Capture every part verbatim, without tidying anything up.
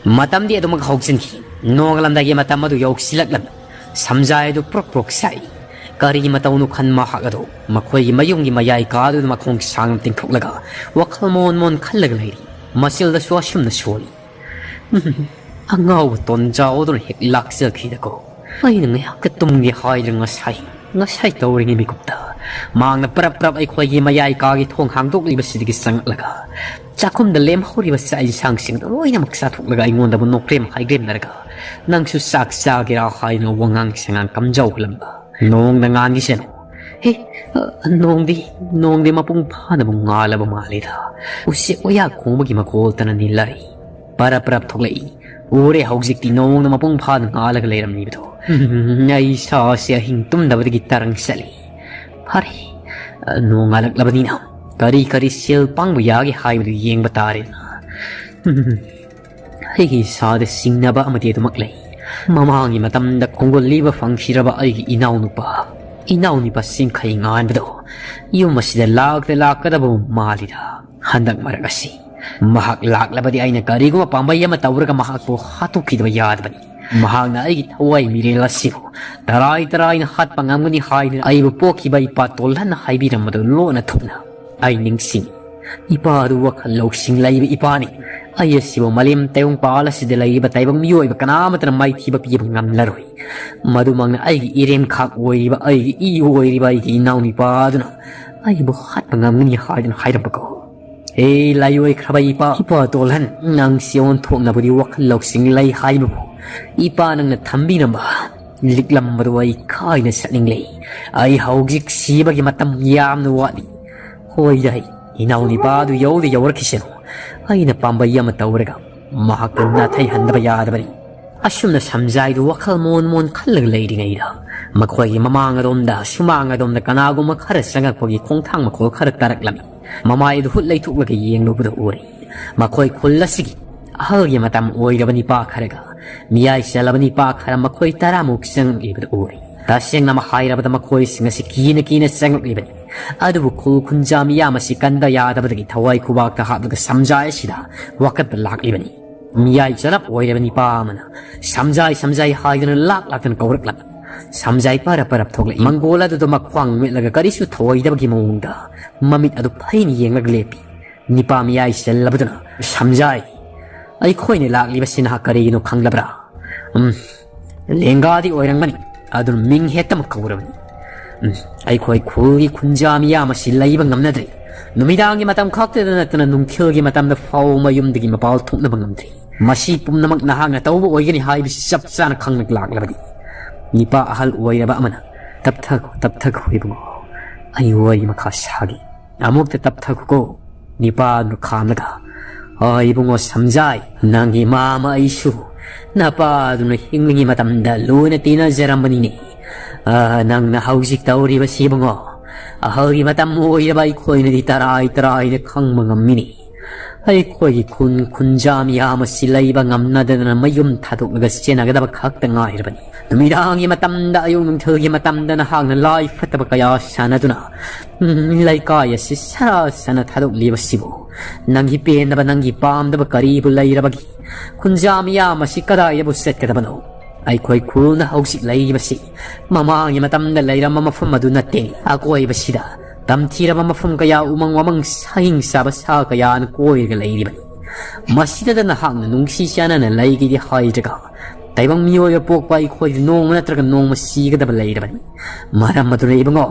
ꯃꯇꯝꯗꯤ ꯑꯗꯨꯃꯛ ꯍꯧꯖꯤꯟꯈꯤ꯫ ꯅꯣꯡꯉꯥꯜꯂꯝꯗꯥꯏꯒꯤ ꯃꯇꯝ ꯑꯗꯨ ꯌꯧꯁꯤꯜꯂꯛꯂꯝꯃꯤ꯫ ꯁꯝꯖꯥꯏ ꯑꯗꯨ ꯄ꯭ꯔꯣꯛ ꯄ꯭ꯔꯣꯛ ꯁꯥꯛꯏ꯫ ꯀꯔꯤ ꯃꯇꯧꯅꯣ ꯈꯟ ꯃꯍꯥꯛ ꯑꯗꯨ ꯃꯈꯣꯏꯒꯤ ꯃꯌꯨꯝꯒꯤ ꯃꯌꯥꯏ ꯀꯥꯗꯨꯗ ꯃꯈꯣꯡ ꯁꯥꯡꯅ ꯇꯤꯡꯊꯣꯛꯂꯒ ꯋꯥꯈꯜ ꯃꯣꯟ ꯃꯣꯟ ꯈꯜꯂꯒ ꯂꯩꯔꯤ꯫ ꯃꯆꯤꯜꯗꯁꯨ ꯑꯁꯨꯝꯅ ꯁꯣꯜꯂꯤ꯫ "ꯑꯉꯥꯎꯕ ꯇꯣꯟꯖꯥꯎ ꯑꯗꯨꯅ ꯍꯦꯛ ꯂꯥꯛꯆꯈꯤꯗꯀꯣ꯫ ꯑꯩꯅ ꯉꯥꯏꯍꯥꯛꯇ ꯇꯨꯝꯒꯦ ꯍꯥꯏꯗꯨꯅ ꯉꯁꯥꯏ, ꯉꯁꯥꯏ ꯇꯧꯔꯤꯉꯩ ꯃꯤꯀꯨꯞꯇ ꯃꯍꯥꯛꯅ ꯄꯔꯞ ꯄꯔꯞ ꯑꯩꯈꯣꯏꯒꯤ ꯃꯌꯥꯏ ꯀꯥꯒꯤ ꯊꯣꯡ ꯍꯥꯡꯗꯣꯛꯂꯤꯕꯁꯤꯗꯒꯤ ꯆꯪꯂꯛꯂꯒ ꯆꯥꯛꯈꯨꯝꯗ ꯂꯦꯝꯍꯧꯔꯤꯕ ꯆꯥꯛ ꯏꯟꯁꯥꯡꯁꯤꯡꯗꯣ ꯂꯣꯏꯅꯃꯛ ꯆꯥꯊꯣꯛꯂꯒ ꯑꯩꯉꯣꯟꯗꯕꯨ ꯅꯣꯛꯔꯦꯝ ꯍꯥꯏꯒ꯭ꯔꯦꯝꯅꯔꯒ, 'ꯅꯪꯁꯨ ꯆꯥꯛ ꯆꯥꯒꯦꯔꯥ?' ꯍꯥꯏꯗꯨꯅ ꯋꯥꯉꯥꯡ ꯁꯉꯥꯡ ꯀꯝꯖꯧꯍꯜꯂꯝꯕ꯫ "ꯅꯣꯡꯗ ꯉꯥꯟꯈꯤꯁꯅꯨ꯫ ꯍꯦ, ꯑ, ꯅꯣꯡꯗꯤ, ꯅꯣꯡꯗꯤ ꯃꯄꯨꯡ ꯐꯥꯅꯕꯨ ꯉꯥꯜꯂꯕ ꯃꯥꯜꯂꯤꯗ꯫ ꯎꯆꯦꯛ ꯋꯥꯌꯥ ꯈꯣꯡꯕꯒꯤ ꯃꯈꯣꯜꯇꯅ ꯅꯤꯜꯂꯔꯤ꯫ ꯄꯔꯞ ꯄꯔꯞ ꯊꯣꯛꯂꯛꯏ꯫ ꯎꯔꯦ, ꯍꯧꯖꯤꯛꯇꯤ ꯅꯣꯡꯅ ꯃꯄꯨꯡ ꯐꯥꯅ ꯉꯥꯜꯂꯒ ꯂꯩꯔꯝꯂꯤꯕꯗꯣ꯫ ꯑꯩ ꯏꯁꯥꯁꯦ ꯑꯍꯤꯡ ꯇꯨꯝꯗꯕꯗꯒꯤ ꯇꯔꯪ ꯆꯠꯂꯤ꯫ ꯐꯔꯦ, ꯅꯣꯡ ꯉꯥꯜꯂꯛꯂꯕꯅꯤꯅ ꯀꯔꯤ ꯀꯔꯤ ꯁꯦꯜ ꯄꯥꯡꯕ ꯌꯥꯒꯦ ꯍꯥꯏꯕꯗꯨ ꯌꯦꯡꯕ ꯇꯥꯔꯦꯗꯅ꯫ ꯑꯩꯒꯤ ꯏꯁꯥꯗ ꯆꯤꯡꯅꯕ ꯑꯃꯗꯤ ꯑꯗꯨꯃꯛ ꯂꯩ꯫ ꯃꯃꯥꯡꯒꯤ ꯃꯇꯝꯗ ꯈꯣꯡꯒꯨꯜ ꯂꯤꯕ ꯐꯪꯈꯤꯗ꯭ꯔꯕ ꯑꯩꯒꯤ ꯏꯅꯥꯎꯅꯨꯄꯥ, ꯏꯅꯥꯎꯅꯨꯄꯥ ꯁꯤꯡꯈꯩ ꯉꯥꯟꯕꯗꯣ ꯌꯨꯝ ꯑꯁꯤꯗ ꯂꯥꯛꯇ ꯂꯥꯛꯀꯗꯕ ꯃꯥꯜꯂꯤꯗ꯫ ꯍꯟꯗꯛ ꯃꯔꯛ ꯑꯁꯤ ꯃꯍꯥꯛ ꯂꯥꯛꯂꯕꯗꯤ ꯑꯩꯅ ꯀꯔꯤꯒꯨꯝꯕ ꯄꯥꯝꯕꯩ ꯑꯃ ꯇꯧꯔꯒ ꯃꯍꯥꯛꯄꯨ ꯍꯥꯠꯇꯣꯛꯈꯤꯗꯕ ꯌꯥꯗꯕꯅꯤ꯫ ꯃꯍꯥꯛꯅ ꯑꯩꯒꯤ ꯊꯋꯥꯏ ꯃꯤꯔꯦꯜ ꯑꯁꯤꯕꯨ ꯇꯔꯥꯏ ꯇꯔꯥꯏꯅ ꯍꯥꯠꯄ ꯉꯝꯒꯅꯤ ꯍꯥꯏꯗꯨꯅ ꯑꯩꯕꯨ ꯄꯣꯛꯈꯤꯕ ꯏꯄꯥ ꯇꯣꯜꯍꯟꯅ ꯍꯥꯏꯕꯤꯔꯝꯕꯗꯨ ꯂꯣꯟꯅ ꯊꯨꯞꯅ ꯑꯩ ꯅꯤꯡꯁꯤꯡꯏ꯫ ꯏꯄꯥ ꯑꯗꯨ ꯋꯥꯈꯜ ꯂꯧꯁꯤꯡ ꯂꯩꯕ ꯏꯄꯥꯅꯤ꯫ ꯑꯩ ꯑꯁꯤꯕꯨ ꯃꯥꯂꯦꯝ ꯇꯥꯏꯕꯪꯄꯥꯜ ꯑꯁꯤꯗ ꯂꯩꯔꯤꯕ ꯇꯥꯏꯕꯪ ꯃꯤꯑꯣꯏꯕ ꯀꯅꯥ ꯑꯃꯠꯇꯅ ꯃꯥꯏꯊꯤꯕ ꯄꯤꯕ ꯉꯝꯂꯔꯣꯏ꯫ ꯃꯗꯨꯃꯛꯅ ꯑꯩꯒꯤ ꯏꯔꯦꯟꯈꯥꯛ ꯑꯣꯏꯔꯤꯕ, ꯑꯩꯒꯤ ꯏ ꯑꯣꯏꯔꯤꯕ ꯑꯩꯒꯤ ꯏꯅꯥꯎꯅꯨꯄꯥ ꯑꯗꯨꯅ ꯑꯩꯕꯨ ꯍꯥꯠꯄ ꯉꯝꯒꯅꯤ ꯍꯥꯏꯗꯨꯅ ꯍꯥꯏꯔꯝꯕꯀꯣ꯫ "ꯍꯦ ꯂꯥꯏꯑꯣꯏꯈ꯭ꯔꯕ ꯏꯄꯥ, ꯏꯄꯥ ꯇꯣꯜꯍꯟ, ꯅꯪꯁꯤ ꯑꯣꯟꯊꯣꯛꯅꯕꯨꯗꯤ ꯋꯥꯈꯜ ꯂꯧꯁꯤꯡ ꯂꯩ ꯍꯥꯏꯕꯕꯨ ꯏꯄꯥ ꯅꯪꯅ ꯊꯝꯕꯤꯔꯝꯕ ꯂꯤꯛꯂꯝꯕꯗꯨ ꯑꯩ ꯀꯥꯏꯅ ꯆꯠꯅꯤꯡꯂꯦ꯫ ꯑꯩ ꯍꯧꯖꯤꯛ ꯁꯤꯕꯒꯤ ꯃꯇꯝ ꯌꯥꯝꯅ ꯋꯥꯠꯂꯤ꯫ ꯍꯣꯏꯗ, ꯑꯩ ꯏꯅꯥꯎꯅꯨꯄꯥ ꯑꯗꯨ ꯌꯧꯗ ꯌꯧꯔꯛꯈꯤꯁꯅꯨ꯫ ꯑꯩꯅ ꯄꯥꯝꯕꯩ ꯑꯃ ꯇꯧꯔꯒ ꯃꯍꯥꯛꯄꯨ ꯅꯥꯊꯩꯍꯟꯗꯕ ꯌꯥꯗꯕꯅꯤ"꯫ ꯑꯁꯨꯝꯅ ꯁꯝꯖꯥꯏꯗꯨ ꯋꯥꯈꯜ ꯃꯣꯟ ꯃꯣꯟ ꯈꯜꯂꯒ ꯂꯩꯔꯤꯉꯩꯗ ꯃꯈꯣꯏꯒꯤ ꯃꯃꯥꯡ ꯑꯗꯣꯝꯗ, ꯁꯨꯃꯥꯡ ꯑꯗꯣꯝꯗ ꯀꯅꯥꯒꯨꯝꯕ ꯈꯔ ꯆꯪꯉꯛꯄꯒꯤ ꯈꯣꯡꯊꯥꯡ ꯃꯈꯣꯜ ꯈꯔ ꯇꯥꯔꯛꯂꯝꯃꯤ꯫ ꯃꯃꯥꯏ ꯑꯗꯨ ꯍꯨꯠ ꯂꯩꯊꯣꯛꯂꯒ ꯌꯦꯡꯂꯨꯕꯗ ꯎꯔꯦ, ꯃꯈꯣꯏ ꯈꯨꯜ ꯑꯁꯤꯒꯤ ꯑꯍꯜꯒꯤ ꯃꯇꯝ ꯑꯣꯏꯔꯕ ꯅꯤꯄꯥ ꯈꯔꯒ ꯃꯤꯌꯥꯏ ꯆꯜꯂꯕ ꯅꯤꯄꯥ ꯈꯔ ꯃꯈꯣꯏ ꯇꯔꯥꯃꯨꯛ ꯆꯪꯉꯛꯂꯤꯕꯗꯨ ꯎꯔꯦ꯫ ꯇꯁꯦꯡꯅꯃꯛ ꯍꯥꯏꯔꯕꯗ ꯃꯈꯣꯏꯁꯤꯡ ꯑꯁꯤ ꯀꯤꯅ ꯀꯤꯅ ꯆꯪꯂꯛꯂꯤꯕꯅꯤ꯫ ꯑꯗꯨꯕꯨ ꯈꯨꯜ ꯈꯨꯟꯖꯥ ꯃꯤꯌꯥꯝ ꯑꯁꯤ ꯀꯟꯕ ꯌꯥꯗꯕꯗꯒꯤ ꯊꯋꯥꯏ ꯈꯨꯕꯥꯛꯇ ꯍꯥꯞꯂꯒ ꯁꯝꯖꯥꯏ ꯑꯁꯤꯗ ꯋꯥꯀꯠꯄ ꯂꯥꯛꯂꯤꯕꯅꯤ꯫ ꯃꯤꯌꯥꯏ ꯆꯠꯂꯞ ꯑꯣꯏꯔꯕ ꯅꯤꯄꯥ ꯑꯃꯅ ꯁꯝꯖꯥꯏ, ꯁꯝꯖꯥꯏ ꯍꯥꯏꯗꯨꯅ ꯂꯥꯛ ꯂꯥꯛꯇꯅ ꯀꯧꯔꯛꯂꯕ꯫ ꯁꯝꯖꯥꯏ ꯄꯔꯞ ꯄꯔꯞ ꯊꯣꯛꯂꯛꯏ꯫ ꯃꯪꯒꯣꯜ ꯑꯗꯨꯗ ꯃꯈ꯭ꯋꯥꯡ ꯃꯦꯠꯂꯒ ꯀꯔꯤꯁꯨ ꯊꯧꯑꯣꯏꯗꯕꯒꯤ ꯃꯑꯣꯡꯗ ꯃꯃꯤꯠ ꯑꯗꯨ ꯐꯩꯅ ꯌꯦꯡꯂꯒ ꯂꯦꯞꯄꯤ꯫ ꯅꯤꯄꯥ ꯃꯤꯌꯥꯏ ꯆꯜꯂꯕꯗꯨꯅ, "ꯁꯝꯖꯥꯏ, ꯑꯩꯈꯣꯏꯅ ꯂꯥꯛꯂꯤꯕꯁꯤ ꯅꯍꯥꯛ ꯀꯔꯤꯒꯤꯅꯣ ꯈꯪꯂꯕ꯭ꯔꯥ?" "ꯎꯝ, ꯂꯦꯡꯒꯥꯗꯤ ꯑꯣꯏꯔꯝꯒꯅꯤ, ꯑꯗꯨꯅ ꯃꯤꯡ ꯍꯦꯛꯇꯃꯛ ꯀꯧꯔꯕꯅꯤ꯫ ꯎꯝ, ꯑꯩꯈꯣꯏ ꯈꯨꯜꯒꯤ ꯈꯨꯟꯖꯥ ꯃꯤꯌꯥꯝ ꯑꯁꯤ ꯂꯩꯕ ꯉꯝꯅꯗ꯭ꯔꯦ꯫ ꯅꯨꯃꯤꯗꯥꯡꯒꯤ ꯃꯇꯝ ꯈꯛꯇꯗ ꯅꯠꯇꯅ ꯅꯨꯡꯊꯤꯜꯒꯤ ꯃꯇꯝꯗ ꯐꯥꯎꯕ ꯃꯌꯨꯝꯗꯒꯤ ꯃꯄꯥꯜ ꯊꯣꯛꯅꯕ ꯉꯝꯗ꯭ꯔꯦ꯫ ꯃꯁꯤ ꯄꯨꯝꯅꯃꯛ ꯅꯍꯥꯛꯅ ꯇꯧꯕ ꯑꯣꯏꯒꯅꯤ ꯍꯥꯏꯕꯁꯤ ꯆꯞ ꯆꯥꯅ ꯈꯪꯂꯛꯂꯕꯗꯤ?" ꯅꯤꯄꯥ ꯑꯍꯜ ꯑꯣꯏꯔꯕ ꯑꯃꯅ, "ꯇꯞꯊꯈꯣ, ꯇꯞꯊꯈꯣ ꯏꯕꯨꯡꯉꯣ, ꯑꯩ ꯋꯥꯔꯤ ꯃꯈꯥ ꯁꯥꯒꯦ꯫" "ꯑꯃꯨꯛꯇ ꯇꯞꯊꯈꯣꯀꯣ," ꯅꯤꯄꯥꯗꯨꯅ ꯈꯥꯝꯂꯒ꯫ "ꯑ, ꯏꯕꯨꯡꯉꯣ ꯁꯝꯖꯥꯏ, ꯅꯪꯒꯤ ꯃꯥꯃ ꯑꯩꯁꯨ ꯅꯄꯥꯗꯨꯅ ꯍꯤꯡꯂꯤꯉꯩ ꯃꯇꯝꯗ ꯂꯨꯅ ꯇꯤꯟꯅꯖꯔꯝꯕꯅꯤꯅꯦ꯫ ꯑ, ꯅꯪꯅ ꯍꯧꯖꯤꯛ ꯇꯧꯔꯤꯕꯁꯤ ꯏꯕꯨꯡꯉꯣ, ꯑꯍꯜꯒꯤ ꯃꯇꯝ ꯑꯣꯏꯔꯕ ꯑꯩꯈꯣꯏꯅꯗꯤ ꯇꯔꯥꯏ ꯇꯔꯥꯏꯅ ꯈꯪꯕ ꯉꯝꯃꯤꯅꯦ꯫ ꯑꯩꯈꯣꯏꯒꯤ ꯈꯨꯟ ꯈꯨꯟꯖꯥ ꯃꯤꯌꯥꯝ ꯑꯁꯤ ꯂꯩꯕ ꯉꯝꯅꯗꯗꯅ ꯃꯌꯨꯝ ꯊꯥꯗꯣꯛꯂꯒ ꯆꯦꯟꯅꯒꯗꯕ ꯈꯛꯇ ꯉꯥꯏꯔꯕꯅꯤ꯫ ꯅꯨꯃꯤꯗꯥꯡꯒꯤ ꯃꯇꯝꯗ, ꯑꯌꯨꯛ ꯅꯨꯡꯊꯤꯜꯒꯤ ꯃꯇꯝꯗ ꯅꯍꯥꯛꯅ ꯂꯥꯏ ꯐꯠꯇꯕ ꯀꯌꯥ ꯁꯥꯟꯅꯗꯨꯅ, ꯎꯝ, ꯂꯩꯀꯥꯏ ꯑꯁꯤ ꯁꯔꯥ ꯁꯅ ꯊꯥꯗꯣꯛꯂꯤꯕꯁꯤꯕꯨ ꯅꯪꯒꯤ ꯄꯦꯟꯗꯕ, ꯅꯪꯒꯤ ꯄꯥꯝꯗꯕ ꯀꯔꯤꯕꯨ ꯂꯩꯔꯕꯒꯦ? ꯈꯨꯟꯖꯥ ꯃꯤꯌꯥꯝ ꯑꯁꯤ ꯀꯗꯥꯏꯗꯕꯨ ꯆꯠꯀꯗꯕꯅꯣ? ꯑꯩꯈꯣꯏ ꯈꯨꯜꯅ ꯍꯧꯖꯤꯛ ꯂꯩꯔꯤꯕꯁꯤ ꯃꯃꯥꯡꯒꯤ ꯃꯇꯝꯗ ꯂꯩꯔꯝꯕ ꯃꯐꯝ ꯑꯗꯨ ꯅꯠꯇꯦ꯫ ꯑꯀꯣꯏꯕꯁꯤꯗ ꯇꯝꯊꯤꯔꯕ ꯃꯐꯝ ꯀꯌꯥ, ꯎꯃꯪ ꯋꯥꯃꯪ, ꯁꯥꯍꯤꯡ ꯆꯥꯕ ꯁꯥ ꯀꯌꯥꯅ ꯀꯣꯏꯔꯒ ꯂꯩꯔꯤꯕꯅꯤ꯫ ꯃꯁꯤꯗ ꯅꯍꯥꯛꯅ ꯅꯨꯡꯁꯤ ꯆꯥꯟꯅꯅ ꯂꯩꯒꯦꯗꯤ ꯍꯥꯏꯗ꯭ꯔꯒ, ꯇꯥꯏꯕꯪ ꯃꯤꯑꯣꯏꯕ ꯄꯣꯛꯄ ꯑꯩꯈꯣꯏꯗꯤ ꯅꯣꯡꯃ ꯅꯠꯇ꯭ꯔꯒ ꯅꯣꯡꯃ ꯁꯤꯒꯗꯕ ꯂꯩꯔꯕꯅꯤ꯫ ꯃꯔꯝ ꯑꯗꯨꯅ ꯏꯕꯨꯡꯉꯣ,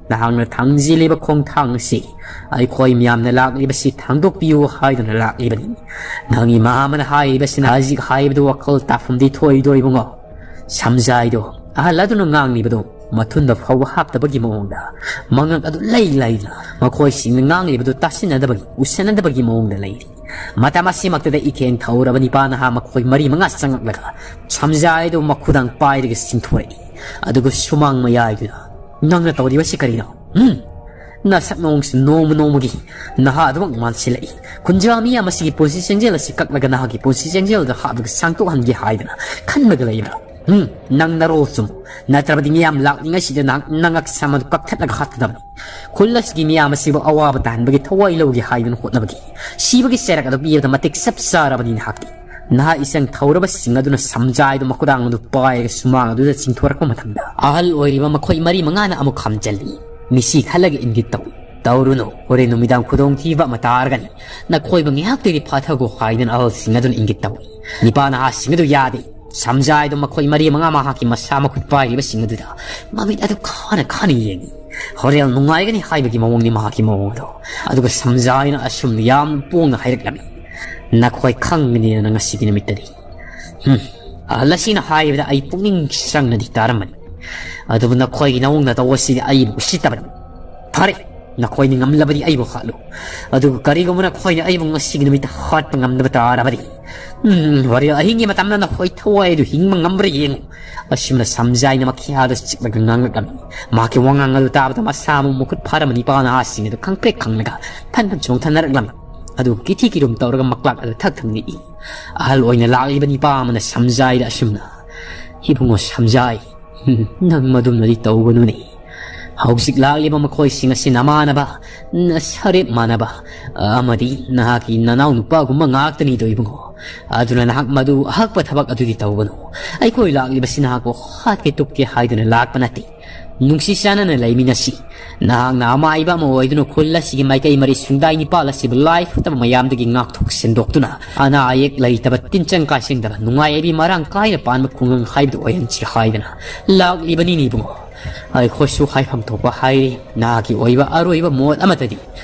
ꯅꯍꯥꯛꯅ ꯊꯥꯡꯖꯤꯜꯂꯤꯕ ꯈꯣꯡꯊꯥꯡ ꯑꯁꯤ ꯑꯩꯈꯣꯏ ꯃꯤꯌꯥꯝꯅ ꯂꯥꯛꯂꯤꯕꯁꯤ ꯊꯥꯡꯗꯣꯛꯄꯤꯌꯨ ꯍꯥꯏꯗꯨꯅ ꯂꯥꯛꯂꯤꯕꯅꯤ꯫ ꯅꯪꯒꯤ ꯃꯥꯃꯅ ꯍꯥꯏꯔꯤꯕꯁꯤꯅ ꯍꯧꯖꯤꯛ ꯍꯥꯏꯕꯗꯨ ꯋꯥꯈꯜ ꯇꯥꯐꯝꯗꯤ ꯊꯣꯛꯏꯗꯣ ꯏꯕꯨꯡꯉꯣ?" ꯁꯝꯖꯥꯏꯗꯣ ꯑꯍꯜ ꯑꯗꯨꯅ ꯉꯥꯡꯂꯤꯕꯗꯨ ꯃꯊꯨꯟꯗ ꯐꯥꯎꯕ ꯍꯥꯞꯇꯕꯒꯤ ꯃꯑꯣꯡꯗ, ꯃꯉꯛ ꯑꯗꯨ ꯂꯩ ꯂꯩꯗꯨꯅ ꯃꯈꯣꯏꯁꯤꯡꯅ ꯉꯥꯡꯂꯤꯕꯗꯨ ꯇꯥꯁꯤꯟꯅꯗꯕꯒꯤ, ꯎꯁꯤꯟꯅꯗꯕꯒꯤ ꯃꯑꯣꯡꯗ ꯂꯩꯔꯤ꯫ ꯃꯇꯝ ꯑꯁꯤꯃꯛꯇꯗ ꯏꯈꯦꯡ ꯊꯧꯔꯕ ꯅꯤꯄꯥ ꯅꯍꯥ ꯃꯈꯣꯏ ꯃꯔꯤ ꯃꯉꯥ ꯆꯪꯂꯛꯂꯒ ꯁꯝꯖꯥꯏꯗꯨ ꯃꯈꯨꯗꯥꯡ ꯄꯥꯏꯔꯒ ꯆꯤꯡꯊꯣꯔꯛꯏ꯫ ꯑꯗꯨꯒ ꯁꯨꯃꯥꯡ ꯃꯌꯥꯏꯗꯨꯗ, "ꯅꯪꯅ ꯇꯧꯔꯤꯕꯁꯤ ꯀꯔꯤꯅꯣ? ꯎꯝ? ꯅꯁꯛ ꯅꯑꯣꯡꯁꯤ ꯅꯣꯡꯃ ꯅꯣꯡꯃꯒꯤ ꯅꯍꯥ ꯑꯗꯨꯃꯛ ꯃꯥꯟꯁꯤꯜꯂꯛꯏ꯫ ꯈꯨꯟꯖꯥ ꯃꯤꯌꯥꯝ ꯑꯁꯤꯒꯤ ꯄꯨꯟꯁꯤ ꯆꯦꯡꯖꯦꯜ ꯑꯁꯤ ꯀꯛꯂꯒ ꯅꯍꯥꯛꯀꯤ ꯄꯨꯟꯁꯤ ꯆꯦꯡꯖꯦꯜꯗ ꯍꯥꯞꯂꯒ ꯁꯥꯡꯇꯣꯛꯍꯟꯒꯦ ꯍꯥꯏꯗꯅ ꯈꯟꯕꯒ ꯂꯩꯕ꯭ꯔꯥ? ꯎꯝ, ꯅꯪ ꯅꯔꯣꯜ ꯆꯨꯝ, ꯅꯠꯇ꯭ꯔꯕꯗꯤ ꯃꯤꯌꯥꯝ ꯂꯥꯛꯂꯤꯉꯩꯁꯤꯗ ꯅꯍꯥꯛ ꯅꯉꯛ ꯁꯝ ꯑꯗꯨ ꯀꯛꯊꯠꯂꯒ ꯍꯥꯠꯀꯗꯕꯅꯤ꯫ ꯈꯨꯜ ꯑꯁꯤꯒꯤ ꯃꯤꯌꯥꯝ ꯑꯁꯤꯕꯨ ꯑꯋꯥꯕ ꯇꯥꯍꯟꯕꯒꯤ ꯊꯋꯥꯏ ꯂꯧꯒꯦ ꯍꯥꯏꯗꯨꯅ ꯍꯣꯠꯅꯕꯒꯤ, ꯁꯤꯕꯒꯤ ꯆꯩꯔꯛ ꯑꯗꯨ ꯄꯤꯕꯗ ꯃꯇꯤꯛ ꯆꯞ ꯆꯥꯔꯕꯅꯤ ꯅꯍꯥꯛꯇꯤ꯫ ꯅꯍꯥ ꯏꯆꯪ ꯊꯧꯔꯕꯁꯤꯡ ꯑꯗꯨꯅ ꯁꯝꯖꯥꯏꯗꯣ ꯃꯈꯨꯗꯥꯡ ꯑꯗꯨ ꯄꯥꯏꯔꯒ ꯁꯨꯃꯥꯡ ꯑꯗꯨꯗ ꯆꯤꯡꯊꯣꯔꯛꯄ ꯃꯇꯝꯗ, ꯑꯍꯜ ꯑꯣꯏꯔꯤꯕ ꯃꯈꯣꯏ ꯃꯔꯤ ꯃꯉꯥꯅ ꯑꯃꯨꯛ ꯈꯥꯝꯖꯜꯂꯤ꯫ ꯃꯤꯁꯤ ꯈꯜꯂꯒ ꯏꯪꯒꯤꯠ ꯇꯧꯏ꯫ "ꯇꯧꯔꯨꯅꯨ, ꯍꯣꯔꯦꯟ ꯅꯨꯃꯤꯗꯥꯡ ꯈꯨꯗꯣꯡꯊꯤꯕ ꯑꯃ ꯇꯥꯔꯒꯅꯤ꯫ ꯅꯈꯣꯏꯕꯨ ꯉꯥꯏꯍꯥꯛꯇꯒꯤ ꯐꯥꯊꯈꯣ" ꯍꯥꯏꯗꯨꯅ ꯑꯍꯜꯁꯤꯡ ꯑꯗꯨꯅ ꯏꯪꯒꯤꯠ ꯇꯧꯏ꯫ ꯅꯤꯄꯥ ꯅꯍꯥꯁꯤꯡ ꯑꯗꯨ ꯌꯥꯗꯦ꯫ ꯁꯝꯖꯥꯏꯗꯣ ꯃꯈꯣꯏ ꯃꯔꯤ ꯃꯉꯥ ꯃꯍꯥꯛꯀꯤ ꯃꯁꯥ ꯃꯈꯨꯠ ꯄꯥꯏꯔꯤꯕꯁꯤꯡ ꯑꯗꯨꯗ ꯃꯃꯤꯠ ꯑꯗꯨ ꯈꯥꯅ ꯈꯥꯅ ꯌꯦꯡꯏ꯫ ꯍꯣꯔꯦꯟ ꯅꯨꯡꯉꯥꯏꯒꯅꯤ ꯍꯥꯏꯕꯒꯤ ꯃꯑꯣꯡꯅꯤ ꯃꯍꯥꯛꯀꯤ ꯃꯑꯣꯡ ꯑꯗꯣ꯫ ꯑꯗꯨꯒ ꯁꯝꯖꯥꯏꯅ ꯑꯁꯨꯝꯅ ꯌꯥꯝ ꯄꯣꯡꯅ ꯍꯥꯏꯔꯛꯂꯝꯃꯤ, "ꯅꯈꯣꯏ ꯈꯪꯒꯅꯤꯗꯅ ꯉꯁꯤꯒꯤ ꯅꯨꯃꯤꯠꯇꯗꯤ꯫ ꯍꯨꯝ, ꯑꯍꯜ ꯑꯁꯤꯅ ꯍꯥꯏꯕꯗ ꯑꯩ ꯄꯨꯛꯅꯤꯡ ꯆꯪꯅꯗꯤ ꯇꯥꯔꯝꯕꯅꯤ꯫ ꯑꯗꯨꯕꯨ ꯅꯈꯣꯏꯒꯤ ꯅꯑꯣꯡ ꯅꯇꯧ ꯑꯁꯤꯗꯤ ꯑꯩꯕꯨ ꯎꯁꯤꯠꯇꯕꯅꯤ꯫ ꯐꯔꯦ, ꯅꯈꯣꯏꯅ ꯉꯝꯂꯕꯗꯤ ꯑꯩꯕꯨ ꯍꯥꯠꯂꯨ꯫ ꯑꯗꯨꯒ ꯀꯔꯤꯒꯨꯝꯕ ꯅꯈꯣꯏꯅ ꯑꯩꯕꯨ ꯉꯁꯤꯒꯤ ꯅꯨꯃꯤꯠꯇ ꯍꯥꯠꯄ ꯉꯝꯗꯕ ꯇꯥꯔꯕꯗꯤ, ꯎꯝ, ꯍꯣꯔꯦꯟ ꯑꯍꯤꯡꯒꯤ ꯃꯇꯝꯗ ꯅꯈꯣꯏ ꯊꯋꯥꯏ ꯑꯗꯨ ꯍꯤꯡꯕ ꯉꯝꯕ꯭ꯔꯥ ꯌꯦꯡꯉꯨ"꯫ ꯑꯁꯨꯝꯅ ꯁꯝꯖꯥꯏꯅ ꯃꯈꯤꯌꯥꯗ ꯆꯤꯛꯂꯒ ꯉꯥꯡꯂꯛꯂꯝꯃꯤ꯫ ꯃꯍꯥꯛꯀꯤ ꯋꯥꯉꯥꯡ ꯑꯗꯨ ꯇꯥꯕꯗ ꯃꯁꯥ ꯃꯎ ꯃꯈꯨꯠ ꯐꯥꯔꯕ ꯅꯤꯄꯥ ꯅꯍꯥꯁꯤꯡ ꯑꯗꯨ ꯈꯪꯄ꯭ꯔꯦꯛ ꯈꯪꯂꯒ ꯐꯟ ꯐꯟ ꯆꯣꯡꯊꯅꯔꯛꯂꯝꯃꯤ꯫ ꯑꯗꯨꯒ ꯀꯤꯊꯤ ꯀꯤꯔꯨꯝ ꯇꯧꯔꯒ ꯃꯀ꯭ꯂꯥꯛ ꯑꯗꯨ ꯊꯛ ꯊꯛ ꯅꯤꯛꯏ꯫ ꯑꯍꯜ ꯑꯣꯏꯅ ꯂꯥꯛꯂꯤꯕ ꯅꯤꯄꯥ ꯑꯃꯅ ꯁꯝꯖꯥꯏꯗ ꯑꯁꯨꯝꯅ, "ꯏꯕꯨꯡꯉꯣ ꯁꯝꯖꯥꯏ, ꯅꯪ ꯃꯗꯨꯝꯅꯗꯤ ꯇꯧꯒꯅꯨꯅꯦ꯫ ꯍꯧꯖꯤꯛ ꯂꯥꯛꯂꯤꯕ ꯃꯈꯣꯏꯁꯤꯡ ꯑꯁꯤ ꯅꯃꯥꯟꯅꯕ, ꯅꯁꯔꯦꯞ ꯃꯥꯟꯅꯕ ꯑꯃꯗꯤ ꯅꯍꯥꯛꯀꯤ ꯅꯅꯥꯎ ꯅꯨꯄꯥꯒꯨꯝꯕ ꯉꯥꯛꯇꯅꯤꯗꯣ ꯏꯕꯨꯡꯉꯣ꯫ ꯑꯗꯨꯅ ꯅꯍꯥꯛ ꯃꯗꯨ ꯑꯍꯛꯄ ꯊꯕꯛ ꯑꯗꯨꯗꯤ ꯇꯧꯒꯅꯨ꯫ ꯑꯩꯈꯣꯏ ꯂꯥꯛꯂꯤꯕꯁꯤ ꯅꯍꯥꯛꯄꯨ ꯍꯥꯠꯀꯦ ꯇꯨꯞꯀꯦ ꯍꯥꯏꯗꯨꯅ ꯂꯥꯛꯄ ꯅꯠꯇꯦ꯫ ꯅꯨꯡꯁꯤ ꯆꯥꯟꯅꯅ ꯂꯩꯃꯤꯟꯅꯁꯤ꯫ ꯅꯍꯥꯛꯅ ꯑꯃꯥꯏꯕ ꯑꯃ ꯑꯣꯏꯗꯨꯅ ꯈꯨꯜ ꯑꯁꯤꯒꯤ ꯃꯥꯏꯀꯩ ꯃꯔꯤ ꯁꯨꯡꯗꯥꯏ ꯅꯤꯄꯥꯜ ꯑꯁꯤꯕꯨ ꯂꯥꯏ ꯐꯠꯇꯕ ꯃꯌꯥꯝꯗꯒꯤ ꯉꯥꯛꯊꯣꯛ ꯁꯦꯡꯗꯣꯛꯇꯨꯅ, ꯑꯅꯥ ꯑꯌꯦꯛ ꯂꯩꯇꯕ, ꯇꯤꯟꯆꯪ ꯀꯥꯏꯁꯦꯡꯗꯕ, ꯅꯨꯡꯉꯥꯏ ꯌꯥꯏꯕꯤ ꯃꯔꯥꯡ ꯀꯥꯏꯅ ꯄꯥꯟꯕ ꯈꯨꯡꯒꯪ ꯍꯥꯏꯕꯗꯨ ꯑꯣꯏꯍꯟꯁꯤ ꯍꯥꯏꯗꯅ ꯂꯥꯛꯂꯤꯕꯅꯤꯅꯦ ꯏꯕꯨꯡꯉꯣ꯫ ꯑꯩꯈꯣꯏꯁꯨ ꯍꯥꯏꯐꯝ ꯊꯣꯛꯄ ꯍꯥꯏꯔꯤ꯫ ꯅꯍꯥꯛꯀꯤ ꯑꯣꯏꯕ ꯑꯔꯣꯏꯕ ꯃꯣꯠ ꯑꯃꯠꯇꯗꯤ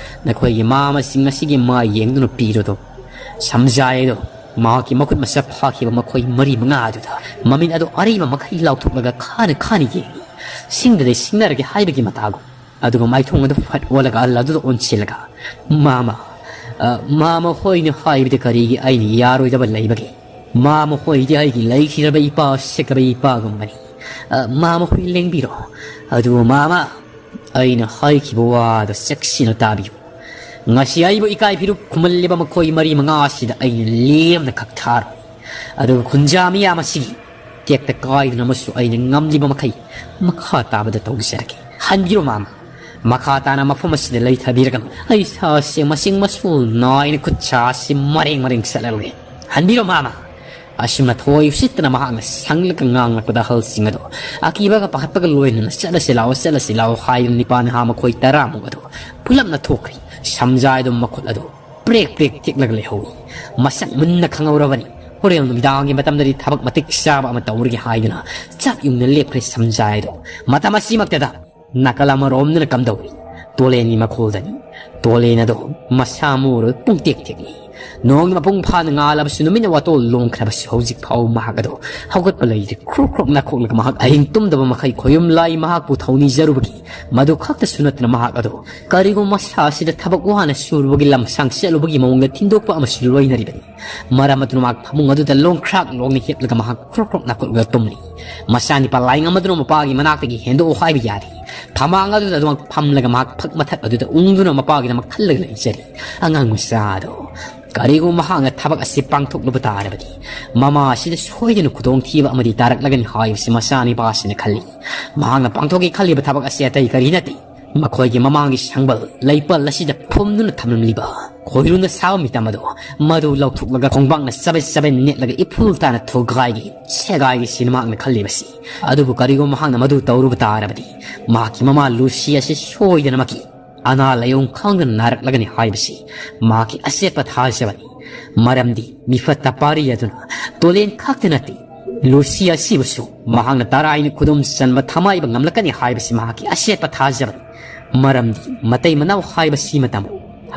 ꯅꯈꯣꯏꯒꯤ ꯃꯃꯥꯁꯤꯡ ꯑꯁꯤꯒꯤ ꯃꯥꯏ ꯌꯦꯡꯗꯨꯅ ꯄꯤꯔꯨꯗꯣ꯫ ꯁꯝꯖꯥꯏꯗꯣ ꯃꯍꯥꯛꯀꯤ ꯃꯈꯨꯠ ꯃꯁꯥ ꯐꯥꯈꯤꯕ ꯃꯈꯣꯏ ꯃꯔꯤ ꯃꯉꯥ ꯑꯗꯨꯗ ꯃꯃꯤꯠ ꯑꯗꯨ ꯑꯔꯩꯕ ꯃꯈꯩ ꯂꯥꯎꯊꯣꯛꯂꯒ ꯈꯥꯅ ꯈꯥꯅ ꯌꯦꯡꯏ꯫ ꯁꯤꯡꯗꯗꯤ ꯁꯤꯡꯅꯔꯒꯦ ꯍꯥꯏꯕꯒꯤ ꯃꯇꯥꯒꯨꯝ꯫ ꯑꯗꯨꯒ ꯃꯥꯏꯊꯣꯡ ꯑꯗꯨ ꯐꯠ ꯑꯣꯜꯂꯒ ꯑꯍꯜ ꯑꯗꯨꯗ ꯑꯣꯟꯁꯤꯜꯂꯒ, "ꯃꯥꯃ, ꯑ, ꯃꯥꯃ ꯍꯣꯏꯅ ꯍꯥꯏꯕꯗꯤ ꯀꯔꯤꯒꯤ ꯑꯩꯅ ꯌꯥꯔꯣꯏꯗꯕ ꯂꯩꯕꯒꯦ? ꯃꯥꯃ ꯍꯣꯏꯗꯤ ꯑꯩꯒꯤ ꯂꯩꯈꯤꯗ꯭ꯔꯕ ꯏꯄꯥ ꯁꯦꯛꯂꯕ ꯏꯄꯥꯒꯨꯝꯕꯅꯤ꯫ ꯑ, ꯃꯥꯃ ꯍꯣꯏ ꯂꯦꯡꯕꯤꯔꯣ꯫ ꯑꯗꯨꯕꯨ ꯃꯥꯃ, ꯑꯩꯅ ꯍꯥꯏꯈꯤꯕ ꯋꯥꯗꯣ ꯆꯦꯛꯁꯤꯟꯅ ꯇꯥꯕꯤꯌꯨ꯫ ꯉꯁꯤ ꯑꯩꯕꯨ ꯏꯀꯥꯏ ꯐꯤꯔꯨꯛ ꯈꯨꯝꯍꯜꯂꯤꯕ ꯃꯈꯣꯏ ꯃꯔꯤ ꯃꯉꯥ ꯑꯁꯤꯗ ꯑꯩꯅ ꯂꯦꯝꯅ ꯀꯛꯊꯥꯔꯣꯏ꯫ ꯑꯗꯨꯒ ꯈꯨꯟꯖꯥ ꯃꯤꯌꯥꯝ ꯑꯁꯤꯒꯤ ꯇꯦꯛꯇ ꯀꯥꯏꯗꯨꯅ ꯑꯃꯁꯨ ꯑꯩꯅ ꯉꯝꯂꯤꯕ ꯃꯈꯩ ꯃꯈꯥ ꯇꯥꯕꯗ ꯇꯧꯖꯔꯒꯦ꯫ ꯍꯟꯕꯤꯔꯣ ꯃꯥꯃ꯫ ꯃꯈꯥ ꯇꯥꯅ ꯃꯐꯝ ꯑꯁꯤꯗ ꯂꯩꯊꯕꯤꯔꯒꯅꯨ꯫ ꯑꯩ ꯁꯥꯁꯦ ꯃꯁꯤꯡ ꯃꯁꯨ ꯅꯥꯏꯅ ꯈꯨꯠ ꯁꯥ ꯑꯁꯤ ꯃꯔꯦꯡ ꯃꯔꯦꯡ ꯆꯠꯍꯜꯂꯦ"꯫ "ꯍꯟꯕꯤꯔꯣ, ꯃꯥꯃ!" ꯑꯁꯨꯝꯅ ꯊꯣꯏ ꯎꯁꯤꯠꯇꯅ ꯃꯍꯥꯛꯅ ꯁꯪꯂꯒ ꯉꯥꯡꯂꯛꯄꯗ, ꯑꯍꯜꯁꯤꯡ ꯑꯗꯣ ꯑꯀꯤꯕꯒ ꯄꯥꯈꯠꯄꯒ ꯂꯣꯏꯅꯅ "ꯆꯠꯂꯁꯤ ꯂꯥꯛꯑꯣ, ꯆꯠꯂꯁꯤ ꯂꯥꯛꯑꯣ" ꯍꯥꯏꯗꯨꯅ ꯅꯤꯄꯥ ꯅꯍꯥ ꯃꯈꯣꯏ ꯇꯔꯥꯃꯨꯛ ꯑꯗꯣ ꯄꯨꯂꯞꯅ ꯊꯣꯛꯈ꯭ꯔꯤ꯫ ꯁꯝꯖꯥꯏꯗꯣ ꯃꯈꯨꯠ ꯑꯗꯣ ꯄ꯭ꯔꯦꯛ ꯄ꯭ꯔꯦꯛ ꯇꯦꯛꯂꯒ ꯂꯩꯍꯧꯏ꯫ ꯃꯁꯛ ꯃꯨꯟꯅ ꯈꯪꯍꯧꯔꯕꯅꯤ꯫ ꯍꯣꯔꯦꯟ ꯅꯨꯃꯤꯗꯥꯡꯒꯤ ꯃꯇꯝꯗꯗꯤ ꯊꯕꯛ ꯃꯇꯤꯛ ꯆꯥꯕ ꯑꯃ ꯇꯧꯔꯒꯦ ꯍꯥꯏꯗꯨꯅ ꯆꯞ ꯌꯨꯡꯅ ꯂꯦꯞꯈ꯭ꯔꯦ ꯁꯝꯖꯥꯏꯗꯣ꯫ ꯃꯇꯝ ꯑꯁꯤꯃꯛꯇꯗ ꯅꯥꯀꯜ ꯑꯃꯔꯣꯝꯗꯅ ꯀꯝꯗꯧꯔꯤ? ꯇꯣꯂꯦꯟꯒꯤ ꯃꯈꯣꯜꯗꯅꯤ꯫ ꯇꯣꯂꯦꯟ ꯑꯗꯣ ꯃꯁꯥ ꯃꯨꯔ ꯄꯨꯡꯇꯦꯛ ꯇꯦꯛꯂꯤ꯫ ꯅꯣꯡꯒꯤ ꯃꯄꯨꯡ ꯐꯥꯅ ꯉꯥꯜꯂꯕꯁꯨ, ꯅꯨꯃꯤꯠꯅ ꯋꯥꯇꯣꯜ ꯂꯣꯡꯈ꯭ꯔꯕꯁꯨ, ꯍꯧꯖꯤꯛ ꯐꯥꯎ ꯃꯍꯥꯛ ꯑꯗꯣ ꯍꯧꯒꯠꯄ ꯂꯩꯇ꯭ꯔꯤ꯫ ꯈ꯭ꯔꯣꯛ ꯈ꯭ꯔꯣꯛ ꯅꯥꯈꯣꯛꯂꯒ ꯃꯍꯥꯛ ꯑꯍꯤꯡ ꯇꯨꯝꯗꯕ ꯃꯈꯩ ꯈꯣꯌꯨꯝ ꯂꯥꯏ ꯃꯍꯥꯛꯄꯨ ꯊꯧꯅꯤꯖꯔꯨꯕꯒꯤ ꯃꯗꯨ ꯈꯛꯇꯁꯨ ꯅꯠꯇꯅ ꯃꯍꯥꯛ ꯑꯗꯣ ꯀꯔꯤꯒꯨꯝꯕ ꯃꯁꯥ ꯑꯁꯤꯗ ꯊꯕꯛ ꯋꯥꯅ ꯁꯨꯔꯨꯕꯒꯤ ꯂꯝꯁꯥꯡ ꯆꯠꯂꯨꯕꯒꯤ ꯃꯑꯣꯡꯗ ꯊꯤꯟꯗꯣꯛꯄ ꯑꯃꯁꯨ ꯂꯣꯏꯅꯔꯤꯕꯅꯤ꯫ ꯃꯔꯝ ꯑꯗꯨꯅ ꯃꯍꯥꯛ ꯐꯃꯨꯡ ꯑꯗꯨꯗ ꯂꯣꯡꯈ꯭ꯔꯥꯛ ꯂꯣꯡꯅ ꯍꯤꯞꯂꯒ ꯃꯍꯥꯛ ꯈ꯭ꯔꯣꯛ ꯈ꯭ꯔꯣꯛ ꯅꯥꯈꯣꯛꯂꯒ ꯇꯨꯝꯂꯤ꯫ ꯃꯆꯥꯅꯤꯄꯥ ꯂꯥꯏꯉꯝ ꯑꯗꯨꯅ ꯃꯄꯥꯒꯤ ꯃꯅꯥꯛꯇꯒꯤ ꯍꯦꯟꯗꯣꯛꯑꯣ ꯍꯥꯏꯕ ꯌꯥꯗꯦ꯫ ꯐꯃꯥꯡ ꯑꯗꯨꯗ ꯑꯗꯨꯃꯛ ꯐꯝꯂꯒ ꯃꯍꯥꯛ ꯐꯛ ꯃꯊꯛ ꯑꯗꯨꯗ ꯎꯪꯗꯨꯅ ꯃꯄꯥꯒꯤꯗꯃꯛ ꯈꯜꯂꯒ ꯂꯩꯖꯔꯤ꯫ ꯑꯉꯥꯡ ꯃꯆꯥ ꯑꯗꯣ ꯀꯔꯤꯒꯨꯝꯕ ꯃꯍꯥꯛꯅ ꯊꯕꯛ ꯑꯁꯤ ꯄꯥꯡꯊꯣꯛꯂꯨꯕ ꯇꯥꯔꯕꯗꯤ ꯃꯃꯥ ꯑꯁꯤꯗ ꯁꯣꯏꯗꯅ ꯈꯨꯗꯣꯡꯊꯤꯕ ꯑꯃꯗꯤ ꯇꯥꯔꯛꯂꯒꯅꯤ ꯍꯥꯏꯕꯁꯤ ꯃꯆꯥꯅꯤꯄꯥ ꯑꯁꯤꯅ ꯈꯜꯂꯤ꯫ ꯃꯍꯥꯛꯅ ꯄꯥꯡꯊꯣꯛꯀꯦ ꯈꯜꯂꯤꯕ ꯊꯕꯛ ꯑꯁꯤ ꯑꯇꯩ ꯀꯔꯤ ꯅꯠꯇꯦ, ꯃꯈꯣꯏꯒꯤ ꯃꯃꯥꯡꯒꯤ ꯁꯪꯕꯜ ꯂꯩꯄꯜ ꯑꯁꯤꯗ ꯐꯨꯝꯗꯨꯅ ꯊꯝꯂꯝꯂꯤꯕ ꯈꯣꯏꯔꯨꯅ ꯁꯥꯕ ꯃꯤꯇꯝ ꯑꯗꯣ ꯃꯗꯨ ꯂꯧꯊꯣꯛꯂꯒ ꯈꯣꯡꯕꯥꯛꯅ ꯆꯕꯦꯠ ꯆꯕꯦꯠ ꯅꯦꯠꯂꯒ ꯏꯐꯨꯜ ꯇꯥꯅ ꯊꯨꯒꯥꯏꯒꯦ ꯁꯦꯒꯥꯏꯒꯦ ꯁꯤꯅꯤ ꯃꯍꯥꯛꯅ ꯈꯜꯂꯤꯕꯁꯤ꯫ ꯑꯗꯨꯕꯨ ꯀꯔꯤꯒꯨꯝꯕ ꯃꯍꯥꯛꯅ ꯃꯗꯨ ꯇꯧꯔꯨꯕ ꯇꯥꯔꯕꯗꯤ ꯃꯍꯥꯛꯀꯤ ꯃꯃꯥ ꯂꯨꯁꯤ ꯑꯁꯤ ꯁꯣꯏꯗꯅꯃꯛꯀꯤ ꯑꯅꯥ ꯂꯥꯏꯑꯣꯡ ꯈꯪꯗꯅ ꯅꯥꯔꯛꯂꯒꯅꯤ ꯍꯥꯏꯕꯁꯤ ꯃꯍꯥꯛꯀꯤ ꯑꯆꯦꯠꯄ ꯊꯥꯖꯕꯅꯤ꯫ ꯃꯔꯝꯗꯤ ꯃꯤꯐꯠꯇ ꯄꯥꯔꯤ ꯑꯗꯨꯅ ꯇꯣꯂꯦꯟ ꯈꯛꯇ ꯅꯠꯇꯦ, ꯂꯨꯁꯤ ꯑꯁꯤꯕꯨꯁꯨ ꯃꯍꯥꯛꯅ ꯇꯔꯥꯏꯅ ꯈꯨꯗꯨꯝ ꯆꯟꯕ ꯊꯃꯥꯏꯕ ꯉꯝꯂꯛꯀꯅꯤ ꯍꯥꯏꯕꯁꯤ ꯃꯍꯥꯛꯀꯤ ꯑꯆꯦꯠꯄ ꯊꯥꯖꯕꯅꯤ꯫ ꯃꯔꯝꯗꯤ ꯃꯇꯩ ꯃꯅꯥꯎ ꯍꯥꯏꯕꯁꯤ ꯃꯇꯝ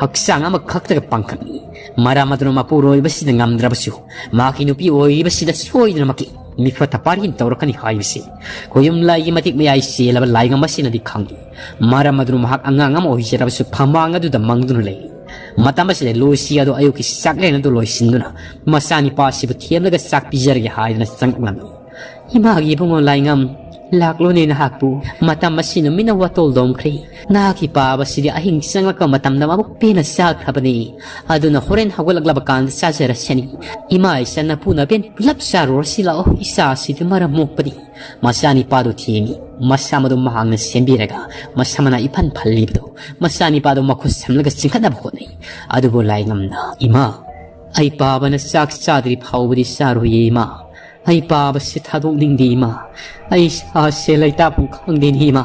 ꯍꯛꯆꯥꯡ ꯑꯃꯈꯛꯇꯒ ꯄꯥꯡꯈꯛꯅꯤ꯫ ꯃꯔꯝ ꯑꯗꯨꯅ ꯃꯄꯨꯔꯣꯏꯕꯁꯤꯗ ꯉꯝꯗ꯭ꯔꯕꯁꯨ ꯃꯍꯥꯛꯀꯤ ꯅꯨꯄꯤ ꯑꯣꯏꯔꯤꯕꯁꯤꯗ ꯁꯣꯏꯗꯅꯃꯛꯀꯤ ꯃꯤꯐꯠꯇ ꯄꯥꯔꯤꯅ ꯇꯧꯔꯛꯀꯅꯤ ꯍꯥꯏꯕꯁꯤ ꯈꯣꯌꯨꯝ ꯂꯥꯏꯒꯤ ꯃꯇꯤꯛ ꯃꯌꯥꯏ ꯆꯦꯜꯂꯕ ꯂꯥꯏꯉꯝ ꯑꯁꯤꯅꯗꯤ ꯈꯪꯂꯤ꯫ ꯃꯔꯝ ꯑꯗꯨꯅ ꯃꯍꯥꯛ ꯑꯉꯥꯡ ꯑꯃ ꯑꯣꯏꯖꯔꯕꯁꯨ ꯐꯝꯕꯥꯡ ꯑꯗꯨꯗ ꯃꯪꯗꯨꯅ ꯂꯩꯔꯤ꯫ ꯃꯇꯝ ꯑꯁꯤꯗ ꯂꯨꯁꯤ ꯑꯗꯨ ꯑꯌꯨꯛꯀꯤ ꯆꯥꯛꯂꯦꯟ ꯑꯗꯨ ꯂꯣꯏꯁꯤꯟꯗꯨꯅ ꯃꯆꯥꯅꯤꯄꯥ ꯑꯁꯤꯕꯨ ꯊꯦꯝꯂꯒ ꯆꯥꯛ ꯄꯤꯖꯔꯒꯦ ꯍꯥꯏꯗꯨꯅ ꯆꯪꯂꯛꯂꯝꯃꯤ꯫ "ꯏꯃꯥꯒꯤ ꯏꯕꯨꯡꯉꯣ ꯂꯥꯏꯉꯝ, ꯂꯥꯛꯂꯣꯅꯦ ꯅꯍꯥꯛꯄꯨ꯫ ꯃꯇꯝ ꯑꯁꯤ ꯅꯨꯃꯤꯠꯅ ꯋꯥꯇꯣꯜ ꯗꯣꯝꯈ꯭ꯔꯦ꯫ ꯅꯍꯥꯛꯀꯤ ꯄꯥꯕꯁꯤꯗꯤ ꯑꯍꯤꯡ ꯆꯪꯂꯛꯄ ꯃꯇꯝꯗ ꯃꯕꯨꯛ ꯄꯦꯟꯅ ꯆꯥꯈ꯭ꯔꯕꯅꯤ꯫ ꯑꯗꯨꯅ ꯍꯣꯔꯦꯟ ꯍꯧꯒꯠꯂꯛꯂꯕ ꯀꯥꯟꯗ ꯆꯥꯖꯔꯁꯅꯤ꯫ ꯏꯃꯥ ꯏꯆꯟ ꯅꯄꯨ ꯅꯄꯦꯟ ꯄꯨꯂꯞ ꯆꯥꯔꯨꯔꯁꯤ ꯂꯥꯛꯑꯣ꯫ ꯏꯆꯥ ꯑꯁꯤꯗꯤ ꯃꯔꯝ ꯃꯣꯛꯄꯅꯤ꯫" ꯃꯆꯥꯅꯤꯄꯥꯗꯨ ꯊꯦꯝꯃꯤ꯫ ꯃꯁꯥ ꯃꯗꯨ ꯃꯍꯥꯛꯅ ꯁꯦꯝꯕꯤꯔꯒ ꯃꯁꯥ ꯃꯅꯥ ꯏꯐꯟ ꯐꯜꯂꯤꯕꯗꯨ ꯃꯆꯥꯅꯤꯄꯥꯗꯨ ꯃꯈꯨꯠ ꯁꯝꯂꯒ ꯆꯤꯡꯈꯠꯅꯕ ꯍꯣꯠꯅꯩ꯫ ꯑꯗꯨꯕꯨ ꯂꯥꯏꯉꯝꯅ, "ꯏꯃꯥ, "ꯑꯩ ꯄꯥꯕꯅ ꯆꯥꯛ ꯆꯥꯗ꯭ꯔꯤ ꯐꯥꯎꯕꯗꯤ ꯆꯥꯔꯣꯏꯌꯦ, ꯏꯃꯥ꯫ ꯑꯩ ꯄꯥꯕꯁꯦ ꯊꯥꯗꯣꯛꯅꯤꯡꯗꯦ, ꯏꯃꯥ꯫ ꯑꯩ ꯁꯥꯁꯦ ꯂꯩꯇꯥꯐꯝ ꯈꯪꯗꯦꯅꯦ, ꯏꯃꯥ꯫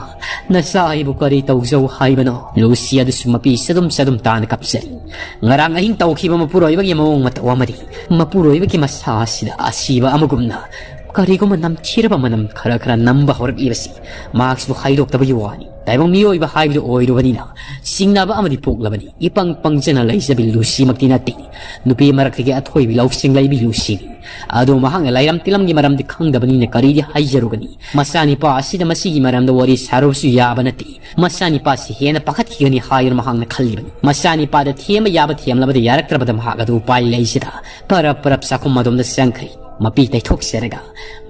ꯅꯆꯥ ꯑꯩꯕꯨ ꯀꯔꯤ ꯇꯧꯖꯧ ꯍꯥꯏꯕꯅꯣ?" ꯂꯨꯁꯤ ꯑꯗꯨꯁꯨ ꯃꯄꯤ ꯆꯗꯨꯝ ꯆꯗꯨꯝ ꯇꯥꯅ ꯀꯞꯆꯔꯤ꯫ ꯉꯔꯥꯡ ꯑꯍꯤꯡ ꯇꯧꯈꯤꯕ ꯃꯄꯨꯔꯣꯏꯕꯒꯤ ꯃꯑꯣꯡ ꯃꯇꯧ ꯑꯃꯗꯤ ꯃꯄꯨꯔꯣꯏꯕꯒꯤ ꯃꯁꯥ ꯑꯁꯤꯗ ꯑꯁꯤꯕ ꯑꯃꯒꯨꯝꯅ ꯀꯔꯤꯒꯨꯝꯕ ꯅꯝꯊꯤꯔꯕ ꯃꯅꯝ ꯈꯔ ꯈꯔ ꯅꯝꯕ ꯍꯧꯔꯛꯂꯤꯕꯁꯤ ꯃꯍꯥꯛꯁꯨ ꯍꯥꯏꯗꯣꯛꯇꯕꯒꯤ ꯋꯥꯅꯤ꯫ ꯇꯥꯏꯕꯪ ꯃꯤꯑꯣꯏꯕ ꯍꯥꯏꯕꯗꯨ ꯑꯣꯏꯔꯨꯕꯅꯤꯅ ꯆꯤꯡꯅꯕ ꯑꯃꯗꯤ ꯄꯣꯛꯂꯕꯅꯤ꯫ ꯏꯄꯪ ꯄꯪꯖꯅ ꯂꯩꯖꯕꯤ ꯂꯨꯁꯤꯃꯛꯇꯤ ꯅꯠꯇꯦ꯫ ꯅꯨꯄꯤ ꯃꯔꯛꯇꯒꯤ ꯑꯊꯣꯏꯕꯤ ꯂꯧꯁꯤꯡ ꯂꯩꯕꯤ ꯂꯨꯁꯤꯅꯤ꯫ ꯑꯗꯨ ꯃꯍꯥꯛꯅ ꯂꯩꯔꯝ ꯇꯤꯂꯝꯒꯤ ꯃꯔꯝꯗꯤ ꯈꯪꯗꯕꯅꯤꯅ ꯀꯔꯤꯗꯤ ꯍꯥꯏꯖꯔꯨꯒꯅꯤ? ꯃꯆꯥꯅꯤꯄꯥ ꯑꯁꯤꯗ ꯃꯁꯤꯒꯤ ꯃꯔꯝꯗ ꯋꯥꯔꯤ ꯁꯥꯔꯨꯕꯁꯨ ꯌꯥꯕ ꯅꯠꯇꯦ꯫ ꯃꯆꯥꯅꯤꯄꯥꯁꯤ ꯍꯦꯟꯅ ꯄꯥꯈꯠꯈꯤꯒꯅꯤ ꯍꯥꯏꯗꯨꯅ ꯃꯍꯥꯛꯅ ꯈꯜꯂꯤꯕꯅꯤ꯫ ꯃꯆꯥꯅꯤꯄꯥꯗ ꯊꯦꯝꯕ ꯌꯥꯕ ꯊꯦꯝꯂꯕꯗ ꯌꯥꯔꯛꯇ꯭ꯔꯕꯗ ꯃꯍꯥꯛ ꯑꯗꯨ ꯎꯄꯥꯏ ꯂꯩꯖꯗ ꯄꯔꯞ ꯄꯔꯞ ꯆꯥꯛꯈꯨꯝ ꯑꯗꯣꯝꯗ ꯆꯪꯈ꯭ꯔꯦ꯫ ꯃꯄꯤ ꯇꯩꯊꯣꯛꯆꯔꯒ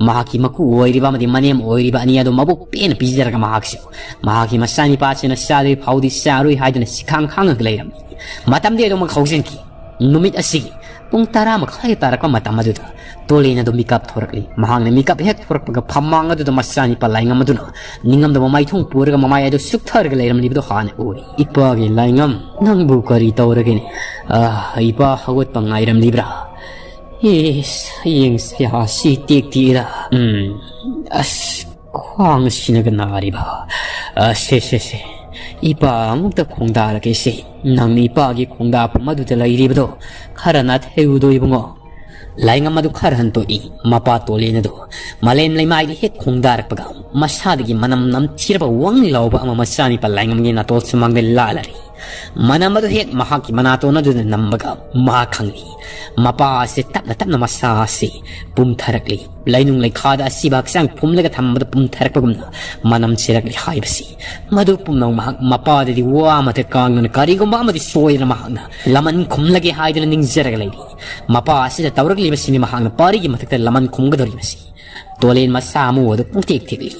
ꯃꯍꯥꯛꯀꯤ ꯃꯀꯨ ꯑꯣꯏꯔꯤꯕ ꯑꯃꯗꯤ ꯃꯅꯦꯝ ꯑꯣꯏꯔꯤꯕ ꯑꯅꯤ ꯑꯗꯨ ꯃꯕꯨꯛ ꯄꯦꯟꯅ ꯄꯤꯖꯔꯒ ꯃꯍꯥꯛꯁꯨ ꯃꯍꯥꯛꯀꯤ ꯃꯆꯥꯅꯤꯄꯥꯁꯤꯅ ꯆꯥꯗ꯭ꯔꯤ ꯐꯥꯎꯗꯤ ꯆꯥꯔꯣꯏ ꯍꯥꯏꯗꯨꯅ ꯁꯤꯈꯥꯡ ꯈꯥꯡꯉꯒ ꯂꯩꯔꯝꯃꯤ꯫ ꯃꯇꯝꯗꯤ ꯑꯗꯨꯃꯛ ꯍꯧꯖꯤꯟꯈꯤ꯫ ꯅꯨꯃꯤꯠ ꯑꯁꯤꯒꯤ ꯄꯨꯡ ꯇꯔꯥ ꯃꯈꯥꯏ ꯇꯥꯔꯛꯄ ꯃꯇꯝ ꯑꯗꯨꯗ ꯇꯣꯂꯦꯟ ꯑꯗꯨ ꯃꯤꯀꯞ ꯊꯣꯔꯛꯂꯤ꯫ ꯃꯍꯥꯛꯅ ꯃꯤꯀꯞ ꯍꯦꯛ ꯊꯣꯔꯛꯄꯒ ꯐꯝꯃꯥꯡ ꯑꯗꯨꯗ ꯃꯆꯥꯅꯤꯄꯥ ꯂꯥꯏꯉꯝ ꯑꯗꯨꯅ ꯅꯤꯡꯉꯝꯗꯕ ꯃꯥꯏꯊꯣꯡ ꯄꯨꯔꯒ ꯃꯃꯥꯏ ꯑꯗꯨ ꯁꯨꯛꯊꯔꯒ ꯂꯩꯔꯝꯂꯤꯕꯗꯨ ꯍꯥꯟꯅ ꯎꯔꯤ꯫ "ꯏꯄꯥꯒꯤ ꯂꯥꯏꯉꯝ, ꯅꯪꯕꯨ ꯀꯔꯤ ꯇꯧꯔꯒꯦꯅꯦ? ꯑꯥ, ꯏꯄꯥ ꯍꯧꯒꯠꯄ ꯉꯥꯏꯔꯝꯂꯤꯕ꯭ꯔꯥ? ꯏꯁ, ꯍꯌꯦꯡ ꯁꯌꯥꯁꯤ ꯇꯦꯛꯇꯦꯗ꯫ ꯎꯝ, ꯑꯁ, ꯈ꯭ꯋꯥꯡ ꯑꯁꯤꯅꯒ ꯅꯥꯔꯤꯕ꯫ ꯑ, ꯁꯦ, ꯁꯦ, ꯁꯦ, ꯏꯄꯥ ꯑꯃꯨꯛꯇ ꯈꯣꯡꯗꯥꯔꯒꯦ ꯁꯦ꯫ ꯅꯪꯅ ꯏꯄꯥꯒꯤ ꯈꯣꯡꯗꯥꯐꯝ ꯑꯗꯨꯗ ꯂꯩꯔꯤꯕꯗꯣ ꯈꯔ ꯅꯥꯊꯩꯔꯨꯗꯣ, ꯏꯕꯨꯡꯉꯣ?" ꯂꯥꯏꯉꯝ ꯑꯗꯨ ꯈꯔ ꯍꯟꯇꯣꯛꯏ꯫ ꯃꯄꯥ ꯇꯣꯂꯦꯟ ꯑꯗꯨ ꯃꯂꯦꯝ ꯂꯩꯃꯥꯏꯗ ꯍꯦꯛ ꯈꯣꯡꯗꯥꯔꯛꯄꯒ ꯃꯁꯥꯗꯒꯤ ꯃꯅꯝ ꯅꯝꯊꯤꯔꯕ ꯋꯪ ꯂꯥꯎꯕ ꯑꯃ ꯃꯆꯥꯅꯤꯄꯥ ꯂꯥꯏꯉꯝꯒꯤ ꯅꯥꯇꯣꯟ ꯁꯨꯃꯥꯡꯗ ꯂꯥꯜꯂꯔꯤ꯫ ꯃꯅꯝ ꯑꯗꯨ ꯍꯦꯛ ꯃꯍꯥꯛꯀꯤ ꯃꯅꯥꯇꯣꯟ ꯑꯗꯨꯗ ꯅꯝꯕꯒ ꯃꯍꯥꯛ ꯈꯪꯂꯤ꯫ ꯃꯄꯥ ꯑꯁꯤ ꯇꯞꯅ ꯇꯞꯅ ꯃꯁꯥ ꯑꯁꯤ ꯄꯨꯝꯊꯔꯛꯂꯤ꯫ ꯂꯩꯅꯨꯡ ꯂꯩꯈꯥꯗ ꯑꯁꯤꯕ ꯍꯛꯆꯥꯡ ꯐꯨꯝꯂꯒ ꯊꯝꯕꯗ ꯄꯨꯝꯊꯔꯛꯄꯒꯨꯝꯅ ꯃꯅꯝ ꯆꯦꯜꯂꯛꯂꯤ ꯍꯥꯏꯕꯁꯤ꯫ ꯃꯗꯨ ꯄꯨꯝꯅꯃꯛ ꯃꯍꯥꯛ ꯃꯄꯥꯗꯗꯤ ꯋꯥ ꯑꯃꯇ ꯀꯥꯡꯗꯅ ꯀꯔꯤꯒꯨꯝꯕ ꯑꯃꯗꯤ ꯁꯣꯏꯗꯅ ꯃꯍꯥꯛꯅ ꯂꯃꯟ ꯈꯨꯝꯂꯒꯦ ꯍꯥꯏꯗꯨꯅ ꯅꯤꯡꯖꯔꯒ ꯂꯩꯔꯤ꯫ ꯃꯄꯥ ꯑꯁꯤꯗ ꯇꯧꯔꯛꯂꯤꯕꯁꯤꯅꯤ ꯃꯍꯥꯛꯅ ꯄꯥꯔꯤꯒꯤ ꯃꯊꯛꯇ ꯂꯃꯟ ꯈꯨꯝꯒꯗꯧꯔꯤꯕꯁꯤ꯫ ꯇꯣꯂꯦꯟ ꯃꯁꯥ ꯑꯃꯨ ꯑꯗꯨ ꯄꯨꯡꯇꯦꯛ ꯇꯦꯛꯂꯤ꯫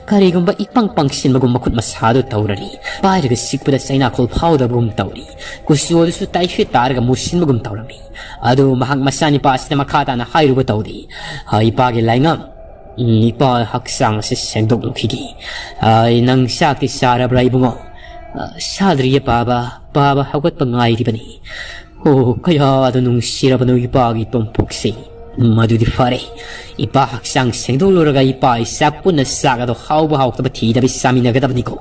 ꯀꯔꯤꯒꯨꯝꯕ ꯏꯄꯪ ꯄꯪꯁꯤꯟꯕꯒꯨꯝ ꯃꯈꯨꯠ ꯃꯁꯥꯗꯨ ꯇꯧꯔꯔꯤ꯫ ꯄꯥꯏꯔꯒ ꯁꯤꯛꯄꯗ ꯆꯩꯅꯥꯈꯣꯜ ꯐꯥꯎꯗꯕꯒꯨꯝ ꯇꯧꯔꯤ꯫ ꯀꯨꯆꯨ ꯑꯗꯨꯁꯨ ꯇꯥꯏꯐꯦꯠ ꯇꯥꯔꯒ ꯃꯨꯁꯤꯟꯕꯒꯨꯝ ꯇꯧꯔꯝꯃꯤ꯫ ꯑꯗꯨ ꯃꯍꯥꯛ ꯃꯆꯥꯅꯤꯄꯥ ꯑꯁꯤꯗ ꯃꯈꯥ ꯇꯥꯅ ꯍꯥꯏꯔꯨꯕ ꯇꯧꯗꯦ꯫ "ꯍꯥ, ꯏꯄꯥꯒꯤ ꯂꯥꯏꯉꯝ, ꯎꯝ, ꯏꯄꯥ ꯍꯛꯆꯥꯡ ꯑꯁꯤ ꯁꯦꯡꯗꯣꯛꯂꯨꯈꯤꯒꯦ꯫ ꯑꯩ, ꯅꯪ ꯆꯥꯛꯇꯤ ꯆꯥꯔꯕ꯭ꯔꯥ, ꯏꯕꯨꯡꯉꯣ?" "ꯑ, ꯆꯥꯗ꯭ꯔꯤꯌꯦ, ꯄꯥꯕ꯫ ꯄꯥꯕ ꯍꯧꯒꯠꯄ ꯉꯥꯏꯔꯤꯕꯅꯤ꯫ ꯑꯣ, ꯀꯌꯥꯗ ꯅꯨꯡꯁꯤꯔꯕꯅꯣ ꯏꯄꯥꯒꯤ ꯇꯣꯝꯄꯣꯛꯁꯦ꯫ ꯃꯗꯨꯗꯤ ꯐꯔꯦ꯫ ꯏꯄꯥ ꯍꯛꯆꯥꯡ ꯁꯦꯡꯗꯣꯛꯂꯨꯔꯒ ꯏꯄꯥ ꯏꯆꯥ ꯄꯨꯟꯅ ꯆꯥꯛ ꯑꯗꯣ ꯍꯥꯎꯕ ꯍꯥꯎꯇꯕ ꯊꯤꯗꯕꯤ ꯆꯥꯃꯤꯟꯅꯒꯗꯕꯅꯤꯀꯣ꯫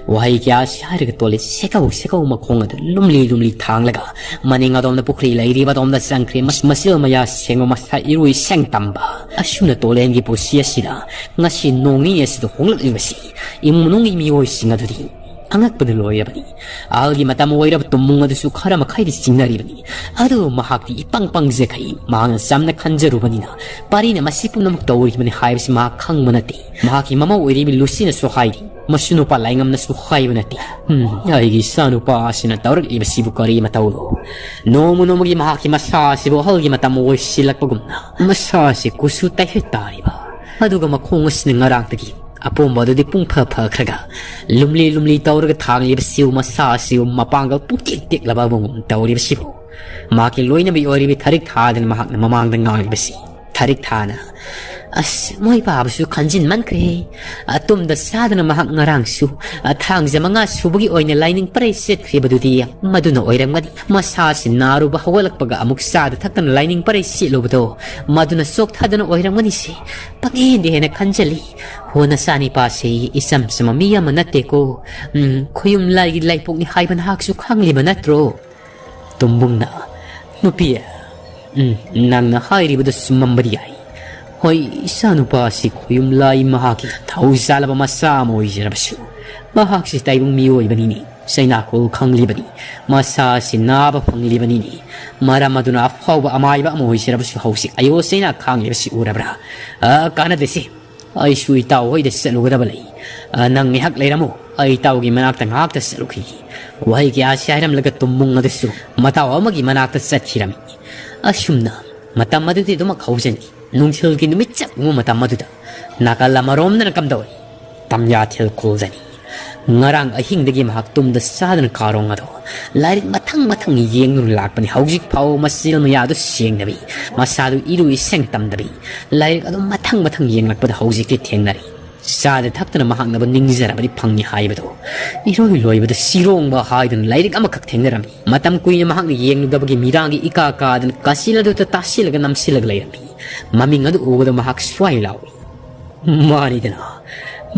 ꯋꯥꯍꯩ ꯀꯌꯥꯁꯤ ꯍꯥꯏꯔꯒ ꯇꯣꯜꯂꯦ꯫ ꯁꯦꯀꯧ ꯁꯦꯀꯧ ꯃꯈꯣꯡ ꯑꯗꯨ ꯂꯨꯝꯂꯤ ꯂꯨꯝꯂꯤ ꯊꯥꯡꯂꯒ ꯃꯅꯤꯡ ꯑꯗꯣꯝꯗ ꯄꯨꯈ꯭ꯔꯤ ꯂꯩꯔꯤꯕ ꯑꯗꯣꯝꯗ ꯆꯪꯈ꯭ꯔꯦ꯫ ꯃꯁ-, ꯃꯆꯤꯜ ꯃꯌꯥ ꯁꯦꯡꯕ, ꯃꯁꯥ ꯏꯔꯨ ꯏꯁꯦꯡ ꯇꯝꯕ꯫ ꯑꯁꯨꯝꯅ ꯇꯣꯂꯦꯟꯒꯤ ꯄꯨꯟꯁꯤ ꯑꯁꯤꯗ ꯉꯁꯤ ꯅꯣꯡ ꯅꯤꯅꯤ ꯑꯁꯤꯗ ꯍꯣꯡꯂꯛꯂꯤꯕꯁꯤ ꯏꯃꯨꯡ ꯃꯅꯨꯡꯒꯤ ꯃꯤꯑꯣꯏꯁꯤꯡ ꯑꯗꯨꯗꯤ ꯑꯉꯛꯄꯗ ꯂꯣꯏꯔꯕꯅꯤ꯫ ꯑꯍꯜꯒꯤ ꯃꯇꯝ ꯑꯣꯏꯔꯕ ꯇꯨꯝꯃꯨꯡ ꯑꯗꯨꯁꯨ ꯈꯔ ꯃꯈꯩꯗꯤ ꯆꯤꯡꯅꯔꯤꯕꯅꯤ꯫ ꯑꯗꯨꯕꯨ ꯃꯍꯥꯛꯇꯤ ꯏꯄꯪ ꯄꯪꯖꯈꯩ꯫ ꯃꯍꯥꯛꯅ ꯆꯝꯅ ꯈꯟꯖꯔꯨꯕꯅꯤꯅ ꯄꯥꯔꯤꯅ ꯃꯁꯤ ꯄꯨꯝꯅꯃꯛ ꯇꯧꯔꯤꯕꯅꯤ ꯍꯥꯏꯕꯁꯤ ꯃꯍꯥꯛ ꯈꯪꯕ ꯅꯠꯇꯦ꯫ ꯃꯍꯥꯛꯀꯤ ꯃꯃꯧ ꯑꯣꯏꯔꯤꯕꯤ ꯂꯨꯁꯤꯅꯁꯨ ꯍꯥꯏꯔꯤ, "ꯃꯁꯨ ꯅꯨꯄꯥ ꯂꯥꯏꯉꯝꯅꯁꯨ ꯍꯥꯏꯕ ꯅꯠꯇꯦ꯫" ꯎꯝ, ꯑꯩꯒꯤ ꯏꯆꯥꯅꯨꯄꯥ ꯑꯁꯤꯅ ꯇꯧꯔꯛꯂꯤꯕꯁꯤꯕꯨ ꯀꯔꯤ ꯃꯇꯧꯅꯣ? ꯅꯣꯡꯃ ꯅꯣꯡꯃꯒꯤ ꯃꯍꯥꯛꯀꯤ ꯃꯁꯥ ꯑꯁꯤꯕꯨ ꯑꯍꯜꯒꯤ ꯃꯇꯝ ꯑꯣꯏꯁꯤꯜꯂꯛꯄꯒꯨꯝꯅ ꯃꯁꯥ ꯑꯁꯤ ꯀꯨꯆꯨ ꯇꯥꯏꯐꯠ ꯇꯥꯔꯤꯕ, ꯑꯗꯨꯒ ꯃꯈꯣꯡ ꯑꯁꯤꯅ ꯉꯔꯥꯡꯗꯒꯤ ꯑꯄꯣꯝꯕ ꯑꯗꯨꯗꯤ ꯄꯨꯡꯐ ꯐꯈ꯭ꯔꯒ ꯂꯨꯝꯂꯤ ꯂꯨꯝꯂꯤ ꯇꯧꯔꯒ ꯊꯥꯡꯂꯤꯕꯁꯤꯕꯨ, ꯃꯁꯥ ꯑꯁꯤꯕꯨ ꯃꯄꯥꯡꯒꯜ ꯄꯨꯡꯇꯦꯛ ꯇꯦꯛꯂꯕ ꯑꯃꯒꯨꯝ ꯇꯧꯔꯤꯕꯁꯤꯕꯨ꯫ ꯃꯍꯥꯛꯀꯤ ꯂꯣꯏꯅꯕꯤ ꯑꯣꯏꯔꯤꯕꯤ ꯊꯔꯤꯛ ꯊꯥꯗꯅ ꯃꯍꯥꯛꯅ ꯃꯃꯥꯡꯗ ꯉꯥꯡꯂꯤꯕꯁꯤ꯫ ꯊꯔꯤꯛ ꯊꯥꯅ, "ꯑꯁ, ꯃꯣꯏ ꯄꯥꯕꯁꯨ ꯈꯟꯖꯤꯟꯃꯟꯈ꯭ꯔꯦ꯫ ꯑꯇꯨꯝꯗ ꯆꯥꯗꯅ ꯃꯍꯥꯛ ꯉꯔꯥꯡꯁꯨ, ꯑ, ꯊꯥꯡꯖ ꯃꯉꯥ ꯁꯨꯕꯒꯤ ꯑꯣꯏꯅ ꯂꯥꯏꯅꯤꯡ ꯄꯔꯩ ꯆꯠꯈ꯭ꯔꯤꯕꯗꯨꯗꯤ ꯃꯗꯨꯅ ꯑꯣꯏꯔꯝꯒꯅꯤ꯫ ꯃꯁꯥꯁꯤ ꯅꯥꯔꯨꯕ ꯍꯧꯒꯠꯂꯛꯄꯒ ꯑꯃꯨꯛ ꯆꯥꯗ ꯊꯛꯇꯅ ꯂꯥꯏꯅꯤꯡ ꯄꯔꯩ ꯆꯦꯠꯂꯨꯕꯗꯣ ꯃꯗꯨꯅ ꯆꯣꯛꯊꯗꯅ ꯑꯣꯏꯔꯝꯒꯅꯤꯁꯦ꯫ ꯄꯪꯍꯦꯟꯗ ꯍꯦꯟꯅ ꯈꯟꯖꯜꯂꯤ꯫ ꯍꯣ, ꯅꯆꯥꯅꯤꯄꯥꯁꯦ ꯏꯆꯝ ꯆꯝꯕ ꯃꯤ ꯑꯃ ꯅꯠꯇꯦꯀꯣ꯫ ꯎꯝ, ꯈꯣꯌꯨꯝ ꯂꯥꯏꯒꯤ ꯂꯥꯏꯄꯣꯛꯅꯤ ꯍꯥꯏꯕ ꯅꯍꯥꯛꯁꯨ ꯈꯪꯂꯤꯕ ꯅꯠꯇ꯭ꯔꯣ?" ꯇꯨꯝꯕꯨꯡꯅ, "ꯅꯨꯄꯤ, ꯎꯝ, ꯅꯪꯅ ꯍꯥꯏꯔꯤꯕꯗꯨ ꯆꯨꯝꯃꯝꯕꯗꯤ ꯌꯥꯏ꯫ ꯍꯣꯏ, ꯏꯆꯥꯅꯨꯄꯥ ꯑꯁꯤ ꯈꯣꯌꯨꯝ ꯂꯥꯏ ꯃꯍꯥꯛꯀꯤ ꯊꯧꯖꯥꯜꯂꯕ ꯃꯆꯥ ꯑꯃ ꯑꯣꯏꯖꯔꯕꯁꯨ, ꯃꯍꯥꯛꯁꯤ ꯇꯥꯏꯕꯪ ꯃꯤꯑꯣꯏꯕꯅꯤꯅꯦ꯫ ꯆꯩꯅꯥꯈꯣꯜ ꯈꯪꯂꯤꯕꯅꯤ꯫ ꯃꯁꯥ ꯑꯁꯤ ꯅꯥꯕ ꯐꯪꯂꯤꯕꯅꯤꯅꯦ꯫ ꯃꯔꯝ ꯑꯗꯨꯅ ꯑꯐꯥꯎꯕ ꯑꯃꯥꯏꯕ ꯑꯃ ꯑꯣꯏꯖꯔꯕꯁꯨ ꯍꯧꯖꯤꯛ ꯑꯌꯣ ꯆꯩꯅꯥ ꯈꯥꯡꯂꯤꯕꯁꯤ ꯎꯔꯕ꯭ꯔꯥ? ꯑ, ꯀꯥꯟꯅꯗꯦꯁꯦ꯫ ꯑꯩꯁꯨ ꯏꯇꯥꯎ ꯍꯣꯏꯗ ꯆꯠꯂꯨꯒꯗꯕ ꯂꯩ꯫ ꯑ, ꯅꯪ ꯉꯥꯏꯍꯥꯛ ꯂꯩꯔꯝꯃꯨ꯫ ꯑꯩ ꯏꯇꯥꯎꯒꯤ ꯃꯅꯥꯛꯇ ꯉꯥꯏꯍꯥꯛꯇ ꯆꯠꯂꯨꯈꯤꯒꯦ꯫" ꯋꯥꯍꯩ ꯀꯌꯥꯁꯤ ꯍꯥꯏꯔꯝꯂꯒ ꯇꯨꯝꯃꯨꯡ ꯑꯗꯨꯁꯨ ꯃꯇꯥꯎ ꯑꯃꯒꯤ ꯃꯅꯥꯛꯇ ꯆꯠꯈꯤꯔꯝꯃꯤ꯫ ꯑꯁꯨꯝꯅ ꯃꯇꯝ ꯑꯗꯨꯗꯤ ꯑꯗꯨꯃꯛ ꯍꯧꯖꯅꯤ꯫ ꯅꯨꯡꯊꯤꯜꯒꯤ ꯅꯨꯃꯤꯠ ꯆꯞ ꯌꯨꯡꯕ ꯃꯇꯝ ꯑꯗꯨꯗ ꯅꯥꯀꯜ ꯑꯃꯔꯣꯝꯗꯅ ꯀꯝꯗꯧꯔꯤ? ꯇꯝꯌꯥꯊꯦꯜ ꯈꯨꯜꯗꯅꯤ꯫ ꯉꯔꯥꯡ ꯑꯍꯤꯡꯗꯒꯤ ꯃꯍꯥꯛ ꯇꯨꯝꯗ ꯆꯥꯗꯅ ꯀꯥꯔꯣꯡ ꯑꯗꯣ ꯂꯥꯏꯔꯤꯛ ꯃꯊꯪ ꯃꯊꯪ ꯌꯦꯡꯗꯨꯅ ꯂꯥꯛꯄꯅꯤ꯫ ꯍꯧꯖꯤꯛ ꯐꯥꯎꯕ ꯃꯆꯤꯜ ꯃꯌꯥꯗꯨ ꯁꯦꯡꯗꯕꯤ, ꯃꯁꯥꯗꯨ ꯏꯔꯨ ꯏꯁꯦꯡ ꯇꯝꯗꯕꯤ, ꯂꯥꯏꯔꯤꯛ ꯑꯗꯨ ꯃꯊꯪ ꯃꯊꯪ ꯌꯦꯡꯂꯛꯄꯗ ꯍꯧꯖꯤꯛꯇꯤ ꯊꯦꯡꯅꯔꯦ꯫ ꯆꯥꯗ ꯊꯛꯇꯅ ꯃꯍꯥꯛꯅꯕꯨ ꯅꯤꯡꯖꯔꯕꯗꯤ ꯐꯪꯉꯤ ꯍꯥꯏꯕꯗꯣ꯫ ꯏꯔꯣꯏ ꯂꯣꯏꯕꯗ ꯁꯤꯔꯣꯡꯕ ꯍꯥꯏꯗꯨꯅ ꯂꯥꯏꯔꯤꯛ ꯑꯃꯈꯛ ꯊꯦꯡꯅꯔꯝꯃꯤ꯫ ꯃꯇꯝ ꯀꯨꯏꯅ ꯃꯍꯥꯛꯅ ꯌꯦꯡꯂꯨꯗꯕꯒꯤ ꯃꯤꯔꯥꯡꯒꯤ ꯏꯀꯥ ꯀꯥꯗꯅ ꯀꯥꯆꯤꯜ ꯑꯗꯨꯗ ꯇꯥꯁꯤꯜꯂꯒ ꯅꯝꯁꯤꯜꯂꯒ ꯂꯩꯔꯝꯃꯤ꯫ ꯃꯃꯤꯡ ꯑꯗꯨ ꯎꯕꯗ ꯃꯍꯥꯛ ꯁ꯭ꯋꯥꯏ ꯂꯥꯎꯏ꯫ ꯃꯥꯅꯤꯗꯅ,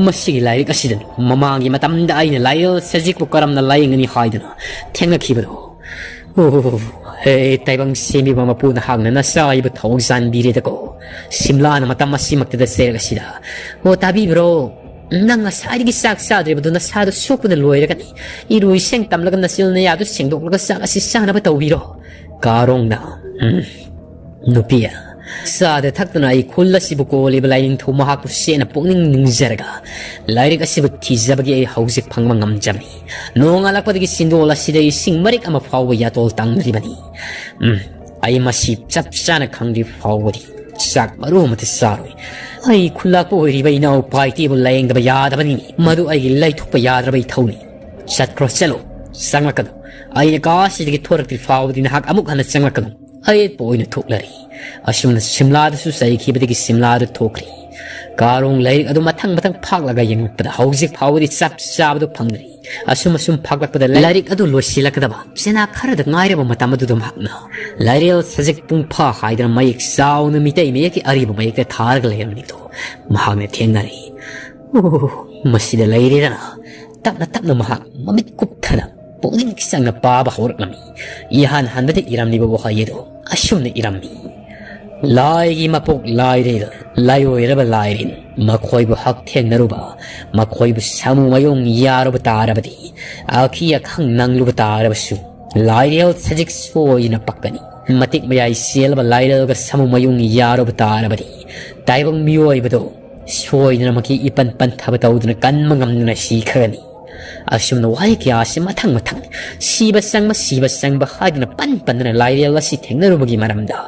ꯃꯁꯤꯒꯤ ꯂꯥꯏꯔꯤꯛ ꯑꯁꯤꯗꯅ ꯃꯃꯥꯡꯒꯤ ꯃꯇꯝꯗ ꯑꯩꯅ ꯂꯥꯏꯔꯦꯜ ꯁꯖꯤꯛꯄꯨ ꯀꯔꯝꯅ ꯂꯥꯏꯌꯦꯡꯒꯅꯤ ꯍꯥꯏꯗꯨꯅ ꯊꯦꯡꯅꯈꯤꯕꯗꯣ꯫ ꯑꯣ, ꯍꯦ, ꯇꯥꯏꯕꯪ ꯁꯦꯝꯕꯤꯕ ꯃꯄꯨ, ꯅꯍꯥꯛꯅ ꯅꯆꯥ ꯑꯩꯕꯨ ꯊꯧꯖꯥꯟꯕꯤꯔꯦꯗꯀꯣ꯫ ꯁꯤꯝꯂꯥꯅ ꯃꯇꯝ ꯑꯁꯤꯃꯛꯇꯗ ꯆꯦꯜꯂꯛ ꯑꯁꯤꯗ꯫ ꯑꯣ, ꯇꯥꯕꯤꯕ꯭ꯔꯣ? ꯅꯪ ꯉꯁꯥꯏꯗꯒꯤ ꯆꯥꯛ ꯆꯥꯗ꯭ꯔꯤꯕꯗꯨ ꯅꯁꯥꯗꯣ ꯁꯣꯛꯄꯅ ꯂꯣꯏꯔꯒꯅꯤ꯫ ꯏꯔꯨ ꯏꯁꯤꯡ ꯇꯝꯂꯒ ꯅꯆꯤꯜ ꯅꯌꯥꯗꯨ ꯁꯦꯡꯗꯣꯛꯂꯒ ꯆꯥꯛ ꯑꯁꯤ ꯆꯥꯅꯕ ꯇꯧꯕꯤꯔꯣ꯫ ꯀꯥꯔꯣꯡꯅ, ꯎꯝ, ꯅꯨꯄꯤ, ꯆꯥꯗ ꯊꯛꯇꯅ ꯑꯩ ꯈꯨꯜ ꯑꯁꯤꯕꯨ ꯀꯣꯜꯂꯤꯕ ꯂꯥꯏꯅꯤꯡꯊꯧ ꯃꯍꯥꯛꯄꯨ ꯆꯦꯠꯅ ꯄꯨꯛꯅꯤꯡ ꯅꯤꯡꯖꯔꯒ ꯂꯥꯏꯔꯤꯛ ꯑꯁꯤꯕꯨ ꯊꯤꯖꯕꯒꯤ ꯑꯩ ꯍꯧꯖꯤꯛ ꯐꯪꯕ ꯉꯝꯖꯕꯅꯤ꯫ ꯅꯣꯡꯉꯥꯜꯂꯛꯄꯗꯒꯤ ꯆꯤꯟꯗꯣꯜ ꯑꯁꯤꯗ ꯏꯁꯤꯡ ꯃꯔꯤꯛ ꯑꯃ ꯐꯥꯎꯕ ꯌꯥꯇꯣꯜ ꯇꯥꯡꯗ꯭ꯔꯤꯕꯅꯤ꯫ ꯎꯝ, ꯑꯩ ꯃꯁꯤ ꯆꯞ ꯆꯥꯅ ꯈꯪꯗ꯭ꯔꯤ ꯐꯥꯎꯕꯗꯤ ꯆꯥꯛ ꯃꯔꯨ ꯑꯃꯠꯇ ꯆꯥꯔꯣꯏ꯫ ꯑꯩ ꯈꯨꯜꯂꯥꯛꯄ ꯑꯣꯏꯔꯤꯕ ꯏꯅꯥꯎ ꯄꯥꯏꯇꯦꯕꯨ ꯂꯥꯌꯦꯡꯗꯕ ꯌꯥꯗꯕꯅꯤꯅꯦ꯫ ꯃꯗꯨ ꯑꯩꯒꯤ ꯂꯩꯊꯣꯛꯄ ꯌꯥꯗ꯭ꯔꯕ ꯏꯊꯧꯅꯤ꯫ ꯆꯠꯈ꯭ꯔꯣ, ꯆꯠꯂꯣ, ꯆꯪꯂꯛꯀꯅꯨ꯫ ꯑꯩꯅ ꯀꯥ ꯑꯁꯤꯗꯒꯤ ꯊꯣꯔꯛꯇ꯭ꯔꯤ ꯐꯥꯎꯕꯗꯤ ꯅꯍꯥꯛ ꯑꯃꯨꯛ ꯍꯟꯅ ꯆꯪꯂꯛꯀꯅꯨ꯫ ꯑꯌꯦꯠꯄ ꯑꯣꯏꯅ ꯊꯣꯛꯂꯔꯤ꯫ ꯑꯁꯨꯝꯅ ꯁꯤꯝꯂꯥꯗꯁꯨ ꯆꯩꯈꯤꯕꯗꯒꯤ ꯁꯤꯝꯂꯥꯗ ꯊꯣꯛꯈ꯭ꯔꯤ꯫ ꯀꯥꯔꯣꯡ ꯂꯥꯏꯔꯤꯛ ꯑꯗꯨ ꯃꯊꯪ ꯃꯊꯪ ꯐꯥꯛꯂꯒ ꯌꯦꯡꯂꯛꯄꯗ ꯍꯧꯖꯤꯛ ꯐꯥꯎꯕꯗꯤ ꯆꯞ ꯆꯥꯕꯗꯨ ꯐꯪꯗ꯭ꯔꯤ꯫ ꯑꯁꯨꯝ ꯑꯁꯨꯝ ꯐꯥꯛꯂꯛꯄꯗ ꯂꯥꯏꯔꯤꯛ ꯑꯗꯨ ꯂꯣꯏꯁꯤꯜꯂꯛꯀꯗꯕ ꯆꯦꯅꯥ ꯈꯔꯗ ꯉꯥꯏꯔꯕ ꯃꯇꯝ ꯑꯗꯨꯗ ꯃꯍꯥꯛꯅ ꯂꯥꯏꯔꯦꯜ ꯁꯖꯤꯛ ꯄꯨꯡꯐꯥ ꯍꯥꯏꯗꯅ ꯃꯌꯦꯛ ꯆꯥꯎꯅ ꯃꯤꯇꯩ ꯃꯌꯦꯛꯀꯤ ꯑꯔꯤꯕ ꯃꯌꯦꯛꯇ ꯊꯥꯔꯒ ꯂꯩꯔꯝꯂꯤꯗꯨ ꯃꯍꯥꯛꯅ ꯊꯦꯡꯅꯔꯤ꯫ ꯑꯣ, ꯃꯁꯤꯗ ꯂꯩꯔꯦꯗꯅ꯫ ꯇꯞꯅ ꯇꯞꯅ ꯃꯍꯥꯛ ꯃꯃꯤꯠ ꯀꯨꯞꯊꯅ ꯄꯨꯛꯅꯤꯡ ꯆꯪꯅ ꯄꯥꯕ ꯍꯧꯔꯛꯂꯝꯃꯤ꯫ ꯏꯍꯥꯟ ꯍꯥꯟꯕꯗ ꯏꯔꯝꯂꯤꯕ ꯋꯥꯍꯩ ꯑꯗꯨ ꯑꯁꯨꯝꯅ ꯏꯔꯝꯃꯤ: "ꯂꯥꯏꯒꯤ ꯃꯄꯣꯛ ꯂꯥꯏꯔꯦꯜ, ꯂꯥꯏꯑꯣꯏꯔꯕ ꯂꯥꯏꯔꯦꯜ, ꯃꯈꯣꯏꯕꯨ ꯍꯛꯊꯦꯡꯅꯔꯨꯕ, ꯃꯈꯣꯏꯕꯨ ꯁꯥꯃꯨ ꯃꯌꯣꯡ ꯌꯥꯔꯨꯕ ꯇꯥꯔꯕꯗꯤ, ꯑꯈꯤ ꯑꯈꯪ ꯅꯪꯂꯨꯕ ꯇꯥꯔꯕꯁꯨ, ꯂꯥꯏꯔꯦꯜ ꯁꯖꯤꯛ ꯁꯣꯏꯗꯅ ꯄꯛꯀꯅꯤ꯫ ꯃꯇꯤꯛ ꯃꯌꯥꯏ ꯆꯦꯜꯂꯕ ꯂꯥꯏꯔꯦꯜꯒ ꯁꯥꯃꯨ ꯃꯌꯣꯡ ꯌꯥꯔꯨꯕ ꯇꯥꯔꯕꯗꯤ, ꯇꯥꯏꯕꯪ ꯃꯤꯑꯣꯏꯕꯗꯣ ꯁꯣꯏꯗꯅꯃꯛꯀꯤ ꯏꯄꯟ ꯄꯟꯊꯕ ꯇꯧꯗꯨꯅ ꯀꯟꯕ ꯉꯝꯗꯨꯅ ꯁꯤꯈ꯭ꯔꯒꯅꯤ꯫" ꯑꯁꯨꯝꯅ ꯋꯥꯍꯩ ꯀꯌꯥ ꯑꯁꯤ ꯃꯊꯪ ꯃꯊꯪ ꯁꯤꯕ ꯆꯪꯕ, ꯁꯤꯕ ꯆꯪꯕ ꯍꯥꯏꯗꯨꯅ ꯄꯟ ꯄꯟꯗꯨꯅ ꯂꯥꯏꯔꯦꯜ ꯑꯁꯤ ꯊꯦꯡꯅꯔꯨꯕꯒꯤ ꯃꯔꯝꯗ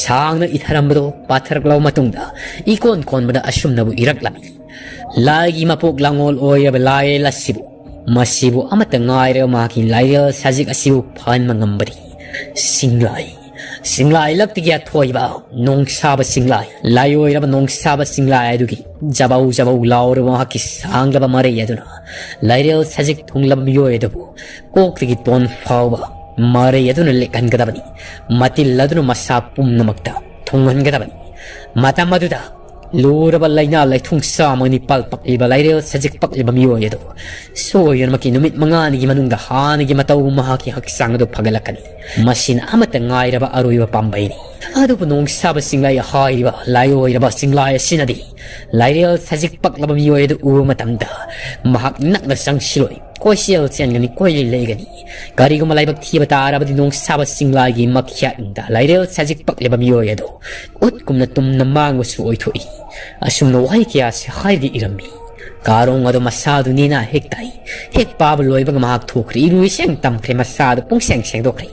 ꯁꯥꯡꯅ ꯏꯊꯔꯝꯕꯗꯣ ꯄꯥꯊꯔꯛꯂꯕ ꯃꯇꯨꯡꯗ ꯏꯀꯣꯟ ꯀꯣꯟꯕꯗ ꯑꯁꯨꯝꯅꯕꯨ ꯏꯔꯛꯂꯝꯃꯤ: "ꯂꯥꯏꯒꯤ ꯃꯄꯣꯛ ꯂꯥꯡꯑꯣꯜ ꯑꯣꯏꯔꯕ ꯂꯥꯏꯔꯦꯜ ꯑꯁꯤꯕꯨ, ꯃꯁꯤꯕꯨ ꯑꯃꯠꯇ ꯉꯥꯏꯔꯕ ꯃꯍꯥꯛꯀꯤ ꯂꯥꯏꯔꯦꯜ ꯁꯖꯤꯛ ꯑꯁꯤꯕꯨ ꯐꯍꯟꯕ ꯉꯝꯕꯗꯤ ꯆꯤꯡꯂꯥꯏ ꯆꯤꯡꯂꯥꯏ ꯂꯛꯇꯒꯤ ꯑꯊꯣꯏꯕ ꯅꯣꯡꯁꯥꯕ ꯆꯤꯡꯂꯥꯏ, ꯂꯥꯏꯑꯣꯏꯔꯕ ꯅꯣꯡꯁꯥꯕ ꯆꯤꯡꯂꯥꯏ ꯑꯗꯨꯒꯤ ꯖꯕꯧ ꯖꯕꯧ ꯂꯥꯎꯔꯕ ꯃꯍꯥꯛꯀꯤ ꯁꯥꯡꯂꯕ ꯃꯔꯩ ꯑꯗꯨꯅ ꯂꯥꯏꯔꯦꯜ ꯁꯖꯤꯛ ꯊꯨꯡꯂꯕ ꯃꯤꯑꯣꯏ ꯑꯗꯨꯕꯨ ꯀꯣꯛꯇꯒꯤ ꯇꯣꯟ ꯐꯥꯎꯕ ꯃꯔꯩ ꯑꯗꯨꯅ ꯂꯤꯛꯍꯟꯒꯗꯕꯅꯤ꯫ ꯃꯇꯤꯜ ꯑꯗꯨꯅ ꯃꯁꯥ ꯄꯨꯝꯅꯃꯛꯇ ꯊꯨꯡꯍꯟꯒꯗꯕꯅꯤ꯫ ꯃꯇꯝ ꯑꯗꯨꯗ ꯂꯨꯔꯕ ꯂꯥꯏꯅꯥ ꯂꯥꯏꯊꯨꯡ ꯆꯥꯝꯃꯒ ꯅꯤꯄꯥꯜ ꯄꯛꯂꯤꯕ ꯂꯥꯏꯔꯦꯜ ꯁꯖꯤꯛ ꯄꯛꯂꯤꯕ ꯃꯤꯑꯣꯏ ꯑꯗꯨ ꯁꯣꯏꯗꯅꯃꯛꯀꯤ ꯅꯨꯃꯤꯠ ꯃꯉꯥꯅꯤꯒꯤ ꯃꯅꯨꯡꯗ ꯍꯥꯟꯅꯒꯤ ꯃꯇꯧ ꯃꯍꯥꯛꯀꯤ ꯍꯛꯆꯥꯡ ꯑꯗꯨ ꯐꯒꯠꯂꯛꯀꯅꯤ꯫ ꯃꯁꯤꯅ ꯑꯃꯠꯇ ꯉꯥꯏꯔꯕ ꯑꯔꯣꯏꯕ ꯄꯥꯝꯕꯩꯅꯤ꯫ ꯑꯗꯨꯕꯨ ꯅꯣꯡꯁꯥꯕ ꯆꯤꯡꯂꯥꯏ ꯍꯥꯏꯔꯤꯕ ꯂꯥꯏꯑꯣꯏꯔꯕ ꯆꯤꯡꯂꯥꯏ ꯑꯁꯤꯅꯗꯤ ꯂꯥꯏꯔꯦꯜ ꯁꯖꯤꯛ ꯄꯛꯂꯕ ꯃꯤꯑꯣꯏ ꯑꯗꯨ ꯎꯕ ꯃꯇꯝꯗ ꯃꯍꯥꯛ ꯅꯛꯅ ꯆꯪꯁꯤꯜꯂꯣꯏ꯫ ꯀꯣꯏꯆꯦꯜ ꯆꯦꯟꯒꯅꯤ, ꯀꯣꯏꯂꯩ ꯂꯩꯒꯅꯤ꯫ ꯀꯔꯤꯒꯨꯝꯕ ꯂꯥꯏꯕꯛ ꯊꯤꯕ ꯇꯥꯔꯕꯗꯤ ꯅꯣꯡꯁꯥꯕ ꯆꯤꯡꯂꯥꯏꯒꯤ ꯃꯈꯌꯥꯠꯅꯨꯡꯗ ꯂꯥꯏꯔꯦꯜ ꯁꯖꯤꯛ ꯄꯛꯂꯤꯕ ꯃꯤꯑꯣꯏ ꯑꯗꯨ ꯎꯠꯀꯨꯝꯅ ꯇꯨꯝꯅ ꯃꯥꯡꯕꯁꯨ ꯑꯣꯏꯊꯣꯛꯏ꯫ ꯑꯁꯨꯝꯅ ꯋꯥꯍꯩ ꯀꯌꯥꯁꯤ ꯍꯥꯏꯔꯒ ꯏꯔꯝꯃꯤ꯫ ꯀꯥꯔꯣꯡ ꯑꯗꯨ ꯃꯁꯥꯗꯨ ꯅꯦꯅꯥ ꯍꯦꯛ ꯇꯥꯏ꯫ ꯍꯦꯛ ꯄꯥꯕ ꯂꯣꯏꯕꯒ ꯃꯍꯥꯛ ꯊꯣꯛꯈ꯭ꯔꯦ꯫ ꯏꯔꯨ ꯏꯁꯦꯡ ꯇꯝꯈ꯭ꯔꯦ꯫ ꯃꯁꯥꯗꯨ ꯄꯨꯡꯁꯦꯡ ꯁꯦꯡꯗꯣꯛꯈ꯭ꯔꯦ꯫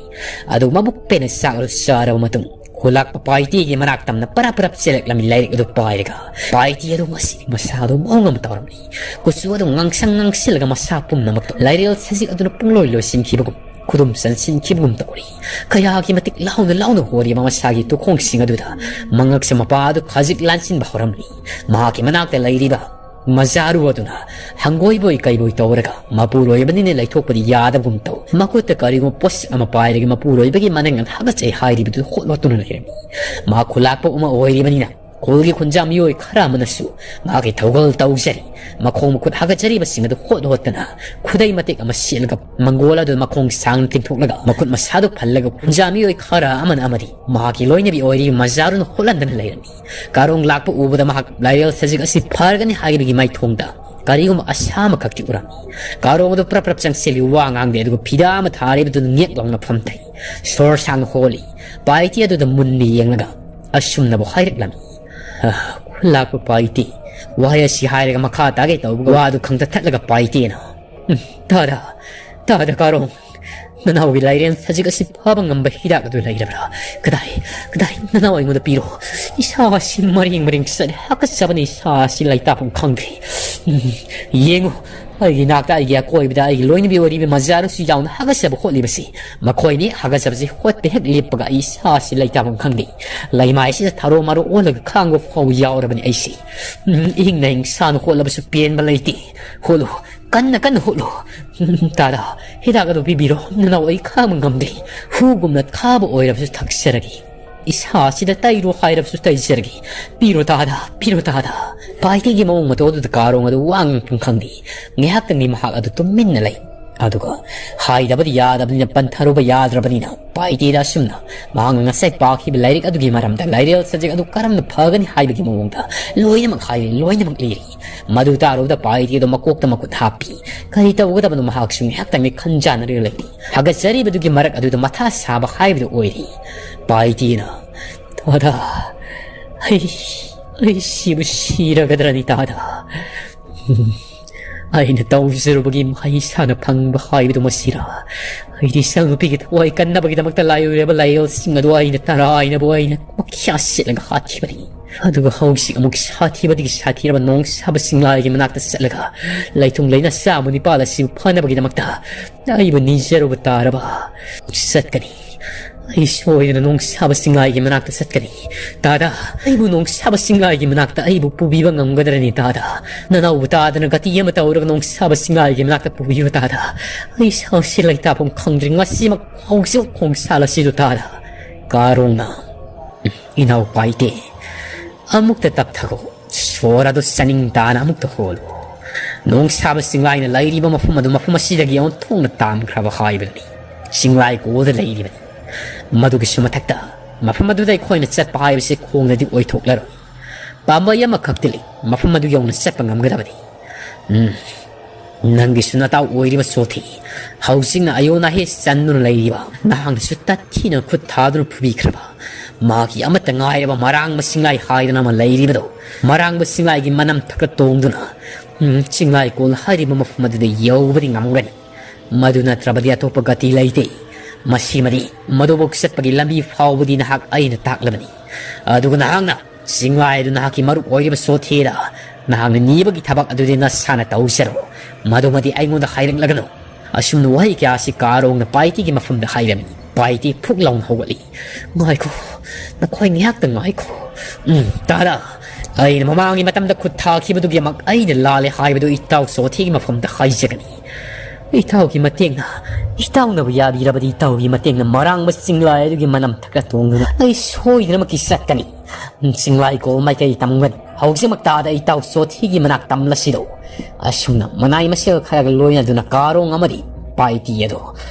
ꯑꯗꯨ ꯃꯕꯨꯛ ꯄꯦꯟꯅ ꯆꯥꯛ ꯑꯗꯨ ꯆꯥꯔꯕ ꯃꯇꯨꯡ ꯈꯨꯂꯥꯛꯄ ꯄꯥꯏꯇꯦꯒꯤ ꯃꯅꯥꯛ ꯇꯝꯅ ꯄꯔꯞ ꯄꯔꯞ ꯆꯦꯜꯂꯛꯂꯝꯃꯤ ꯂꯥꯏꯔꯤꯛ ꯑꯗꯨ ꯄꯥꯏꯔꯒ꯫ ꯄꯥꯏꯇꯦ ꯑꯗꯨ ꯉꯁꯤꯗꯤ ꯃꯁꯥꯗꯨ ꯃꯑꯣꯡ ꯑꯃ ꯇꯧꯔꯝꯃꯤ꯫ ꯀꯨꯆꯨ ꯑꯗꯨ ꯉꯥꯡꯁꯪ ꯉꯥꯡꯁꯤꯜꯂꯒ ꯃꯁꯥ ꯄꯨꯝꯅꯃꯛꯇ ꯂꯥꯏꯔꯦꯜ ꯁꯖꯤꯛ ꯑꯗꯨꯅ ꯄꯨꯡꯂꯣꯏ ꯂꯣꯏꯁꯤꯟꯈꯤꯕꯒꯨꯝ, ꯈꯨꯗꯨꯝ ꯆꯟꯁꯤꯟꯈꯤꯕꯒꯨꯝ ꯇꯧꯔꯤ꯫ ꯀꯌꯥꯒꯤ ꯃꯇꯤꯛ ꯂꯥꯎꯅ ꯂꯥꯎꯅ ꯍꯣꯔꯤꯕ ꯃꯁꯥꯒꯤ ꯇꯨꯈꯣꯡꯁꯤꯡ ꯑꯗꯨꯗ ꯃꯉꯛꯁꯦ ꯃꯄꯥ ꯑꯗꯨ ꯈꯖꯤꯛ ꯂꯥꯟꯁꯤꯟꯕ ꯍꯧꯔꯝꯂꯤ꯫ ꯃꯍꯥꯛꯀꯤ ꯃꯅꯥꯛꯇ ꯂꯩꯔꯤꯕ ꯃꯖꯥꯔꯨ ꯑꯗꯨꯅ ꯍꯪꯒꯣꯏꯕꯣꯏ ꯀꯩꯕꯣꯏ ꯇꯧꯔꯒ ꯃꯄꯨꯔꯣꯏꯕꯅꯤꯅ ꯂꯩꯊꯣꯛꯄꯗꯤ ꯌꯥꯗꯕꯒꯨꯝ ꯇꯧ꯫ ꯃꯈꯨꯠꯇ ꯀꯔꯤꯒꯨꯝꯕ ꯄꯣꯠꯁꯛ ꯑꯃ ꯄꯥꯏꯔꯒ ꯃꯄꯨꯔꯣꯏꯕꯒꯤ ꯃꯅꯪꯒꯟ ꯍꯥꯒꯠꯆꯩ ꯍꯥꯏꯔꯤꯕꯗꯨ ꯍꯣꯠ ꯍꯣꯠꯇꯨꯅ ꯂꯩꯔꯝꯃꯤ꯫ ꯃꯍꯥꯛ ꯈꯨꯂꯥꯛꯄ ꯑꯃ ꯑꯣꯏꯔꯤꯕꯅꯤꯅ ꯈꯨꯜꯒꯤ ꯈꯨꯟꯖꯥ ꯃꯤꯑꯣꯏ ꯈꯔ ꯑꯃꯅꯁꯨ ꯃꯍꯥꯛꯀꯤ ꯊꯧꯒꯜ ꯇꯧꯖꯔꯤ꯫ ꯃꯈꯣꯡ ꯃꯈꯨꯠ ꯍꯥꯒꯠꯆꯔꯤꯕꯁꯤꯡ ꯑꯗꯨ ꯍꯣꯠ ꯍꯣꯠꯇꯅ ꯈꯨꯗꯩ ꯃꯇꯦꯛ ꯑꯃ ꯁꯦꯠꯂꯒ ꯃꯪꯒꯣꯜ ꯑꯗꯨ ꯃꯈꯣꯡ ꯁꯥꯡꯅ ꯇꯤꯡꯊꯣꯛꯂꯒ ꯃꯈꯨꯠ ꯃꯁꯥꯗꯨ ꯐꯜꯂꯒ ꯈꯨꯟꯖꯥ ꯃꯤꯑꯣꯏ ꯈꯔ ꯑꯃꯅ ꯑꯃꯗꯤ ꯃꯍꯥꯛꯀꯤ ꯂꯣꯏꯅꯕꯤ ꯑꯣꯏꯔꯤꯕ ꯃꯖꯥꯔꯨꯅ ꯍꯣꯠꯍꯟꯗꯅ ꯂꯩꯔꯝꯃꯤ꯫ ꯀꯥꯔꯣꯡ ꯂꯥꯛꯄ ꯎꯕꯗ ꯃꯍꯥꯛ ꯂꯥꯏꯔꯦꯜ ꯁꯖꯤꯛ ꯑꯁꯤ ꯐꯔꯒꯅꯤ ꯍꯥꯏꯕꯒꯤ ꯃꯥꯏꯊꯣꯡꯗ ꯀꯔꯤꯒꯨꯝꯕ ꯑꯁꯥ ꯑꯃꯈꯛꯇꯤ ꯎꯔꯝꯃꯤ꯫ ꯀꯥꯔꯣꯡ ꯑꯗꯨ ꯄ꯭ꯔꯞ ꯄ꯭ꯔꯞ ꯆꯪꯁꯤꯜꯂꯤ, ꯋꯥ ꯉꯥꯡꯗꯦ, ꯑꯗꯨꯒ ꯐꯤꯗꯥ ꯑꯃ ꯊꯥꯔꯤꯕꯗꯨꯅ ꯉꯦꯛ ꯂꯥꯎꯅ ꯐꯝꯊꯩ꯫ ꯁꯣꯔ ꯁꯥꯡꯅ ꯍꯣꯜꯂꯤ꯫ ꯄꯥꯏꯇꯤ ꯑꯗꯨꯗ ꯃꯨꯟꯅ ꯌꯦꯡꯂꯒ ꯑꯁꯨꯝꯅꯕꯨ ꯍꯥꯏꯔꯛꯂꯝꯃꯤ꯫ "ꯑ, ꯈꯨꯂꯥꯛꯄ ꯄꯥꯏꯇꯤ", ꯋꯥꯍꯩ ꯑꯁꯤ ꯍꯥꯏꯔꯒ ꯃꯈꯥ ꯇꯥꯒꯦ ꯇꯧꯕꯒ ꯋꯥꯗꯨ ꯈꯪꯇꯠ ꯊꯠꯂꯒ ꯄꯥꯏꯇꯦꯅ, "ꯎꯝ, ꯇꯥꯗ, ꯇꯥꯗ ꯀꯥꯔꯣꯡ, ꯅꯅꯥꯎꯒꯤ ꯂꯥꯏꯔꯦꯟ ꯁꯖꯤꯛ ꯑꯁꯤ ꯐꯕ ꯉꯝꯕ ꯍꯤꯗꯥꯛ ꯑꯗꯨ ꯂꯩꯔꯕ꯭ꯔꯥ? ꯀꯗꯥꯏ, ꯀꯗꯥꯏ? ꯅꯅꯥꯎ ꯑꯩꯉꯣꯟꯗ ꯄꯤꯔꯣ꯫ ꯏꯁꯥ ꯑꯁꯤ ꯃꯔꯦꯡ ꯃꯔꯦꯡ ꯆꯠꯂꯦ, ꯍꯥꯀꯠꯆꯕꯅ ꯏꯁꯥ ꯑꯁꯤ ꯂꯩꯇꯥꯐꯝ ꯈꯪꯗ꯭ꯔꯦ꯫ ꯎꯝ, ꯌꯦꯡꯉꯨ, ꯑꯩꯒꯤ ꯅꯥꯛꯇ, ꯑꯩꯒꯤ ꯑꯀꯣꯏꯕꯗ ꯑꯩꯒꯤ ꯂꯣꯏꯅꯕꯤ ꯑꯣꯏꯔꯤꯕ ꯃꯖꯥꯔꯨꯁꯨ ꯌꯥꯎꯅ ꯍꯥꯒꯠꯆꯕ ꯍꯣꯠꯂꯤꯕꯁꯤ, ꯃꯈꯣꯏꯅꯤ ꯍꯥꯒꯠꯆꯕꯁꯤ ꯍꯣꯠꯄ ꯍꯦꯛ ꯂꯦꯞꯄꯒ ꯑꯩ ꯏꯁꯥꯁꯤ ꯂꯩꯇꯥꯐꯝ ꯈꯪꯗꯦ꯫ ꯂꯩꯃꯥꯏꯁꯤꯗ ꯊꯔꯣ ꯃꯔꯣ ꯑꯣꯜꯂꯒ ꯈꯥꯡꯕ ꯐꯥꯎ ꯌꯥꯎꯔꯕꯅꯤ ꯑꯩꯁꯤ꯫ ꯎꯝ, ꯏꯍꯤꯡ ꯅꯍꯤꯡ ꯁꯥꯅ ꯍꯣꯠꯂꯕꯁꯨ ꯄꯦꯟꯕ ꯂꯩꯇꯦ꯫ ꯍꯣꯠꯂꯨ, ꯀꯟꯅ ꯀꯟꯅ ꯍꯣꯠꯂꯨ꯫ ꯎꯝ, ꯇꯥꯗ, ꯍꯤꯗꯥꯛ ꯑꯗꯨ ꯄꯤꯕꯤꯔꯣ꯫ ꯅꯅꯥꯎ, ꯑꯩ ꯈꯥꯡꯕ ꯉꯝꯗꯦ꯫ ꯍꯨꯒꯨꯝꯅ ꯈꯥꯕ ꯑꯣꯏꯔꯕꯁꯨ ꯊꯛꯆꯔꯒꯦ꯫ ꯏꯁꯥꯁꯤꯗ ꯇꯩꯔꯣ ꯍꯥꯏꯔꯕꯁꯨ ꯇꯩꯖꯔꯒꯦ꯫ ꯄꯤꯔꯣ ꯇꯥꯗ, ꯄꯤꯔꯣ ꯇꯥꯗ꯫ ꯄꯥꯏꯇꯦꯒꯤ ꯃꯑꯣꯡ ꯃꯇꯧ ꯑꯗꯨꯗ ꯀꯥꯔꯣꯡ ꯑꯗꯨ ꯋꯥ ꯉꯥꯡꯐꯝ ꯈꯪꯗꯦ꯫ ꯉꯥꯏꯍꯥꯛꯇꯪꯗꯤ ꯃꯍꯥꯛ ꯑꯗꯨ ꯇꯨꯃꯤꯟꯅ ꯂꯩ꯫ ꯑꯗꯨꯒ ꯍꯥꯏꯗꯕꯗꯤ ꯌꯥꯗꯕꯅꯤꯅ, ꯄꯟꯊꯔꯨꯕ ꯌꯥꯗ꯭ꯔꯕꯅꯤꯅ, ꯄꯥꯏꯇꯦꯗ ꯑꯁꯨꯝꯅ ꯃꯍꯥꯛꯅ ꯉꯁꯥꯏ ꯄꯥꯈꯤꯕ ꯂꯥꯏꯔꯤꯛ ꯑꯗꯨꯒꯤ ꯃꯔꯝꯗ, ꯂꯥꯏꯔꯦꯜ ꯁꯕꯖꯦꯛ ꯑꯗꯨ ꯀꯔꯝꯅ ꯐꯒꯅꯤ ꯍꯥꯏꯕꯒꯤ ꯃꯑꯣꯡꯗ ꯂꯣꯏꯅꯃꯛ ꯍꯥꯏꯔꯤ, ꯂꯣꯏꯅꯃꯛ ꯂꯤꯔꯤ꯫ ꯃꯗꯨ ꯇꯥꯔꯨꯕꯗ ꯄꯥꯏꯇꯦꯗꯣ ꯃꯀꯣꯛꯇ ꯃꯈꯨꯠ ꯍꯥꯞꯄꯤ꯫ ꯀꯔꯤ ꯇꯧꯒꯗꯕꯅꯣ ꯃꯍꯥꯛꯁꯨ ꯉꯥꯏꯍꯥꯛꯇꯪꯗꯤ ꯈꯟꯖꯥꯟꯅꯔꯒ ꯂꯩꯔꯤ꯫ ꯍꯥꯒꯠꯆꯔꯤꯕꯗꯨꯒꯤ ꯃꯔꯛ ꯑꯗꯨꯗ ꯃꯊꯥ ꯁꯥꯕ ꯍꯥꯏꯕꯗꯨ ꯑꯣꯏꯔꯤ꯫ ꯄꯥꯏꯇꯦꯅ, "ꯇꯥꯗ, ꯑꯩ, ꯑꯩ ꯁꯤꯕꯨ ꯁꯤꯔꯒꯗ꯭ꯔꯅꯤ ꯇꯥꯗ꯫ ꯑꯩꯅ ꯇꯧꯖꯔꯨꯕꯒꯤ ꯃꯍꯩ ꯁꯥꯅ ꯐꯪꯕ ꯍꯥꯏꯕꯗꯨ ꯃꯁꯤꯔꯥ? ꯑꯩꯗꯤ ꯏꯆꯥꯅꯨꯄꯤꯒꯤ ꯊꯋꯥꯏ ꯀꯟꯅꯕꯒꯤꯗꯃꯛꯇ ꯂꯥꯏ ꯑꯣꯏꯔꯕ ꯂꯥꯏꯌꯦꯜꯁꯤꯡ ꯑꯗꯨ ꯑꯩꯅ ꯇꯔꯥꯏꯅꯕꯨ ꯑꯩꯅ ꯃꯈ꯭ꯌꯥ ꯁꯦꯠꯂꯒ ꯍꯥꯠꯈꯤꯕꯅꯤ꯫ ꯑꯗꯨꯒ ꯍꯧꯖꯤꯛ ꯑꯃꯨꯛ ꯁꯥꯊꯤꯕꯗꯒꯤ ꯁꯥꯊꯤꯔꯕ ꯅꯣꯡ ꯁꯥꯕ ꯆꯤꯡꯂꯥꯏꯒꯤ ꯃꯅꯥꯛꯇ ꯆꯠꯂꯒ ꯂꯩꯊꯨꯡ ꯂꯩꯅ ꯆꯥꯕ ꯅꯤꯄꯥꯜ ꯑꯁꯤꯕꯨ ꯐꯅꯕꯒꯤꯗꯃꯛꯇ ꯑꯩꯕꯨ ꯅꯤꯖꯔꯨꯕ ꯇꯥꯔꯕ꯫ ꯆꯠꯀꯅꯤ꯫ ꯑꯩ ꯁꯣꯏꯗꯅ ꯅꯣꯡ ꯁꯥꯕ ꯆꯤꯡꯂꯥꯏꯒꯤ ꯃꯅꯥꯛꯇ ꯆꯠꯀꯅꯤ꯫ ꯇꯥꯗ, ꯑꯩꯕꯨ ꯅꯣꯡ ꯁꯥꯕ ꯆꯤꯡꯂꯥꯏꯒꯤ ꯃꯅꯥꯛꯇ ꯑꯩꯕꯨ ꯄꯨꯕꯤꯕ ꯉꯝꯒꯗ꯭ꯔꯅꯤ ꯇꯥꯗ? ꯅꯅꯥꯎꯕꯨ ꯇꯥꯗꯅ ꯒꯇꯤ ꯑꯃ ꯇꯧꯔꯒ ꯅꯣꯡ ꯁꯥꯕ ꯆꯤꯡꯂꯥꯏꯒꯤ ꯃꯅꯥꯛꯇ ꯄꯨꯕꯤꯌꯨ ꯇꯥꯗ꯫ ꯑꯩ ꯁꯥꯎꯁꯤ ꯂꯩꯇꯥꯐꯝ ꯈꯪꯗ꯭ꯔꯤ꯫ ꯉꯁꯤꯃꯛ ꯍꯧꯖꯤꯛ ꯈꯣꯡꯁꯥꯜ ꯑꯁꯤꯗꯨ ꯇꯥꯗ꯫ ꯀꯥꯔꯣꯡꯅ, "ꯏꯅꯥꯎ ꯄꯥꯏꯇꯦ, ꯑꯃꯨꯛꯇ ꯇꯞꯊꯈꯣ꯫ ꯁꯣꯔ ꯑꯗꯨ ꯆꯥꯅꯤꯡ ꯇꯥꯅ ꯑꯃꯨꯛꯇ ꯍꯣꯜꯂꯨ꯫ ꯅꯣꯡ ꯁꯥꯕ ꯆꯤꯡꯂꯥꯏꯅ ꯂꯩꯔꯤꯕ ꯃꯐꯝ ꯑꯗꯨ ꯃꯐꯝ ꯑꯁꯤꯗꯒꯤ ꯑꯣꯟꯊꯣꯛꯅ ꯇꯥꯝꯈ꯭ꯔꯕ ꯍꯥꯏꯕꯗꯨꯅꯤ꯫ ꯆꯤꯡꯂꯥꯏ ꯀꯣꯜꯗ ꯂꯩꯔꯤꯕꯅꯤ꯫ ꯃꯗꯨꯒꯤꯁꯨ ꯃꯊꯛꯇ, ꯃꯐꯝ ꯑꯗꯨꯗ ꯑꯩꯈꯣꯏꯅ ꯆꯠꯄ ꯍꯥꯏꯕꯁꯤ ꯈꯣꯡꯅꯗꯤ ꯑꯣꯏꯊꯣꯛꯂꯔꯣꯏ꯫ ꯄꯥꯝꯕꯩ ꯑꯃꯈꯛꯇꯤ ꯂꯩ, ꯃꯐꯝ ꯑꯗꯨ ꯌꯧꯅ ꯆꯠꯄ ꯉꯝꯒꯗꯕꯅꯤ꯫ ꯎꯝ, ꯅꯪꯒꯤꯁꯨ ꯅꯇꯥꯎ ꯑꯣꯏꯔꯤꯕ ꯆꯣꯊꯦ, ꯍꯧꯖꯤꯛꯅ ꯑꯌꯣ ꯅꯥꯍꯦ ꯆꯟꯗꯨꯅ ꯂꯩꯔꯤꯕ, ꯅꯍꯥꯛꯅꯁꯨ ꯇꯠꯊꯤꯅ ꯈꯨꯠ ꯊꯥꯗꯨꯅ ꯐꯨꯕꯤꯈ꯭ꯔꯕ, ꯃꯥꯒꯤ ꯑꯃꯠꯇ ꯉꯥꯏꯔꯕ ꯃꯔꯥꯡꯕ ꯆꯤꯡꯂꯥꯏ ꯍꯥꯏꯗꯅ ꯑꯃ ꯂꯩꯔꯤꯕꯗꯣ, ꯃꯔꯥꯡꯕ ꯆꯤꯡꯂꯥꯏꯒꯤ ꯃꯅꯝ ꯊꯛꯇ ꯇꯣꯡꯗꯨꯅ, ꯎꯝ, ꯆꯤꯡꯂꯥꯏ ꯀꯣꯜ ꯍꯥꯏꯔꯤꯕ ꯃꯐꯝ ꯑꯗꯨꯗ ꯌꯧꯕꯗꯤ ꯉꯝꯒꯅꯤ꯫ ꯃꯗꯨ ꯅꯠꯇ꯭ꯔꯕꯗꯤ ꯑꯇꯣꯞꯄ ꯒꯇꯤ ꯂꯩꯇꯦ꯫ ꯃꯁꯤꯃꯗꯤ ꯃꯗꯨꯕꯨ ꯆꯠꯄꯒꯤ ꯂꯝꯕꯤ ꯐꯥꯎꯕꯗꯤ ꯅꯍꯥꯛ ꯑꯩꯅ ꯇꯥꯛꯂꯕꯅꯤ꯫ ꯑꯗꯨꯒ ꯅꯍꯥꯛꯅ ꯆꯤꯡꯂꯥꯏ ꯑꯗꯨ ꯅꯍꯥꯛꯀꯤ ꯃꯔꯨꯞ ꯑꯣꯏꯔꯤꯕ ꯆꯣꯊꯦꯗ ꯅꯍꯥꯛꯅ ꯅꯤꯕꯒꯤ ꯊꯕꯛ ꯑꯗꯨꯗꯤ ꯅꯁꯥꯅ ꯇꯧꯖꯔꯣ꯫ ꯃꯗꯨꯃꯗꯤ ꯑꯩꯉꯣꯟꯗ ꯍꯥꯏꯔꯛꯂꯒꯅꯨ꯫ ꯑꯁꯨꯝꯅ ꯋꯥꯍꯩ ꯀꯌꯥ ꯑꯁꯤ ꯀꯥꯔꯣꯡꯅ ꯄꯥꯏꯇꯤꯒꯤ ꯃꯐꯝꯗ ꯍꯥꯏꯔꯝꯃꯤ꯫ ꯄꯥꯏꯇꯤ ꯐꯨꯛ ꯂꯥꯎꯅ ꯍꯧꯒꯠꯂꯤ꯫ "ꯉꯥꯏꯈꯣ, ꯅꯈꯣꯏ ꯉꯥꯏꯍꯥꯛꯇ ꯉꯥꯏꯈꯣ꯫ ꯎꯝ, ꯇꯥꯔꯥ, ꯑꯩꯅ ꯃꯃꯥꯡꯒꯤ ꯃꯇꯝꯗ ꯈꯨꯠ ꯊꯥꯈꯤꯕꯗꯨꯒꯤꯗꯃꯛ ꯑꯩꯅ ꯂꯥꯜꯂꯦ ꯍꯥꯏꯕꯗꯨ ꯏꯇꯥꯎ ꯆꯣꯊꯤꯒꯤ ꯃꯐꯝꯗ ꯍꯥꯏꯖꯒꯅꯤ꯫ ꯏꯇꯥꯎꯒꯤ ꯃꯇꯦꯡꯅ, ꯏꯇꯥꯎꯅꯕꯨ ꯌꯥꯕꯤꯔꯕꯗꯤ ꯏꯇꯥꯎꯒꯤ ꯃꯇꯦꯡꯅ ꯃꯔꯥꯡꯕ ꯆꯤꯡꯂꯥꯏ ꯑꯗꯨꯒꯤ ꯃꯅꯝ ꯊꯛꯂ ꯇꯣꯡꯗꯨꯅ ꯑꯩ ꯁꯣꯏꯗꯅꯃꯛꯀꯤ ꯆꯠꯀꯅꯤ꯫ ꯆꯤꯡꯂꯥꯏ ꯀꯣꯜ ꯃꯥꯏꯀꯩ ꯇꯝꯒꯅꯤ꯫ ꯍꯧꯖꯤꯛꯃꯛ ꯇꯥꯗ ꯏꯇꯥꯎ ꯆꯣꯊꯤꯒꯤ ꯃꯅꯥꯛ ꯇꯝꯂꯁꯤꯗꯣ"꯫ ꯑꯁꯨꯝꯅ ꯃꯅꯥꯏ ꯃꯁꯦꯜ ꯈꯔꯒ ꯂꯣꯏꯅꯗꯨꯅ ꯀꯥꯔꯣꯡ ꯑꯃꯗꯤ ꯄꯥꯏꯇꯤ ꯑꯗꯣ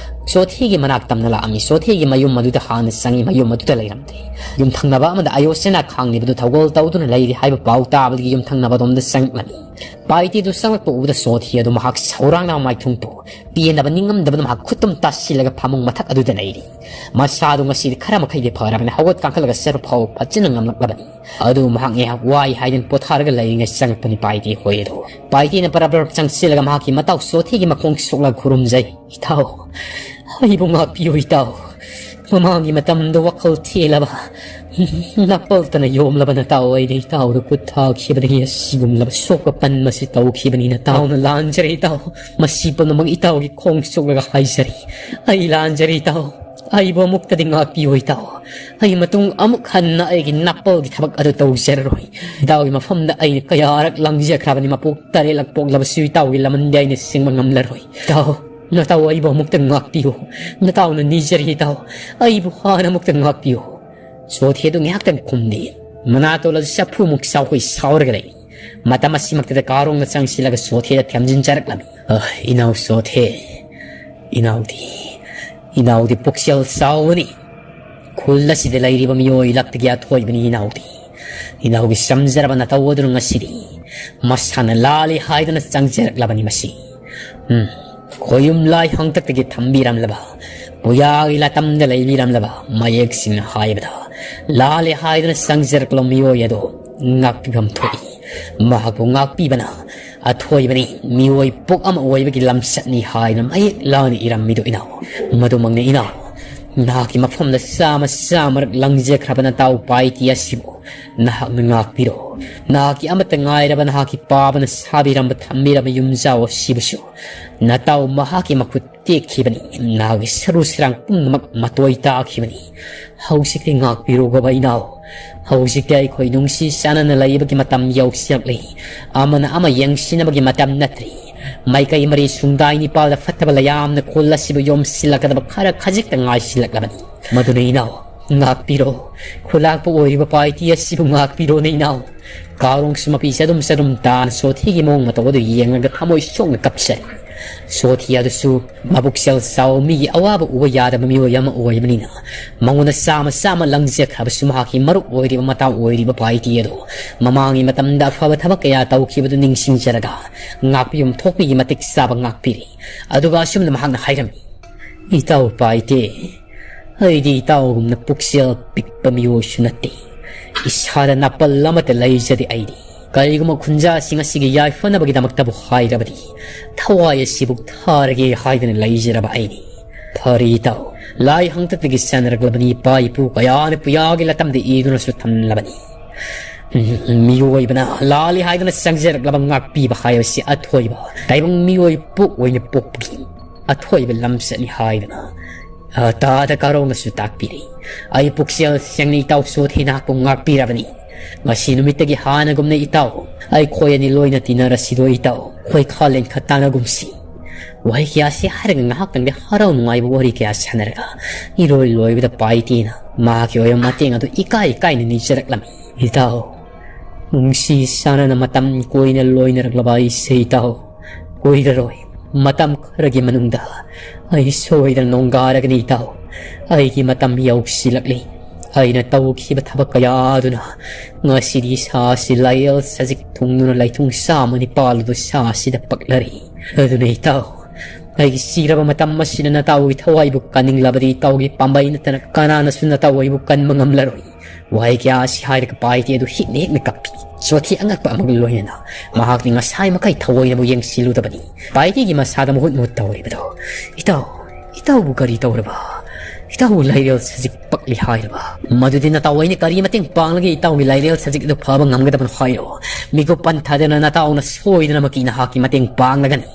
ꯆꯣꯊꯤꯒꯤ ꯃꯅꯥꯛ ꯇꯝꯅ ꯂꯥꯛꯑꯝꯃꯤ꯫ ꯆꯣꯊꯤꯒꯤ ꯃꯌꯨꯝ ꯑꯗꯨꯗ ꯍꯥꯟꯅ ꯆꯪꯉꯤ꯫ ꯃꯌꯨꯝ ꯑꯗꯨꯗ ꯂꯩꯔꯝꯗꯦ꯫ ꯌꯨꯝꯊꯪꯅꯕ ꯑꯃꯗ ꯑꯌꯣꯁꯦꯅꯥ ꯈꯥꯡꯂꯤꯕꯗꯨ ꯊꯧꯒꯜ ꯇꯧꯗꯨꯅ ꯂꯩꯔꯤ ꯍꯥꯏꯕ ꯄꯥꯎ ꯇꯥꯕꯗꯒꯤ ꯌꯨꯝꯊꯪꯅꯕ ꯑꯗꯣꯝꯗ ꯆꯪꯂꯝꯃꯤ꯫ ꯄꯥꯏꯇꯤꯗꯨ ꯆꯪꯂꯛꯄ ꯎꯕꯗ ꯆꯣꯊꯤ ꯑꯗꯨ ꯃꯍꯥꯛ ꯁꯧꯔꯥꯡꯅꯕ ꯃꯥꯏꯊꯣꯡꯗꯨ ꯄꯦꯟꯗꯕ ꯅꯤꯡꯉꯝꯗꯕꯅ ꯃꯍꯥꯛ ꯈꯨꯠꯇꯨꯝ ꯇꯥꯁꯤꯜꯂꯒ ꯐꯃꯨꯡ ꯃꯊꯛ ꯑꯗꯨꯗ ꯂꯩꯔꯤ꯫ ꯃꯁꯥꯗꯨ ꯉꯁꯤꯗꯤ ꯈꯔ ꯃꯈꯩꯗꯤ ꯐꯔꯕꯅꯤ꯫ ꯍꯧꯒꯠ ꯀꯥꯡꯈꯠꯂꯒ ꯆꯠꯄ ꯐꯥꯎ ꯐꯖꯅ ꯉꯝꯂꯛꯂꯕꯅꯤ꯫ ꯑꯗꯨ ꯃꯍꯥꯛ ꯉꯥꯏꯍꯥꯛ ꯋꯥꯏ ꯍꯥꯏꯗꯨꯅ ꯄꯣꯊꯥꯔꯒ ꯂꯩꯔꯤꯉꯩ ꯆꯪꯂꯛꯄꯅꯤ ꯄꯥꯏꯇꯤ ꯍꯣꯏ ꯑꯗꯣ꯫ ꯄꯥꯏꯇꯤꯅ ꯄꯔꯞ ꯄꯔꯞ ꯆꯪꯁꯤꯜꯂꯒ ꯃꯍꯥꯛꯀꯤ ꯃꯇꯥꯎ ꯆꯣꯊꯤꯒꯤ ꯃꯈꯣꯡ ꯁꯣꯛꯂꯒ ꯈꯨꯔꯨꯝꯖꯩ꯫ "ꯏꯇꯥꯎ, ꯑꯩꯕꯨ ꯉꯥꯛꯄꯤꯌꯨ ꯏꯇꯥꯎ꯫ ꯃꯃꯥꯡꯒꯤ ꯃꯇꯝꯗ ꯋꯥꯈꯜ ꯊꯦꯜꯂꯕ, ꯅꯥꯄꯜꯇꯅ ꯌꯣꯝꯂꯕ ꯅꯇꯥꯎ ꯑꯩꯅ ꯏꯇꯥꯎꯗ ꯈꯨꯠ ꯊꯥꯈꯤꯕꯗꯒꯤ ꯑꯁꯤꯒꯨꯝꯂꯕ ꯁꯣꯛꯄ ꯄꯟꯕꯁꯤ ꯇꯧꯈꯤꯕꯅꯤ꯫ ꯅꯇꯥꯎꯅ ꯂꯥꯟꯖꯔꯦ ꯏꯇꯥꯎ꯫ ꯃꯁꯤ ꯄꯨꯝꯅꯃꯛ ꯏꯇꯥꯎꯒꯤ ꯈꯣꯡ ꯁꯣꯛꯂꯒ ꯍꯥꯏꯖꯔꯤ꯫ ꯑꯩ ꯂꯥꯟꯖꯔꯦ ꯏꯇꯥꯎ꯫ ꯑꯩꯕꯨ ꯑꯃꯨꯛꯇꯗꯤ ꯉꯥꯛꯄꯤꯌꯨ ꯏꯇꯥꯎ꯫ ꯑꯩ ꯃꯇꯨꯡ ꯑꯃꯨꯛ ꯍꯟꯅ ꯑꯩꯒꯤ ꯅꯥꯄꯜꯒꯤ ꯊꯕꯛ ꯑꯗꯨ ꯇꯧꯖꯔꯔꯣꯏ꯫ ꯏꯇꯥꯎꯒꯤ ꯃꯐꯝꯗ ꯑꯩꯅ ꯀꯌꯥꯔꯛ ꯂꯪꯖꯈ꯭ꯔꯕꯅꯤ꯫ ꯃꯄꯣꯛ ꯇꯔꯦꯠꯂꯛ ꯄꯣꯛꯂꯕꯁꯨ ꯏꯇꯥꯎꯒꯤ ꯂꯃꯟꯗꯤ ꯑꯩꯅ ꯁꯤꯡꯕ ꯉꯝꯂꯔꯣꯏ꯫ ꯏꯇꯥꯎ, ꯅꯇꯥꯎ ꯑꯩꯕꯨ ꯑꯃꯨꯛꯇ ꯉꯥꯛꯄꯤꯌꯨ꯫ ꯅꯇꯥꯎꯅ ꯅꯤꯖꯔꯤ ꯏꯇꯥꯎ꯫ ꯑꯩꯕꯨ ꯍꯥꯟꯅ ꯑꯃꯨꯛꯇ ꯉꯥꯛꯄꯤꯌꯨ"꯫ ꯆꯣꯊꯦꯗꯨ ꯉꯥꯏꯍꯥꯛꯇꯪ ꯈꯨꯝꯗꯦ꯫ ꯃꯅꯥꯇꯣꯟ ꯑꯗꯨ ꯆꯐꯨꯃꯨꯛ ꯆꯥꯎꯈꯣꯏ ꯁꯥꯎꯔꯒ ꯂꯩ꯫ ꯃꯇꯝ ꯑꯁꯤꯃꯛꯇꯗ ꯀꯥꯔꯣꯡꯅ ꯆꯪꯁꯤꯜꯂꯒ ꯆꯣꯊꯦꯗ ꯊꯦꯝꯖꯤꯟꯖꯔꯛꯂꯝꯃꯤ꯫ "ꯑ, ꯏꯅꯥꯎ ꯆꯣꯊꯦ, ꯏꯅꯥꯎꯗꯤ, ꯏꯅꯥꯎꯗꯤ ꯄꯨꯛꯆꯦꯜ ꯆꯥꯎꯕꯅꯤ꯫ ꯈꯨꯜ ꯑꯁꯤꯗ ꯂꯩꯔꯤꯕ ꯃꯤꯑꯣꯏ ꯂꯛꯇꯒꯤ ꯑꯊꯣꯏꯕꯅꯤ ꯏꯅꯥꯎꯗꯤ꯫ ꯏꯅꯥꯎꯒꯤ ꯆꯝꯖꯔꯕ ꯅꯇꯧ ꯑꯗꯨꯅ ꯉꯁꯤꯗꯤ ꯃꯁꯥꯅ ꯂꯥꯜꯂꯤ ꯍꯥꯏꯗꯨꯅ ꯆꯪꯖꯔꯛꯂꯕꯅꯤ ꯃꯁꯤ꯫ ꯎꯝ, ꯈꯣꯌꯨꯝ ꯂꯥꯏ ꯍꯥꯡꯇꯛꯇꯒꯤ ꯊꯝꯕꯤꯔꯝꯂꯕ, ꯄꯨꯌꯥꯒꯤ ꯂꯥꯇꯝꯗ ꯂꯩꯕꯤꯔꯝꯂꯕ ꯃꯌꯦꯛꯁꯤꯡꯅ ꯍꯥꯏꯕꯗ ꯂꯥꯜꯂꯦ ꯍꯥꯏꯗꯨꯅ ꯆꯪꯖꯔꯛꯂꯕ ꯃꯤꯑꯣꯏ ꯑꯗꯣ ꯉꯥꯛꯄꯤꯐꯝ ꯊꯣꯛꯏ꯫ ꯃꯍꯥꯛꯄꯨ ꯉꯥꯛꯄꯤꯕꯅ ꯑꯊꯣꯏꯕꯅꯤ, ꯃꯤꯑꯣꯏ ꯄꯣꯛ ꯑꯃ ꯑꯣꯏꯕꯒꯤ ꯂꯝꯆꯠꯅꯤ" ꯍꯥꯏꯅ ꯃꯌꯦꯛ ꯂꯥꯅ ꯏꯔꯝꯃꯤꯗꯣ ꯏꯅꯥꯎ꯫ ꯃꯗꯨꯃꯛꯅꯤ ꯏꯅꯥꯎ꯫ ꯅꯍꯥꯛꯀꯤ ꯃꯐꯝꯗ ꯆꯥꯝꯃ ꯆꯥꯝꯃꯔꯛ ꯂꯪꯖꯈ꯭ꯔꯕ ꯅꯇꯥꯎ ꯄꯥꯏꯇꯤ ꯑꯁꯤꯕꯨ ꯅꯍꯥꯛꯅ ꯉꯥꯛꯄꯤꯔꯣ꯫ ꯅꯍꯥꯛꯀꯤ ꯑꯃꯠꯇ ꯉꯥꯏꯔꯕ ꯅꯍꯥꯛꯀꯤ ꯄꯥꯕꯅ ꯁꯥꯕꯤꯔꯝꯕ ꯊꯝꯕꯤꯔꯝꯕ ꯌꯨꯝꯖꯥꯎ ꯑꯁꯤꯕꯨꯁꯨ ꯅꯇꯥꯎ ꯃꯍꯥꯛꯀꯤ ꯃꯈꯨꯠ ꯇꯦꯛꯈꯤꯕꯅꯤ꯫ ꯅꯍꯥꯛꯀꯤ ꯁꯔꯨ ꯁꯔꯥꯡ ꯄꯨꯝꯅꯃꯛ ꯃꯇꯣꯏ ꯇꯥꯈꯤꯕꯅꯤ꯫ ꯍꯧꯖꯤꯛꯇꯤ ꯉꯥꯛꯄꯤꯔꯣ ꯒꯣꯕ ꯏꯅꯥꯎ꯫ ꯍꯧꯖꯤꯛꯇꯤ ꯑꯩꯈꯣꯏ ꯅꯨꯡꯁꯤ ꯆꯥꯟꯅꯅ ꯂꯩꯕꯒꯤ ꯃꯇꯝ ꯌꯧꯁꯤꯜꯂꯛꯂꯤ꯫ ꯑꯃꯅ ꯑꯃ ꯌꯦꯡꯁꯤꯟꯅꯕꯒꯤ ꯃꯇꯝ ꯅꯠꯇ꯭ꯔꯤ꯫ ꯃꯥꯏꯀꯩ ꯃꯔꯤ ꯁꯨꯡꯗꯥꯏ ꯅꯤꯄꯥꯜꯗ ꯐꯠꯇꯕ ꯂꯩꯌꯥꯝꯅ ꯈꯨꯜ ꯑꯁꯤꯕꯨ ꯌꯣꯝꯁꯤꯜꯂꯛꯀꯗꯕ ꯈꯔ ꯈꯖꯤꯛꯇ ꯉꯥꯏꯁꯤꯜꯂꯛꯂꯕꯅꯤ꯫ ꯃꯗꯨꯅ ꯏꯅꯥꯎ, ꯉꯥꯛꯄꯤꯔꯣ꯫ ꯈꯨꯂꯥꯛꯄ ꯑꯣꯏꯔꯤꯕ ꯄꯥꯏꯇꯤ ꯑꯁꯤꯕꯨ ꯉꯥꯛꯄꯤꯔꯣꯅꯦ ꯏꯅꯥꯎ꯫ ꯀꯥꯔꯣꯡꯁꯨ ꯃꯄꯤ ꯆꯗꯨꯝ ꯆꯗꯨꯝ ꯇꯥꯅ ꯁꯣꯊꯤꯒꯤ ꯃꯑꯣꯡ ꯃꯇꯧ ꯑꯗꯨ ꯌꯦꯡꯂꯒ ꯊꯃꯣꯏ ꯁꯣꯛꯅ ꯀꯞꯆꯔꯤ꯫ ꯁꯣꯊꯤ ꯑꯗꯨꯁꯨ ꯃꯕꯨꯛꯆꯦꯜ ꯆꯥꯎ ꯃꯤꯒꯤ ꯑꯋꯥꯕ ꯎꯕ ꯌꯥꯗꯕ ꯃꯤꯑꯣꯏ ꯑꯃ ꯑꯣꯏꯕꯅꯤꯅ, ꯃꯉꯣꯟꯗ ꯆꯥꯝꯃ ꯆꯥꯝꯃ ꯂꯪꯖꯈ꯭ꯔꯕꯁꯨ ꯃꯍꯥꯛꯀꯤ ꯃꯔꯨꯞ ꯑꯣꯏꯔꯤꯕ ꯃꯇꯥꯎ ꯑꯣꯏꯔꯤꯕ ꯄꯥꯏꯇꯤ ꯑꯗꯨ ꯃꯃꯥꯡꯒꯤ ꯃꯇꯝꯗ ꯑꯐꯕ ꯊꯕꯛ ꯀꯌꯥ ꯇꯧꯈꯤꯕꯗꯨ ꯅꯤꯡꯁꯤꯡꯖꯔꯒ ꯉꯥꯛꯄꯤꯐꯝ ꯊꯣꯛꯄꯒꯤ ꯃꯇꯤꯛ ꯆꯥꯕ ꯉꯥꯛꯄꯤꯔꯤ꯫ ꯑꯗꯨꯒ ꯑꯁꯨꯝꯅ ꯃꯍꯥꯛꯅ ꯍꯥꯏꯔꯝꯃꯤ, "ꯏꯇꯥꯎ ꯄꯥꯏꯇꯦ, ꯑꯩꯗꯤ ꯏꯇꯥꯎꯒꯨꯝꯅ ꯄꯨꯛꯆꯦꯜ ꯄꯤꯛꯄ ꯃꯤꯑꯣꯏꯁꯨ ꯅꯠꯇꯦ꯫ ꯏꯁꯥꯗ ꯅꯥꯄꯜ ꯑꯃꯠꯇ ꯂꯩꯖꯗꯦ ꯑꯩꯗꯤ꯫ ꯀꯔꯤꯒꯨꯝꯕ ꯈꯨꯟꯖꯥꯁꯤꯡ ꯑꯁꯤꯒꯤ ꯌꯥꯏꯐꯅꯕꯒꯤꯗꯃꯛꯇꯕꯨ ꯍꯥꯏꯔꯕꯗꯤ ꯊꯋꯥꯏ ꯑꯁꯤꯕꯨ ꯊꯥꯔꯒꯦ ꯍꯥꯏꯗꯅ ꯂꯩꯖꯔꯕ ꯑꯩꯅꯤ꯫ ꯐꯔꯦ ꯏꯇꯥꯎ, ꯂꯥꯏ ꯍꯪꯇꯛꯇꯒꯤ ꯆꯦꯟꯅꯔꯛꯂꯕꯅꯤ, ꯏꯄꯥ ꯏꯄꯨ ꯀꯌꯥꯅ ꯄꯨꯌꯥꯒꯤ ꯂꯇꯝꯗ ꯏꯗꯨꯅꯁꯨ ꯊꯝꯂꯕꯅꯤ꯫ ꯃꯤꯑꯣꯏꯕꯅ ꯂꯥꯜꯂꯤ ꯍꯥꯏꯗꯨꯅ ꯆꯪꯖꯔꯛꯂꯕ ꯉꯥꯛꯄꯤꯕ ꯍꯥꯏꯕꯁꯤ ꯑꯊꯣꯏꯕ ꯇꯥꯏꯕꯪ ꯃꯤꯑꯣꯏ ꯄꯣꯛ ꯑꯣꯏꯅ ꯄꯣꯛꯄꯒꯤ ꯑꯊꯣꯏꯕ ꯂꯝꯆꯠꯅꯤ ꯍꯥꯏꯗꯨꯅ ꯇꯥꯗ ꯀꯥꯔꯣꯡꯅꯁꯨ ꯇꯥꯛꯄꯤꯔꯤ꯫ ꯑꯩ ꯄꯨꯛꯆꯦꯜ ꯁꯦꯡꯅ ꯏꯇꯥꯎ ꯁꯣꯊꯤ ꯅꯍꯥꯛꯄꯨ ꯉꯥꯛꯄꯤꯔꯕꯅꯤ꯫ ꯉꯁꯤ ꯅꯨꯃꯤꯠꯇꯒꯤ ꯍꯥꯟꯅꯒꯨꯝꯅ ꯏꯇꯥꯎ, ꯑꯩꯈꯣꯏ ꯑꯅꯤ ꯂꯣꯏꯅ ꯇꯤꯟꯅꯔꯁꯤꯗꯣ ꯏꯇꯥꯎ, ꯑꯩꯈꯣꯏ ꯈꯥꯂꯦꯟ ꯈ ꯇꯥꯟꯅꯒꯨꯝꯁꯤ꯫ ꯋꯥꯍꯩ ꯀꯌꯥꯁꯤ ꯍꯥꯏꯔꯒ ꯉꯥꯏꯍꯥꯛꯇꯪꯗꯤ ꯍꯔꯥꯎ ꯅꯨꯡꯉꯥꯏꯕ ꯋꯥꯔꯤ ꯀꯌꯥ ꯁꯥꯟꯅꯔꯒ ꯏꯔꯣꯏ ꯂꯣꯏꯕꯗ ꯄꯥꯏꯇꯤꯅ ꯃꯍꯥꯛꯀꯤ ꯑꯣꯏꯕ ꯃꯇꯦꯡ ꯑꯗꯨ ꯏꯀꯥꯏ ꯏꯀꯥꯏꯅ ꯅꯤꯖꯔꯛꯂꯝꯃꯤ꯫ ꯏꯇꯥꯎ, ꯅꯨꯡꯁꯤ ꯆꯥꯟꯅꯅ ꯃꯇꯝ ꯀꯨꯏꯅ ꯂꯣꯏꯅꯔꯛꯂꯕ ꯑꯩꯁꯦ ꯏꯇꯥꯎ, ꯀꯨꯏꯔꯔꯣꯏ꯫ ꯃꯇꯝ ꯈꯔꯒꯤ ꯃꯅꯨꯡꯗ ꯑꯩ ꯁꯣꯏꯗꯅ ꯅꯣꯡꯒꯥꯔꯒꯅꯤ ꯏꯇꯥꯎ꯫ ꯑꯩꯒꯤ ꯃꯇꯝ ꯌꯧꯁꯤꯜꯂꯛꯂꯤ꯫ ꯑꯩꯅ ꯇꯧꯈꯤꯕ ꯊꯕꯛ ꯀꯌꯥ ꯑꯗꯨꯅ ꯉꯁꯤꯗꯤ ꯏꯁꯥꯁꯤ ꯂꯥꯏꯌꯦꯜ ꯁꯖꯤꯛ ꯊꯨꯡꯗꯨꯅ ꯂꯩꯊꯨꯡ ꯆꯥꯝꯃ ꯅꯤꯄꯥꯜ ꯑꯗꯨ ꯏꯁꯥꯁꯤꯗ ꯄꯛꯂꯔꯤ꯫ ꯑꯗꯨꯅ ꯏꯇꯥꯎ, ꯑꯩꯒꯤ ꯁꯤꯔꯕ ꯃꯇꯝ ꯑꯁꯤꯗ ꯅꯇꯥꯎꯒꯤ ꯊꯋꯥꯏꯕꯨ ꯀꯟꯅꯤꯡꯂꯕꯗꯤ ꯏꯇꯥꯎꯒꯤ ꯄꯥꯝꯕꯩ ꯅꯠꯇꯅ ꯀꯅꯥꯅꯁꯨ ꯅꯇꯥꯎ ꯑꯩꯕꯨ ꯀꯟꯕ ꯉꯝꯂꯔꯣꯏ꯫ ꯋꯥꯍꯩ ꯀꯌꯥ ꯑꯁꯤ ꯍꯥꯏꯔꯒ ꯄꯥꯏꯇꯦ ꯑꯗꯨ ꯍꯤꯛꯅ ꯍꯤꯛꯅ ꯀꯞꯄꯤ꯫ ꯆꯣꯊꯤ ꯑꯉꯛꯄ ꯑꯃꯒ ꯂꯣꯏꯅꯅ ꯃꯍꯥꯛꯇꯤ ꯉꯁꯥꯏ ꯃꯈꯩ ꯊꯑꯣꯏꯅꯕꯨ ꯌꯦꯡꯁꯤꯜꯂꯨꯗꯕꯅꯤ꯫ ꯄꯥꯏꯇꯦꯒꯤ ꯃꯁꯥꯗ ꯃꯍꯨꯠ ꯃꯍꯨꯠ ꯇꯧꯔꯤꯕꯗꯣ꯫ "ꯏꯇꯥꯎ, ꯏꯇꯥꯎꯕꯨ ꯀꯔꯤ ꯇꯧꯔꯕ?" "ꯏꯇꯥꯎ, ꯂꯥꯏꯔꯦꯜ ꯁꯖꯤꯛ ꯄꯛꯂꯤ ꯍꯥꯏꯔꯕ? ꯃꯗꯨꯗꯤ ꯅꯇꯥꯎ, ꯑꯩꯅ ꯀꯔꯤ ꯃꯇꯦꯡ ꯄꯥꯡꯂꯒ ꯏꯇꯥꯎꯒꯤ ꯂꯥꯏꯔꯦꯜ ꯁꯖꯤꯛ ꯑꯗꯨ ꯐꯕ ꯉꯝꯒꯗꯕꯅꯣ ꯍꯥꯏꯔꯣ? ꯃꯤꯀꯨꯞ ꯄꯟꯊꯗꯅ ꯅꯇꯥꯎꯅ ꯁꯣꯏꯗꯅꯃꯛꯀꯤ ꯅꯍꯥꯛꯀꯤ ꯃꯇꯦꯡ ꯄꯥꯡꯂꯒꯅꯤ"꯫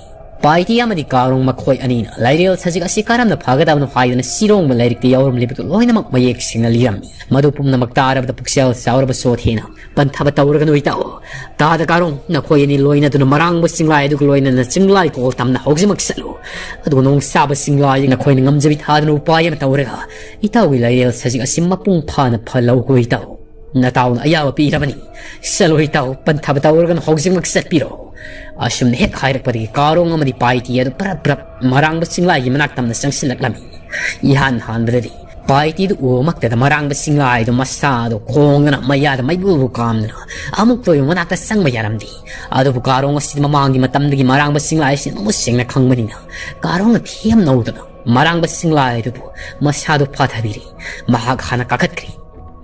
ꯄꯥꯏꯇꯤ ꯑꯃꯗꯤ ꯀꯥꯔꯣꯡ ꯃꯈꯣꯏ ꯑꯅꯤꯅ ꯂꯥꯏꯔꯦꯜ ꯁꯖꯤꯛ ꯑꯁꯤ ꯀꯔꯝꯅ ꯐꯒꯗꯕꯅꯣ ꯍꯥꯏꯗꯨꯅ ꯁꯤꯔꯣꯡꯕ ꯂꯥꯏꯔꯤꯛꯇ ꯌꯥꯎꯔꯝꯂꯤꯕꯗꯨ ꯂꯣꯏꯅꯃꯛ ꯃꯌꯦꯛ ꯁꯦꯡꯅ ꯂꯤꯔꯝꯃꯤ꯫ ꯃꯗꯨ ꯄꯨꯝꯅꯃꯛ ꯇꯥꯔꯕꯗ ꯄꯨꯛꯆꯦꯜ ꯆꯥꯎꯔꯕ ꯆꯣꯊꯦꯅ, "ꯄꯟꯊꯕ ꯇꯧꯔꯒꯅꯨ ꯏꯇꯥꯎ꯫ ꯇꯥꯗ ꯀꯥꯔꯣꯡ, ꯅꯈꯣꯏ ꯑꯅꯤ ꯂꯣꯏꯅꯗꯨꯅ ꯃꯔꯥꯡꯕ ꯆꯤꯡꯂꯥꯏ ꯑꯗꯨꯒ ꯂꯣꯏꯅꯅ ꯆꯤꯡꯂꯥꯏ ꯀꯣꯜ ꯇꯝꯅ ꯍꯧꯖꯤꯛꯃꯛ ꯆꯠꯂꯨ꯫ ꯑꯗꯨꯒ ꯅꯣꯡ ꯆꯥꯕ ꯆꯤꯡꯂꯥꯏ ꯅꯈꯣꯏꯅ ꯉꯝꯖꯕꯤ ꯊꯥꯗꯨꯅ ꯎꯄꯥꯏ ꯑꯃ ꯇꯧꯔꯒ ꯏꯇꯥꯎꯒꯤ ꯂꯥꯏꯔꯦꯜ ꯁꯖꯤꯛ ꯑꯁꯤ ꯃꯄꯨꯡ ꯐꯥꯅ ꯐꯍꯜꯍꯧꯈꯣ ꯏꯇꯥꯎ꯫ ꯅꯇꯥꯎꯅ ꯑꯌꯥꯕ ꯄꯤꯔꯕꯅꯤ꯫ ꯆꯠꯂꯣ ꯏꯇꯥꯎ, ꯄꯟꯊꯕ ꯇꯧꯔꯒꯅꯨ, ꯍꯧꯖꯤꯛꯃꯛ ꯆꯠꯄꯤꯔꯣ"꯫ ꯑꯁꯨꯝꯅ ꯍꯦꯛ ꯍꯥꯏꯔꯛꯄꯗꯒꯤ ꯀꯥꯔꯣꯡ ꯑꯃꯗꯤ ꯄꯥꯏꯇꯤ ꯑꯗꯨ ꯄꯔꯞ ꯄꯔꯞ ꯃꯔꯥꯡꯕ ꯆꯤꯡꯂꯥꯏꯒꯤ ꯃꯅꯥꯛ ꯇꯝꯅ ꯆꯪꯁꯤꯜꯂꯛꯂꯝꯃꯤ꯫ ꯏꯍꯥꯟ ꯍꯥꯟꯕꯗꯗꯤ ꯄꯥꯏꯇꯤꯗꯨ ꯎꯕꯃꯛꯇꯗ ꯃꯔꯥꯡꯕ ꯆꯤꯡꯂꯥꯏꯗꯨ ꯃꯁꯥꯗꯣ ꯈꯣꯡꯗꯅ ꯃꯌꯥꯗ ꯃꯩꯕꯨꯕꯨ ꯀꯥꯝꯗꯨꯅ ꯑꯃꯨꯛꯇ ꯑꯣꯏꯕ ꯃꯅꯥꯛꯇ ꯆꯪꯕ ꯌꯥꯔꯝꯗꯦ꯫ ꯑꯗꯨꯕꯨ ꯀꯥꯔꯣꯡ ꯑꯁꯤꯗꯤ ꯃꯃꯥꯡꯒꯤ ꯃꯇꯝꯗꯒꯤ ꯃꯔꯥꯡꯕ ꯆꯤꯡꯂꯥꯏ ꯑꯁꯤ ꯃꯃꯨꯠ ꯁꯦꯡꯅ ꯈꯪꯕꯅꯤꯅ ꯀꯥꯔꯣꯡꯅ ꯊꯦꯝ ꯅꯧꯗꯅ ꯃꯔꯥꯡꯕ ꯆꯤꯡꯂꯥꯏ ꯑꯗꯨꯕꯨ ꯃꯁꯥꯗꯣ ꯐꯥꯊꯕꯤꯔꯦ꯫ ꯃꯍꯥꯛ ꯍꯥꯟꯅ ꯀꯥꯈꯠꯈ꯭ꯔꯦ꯫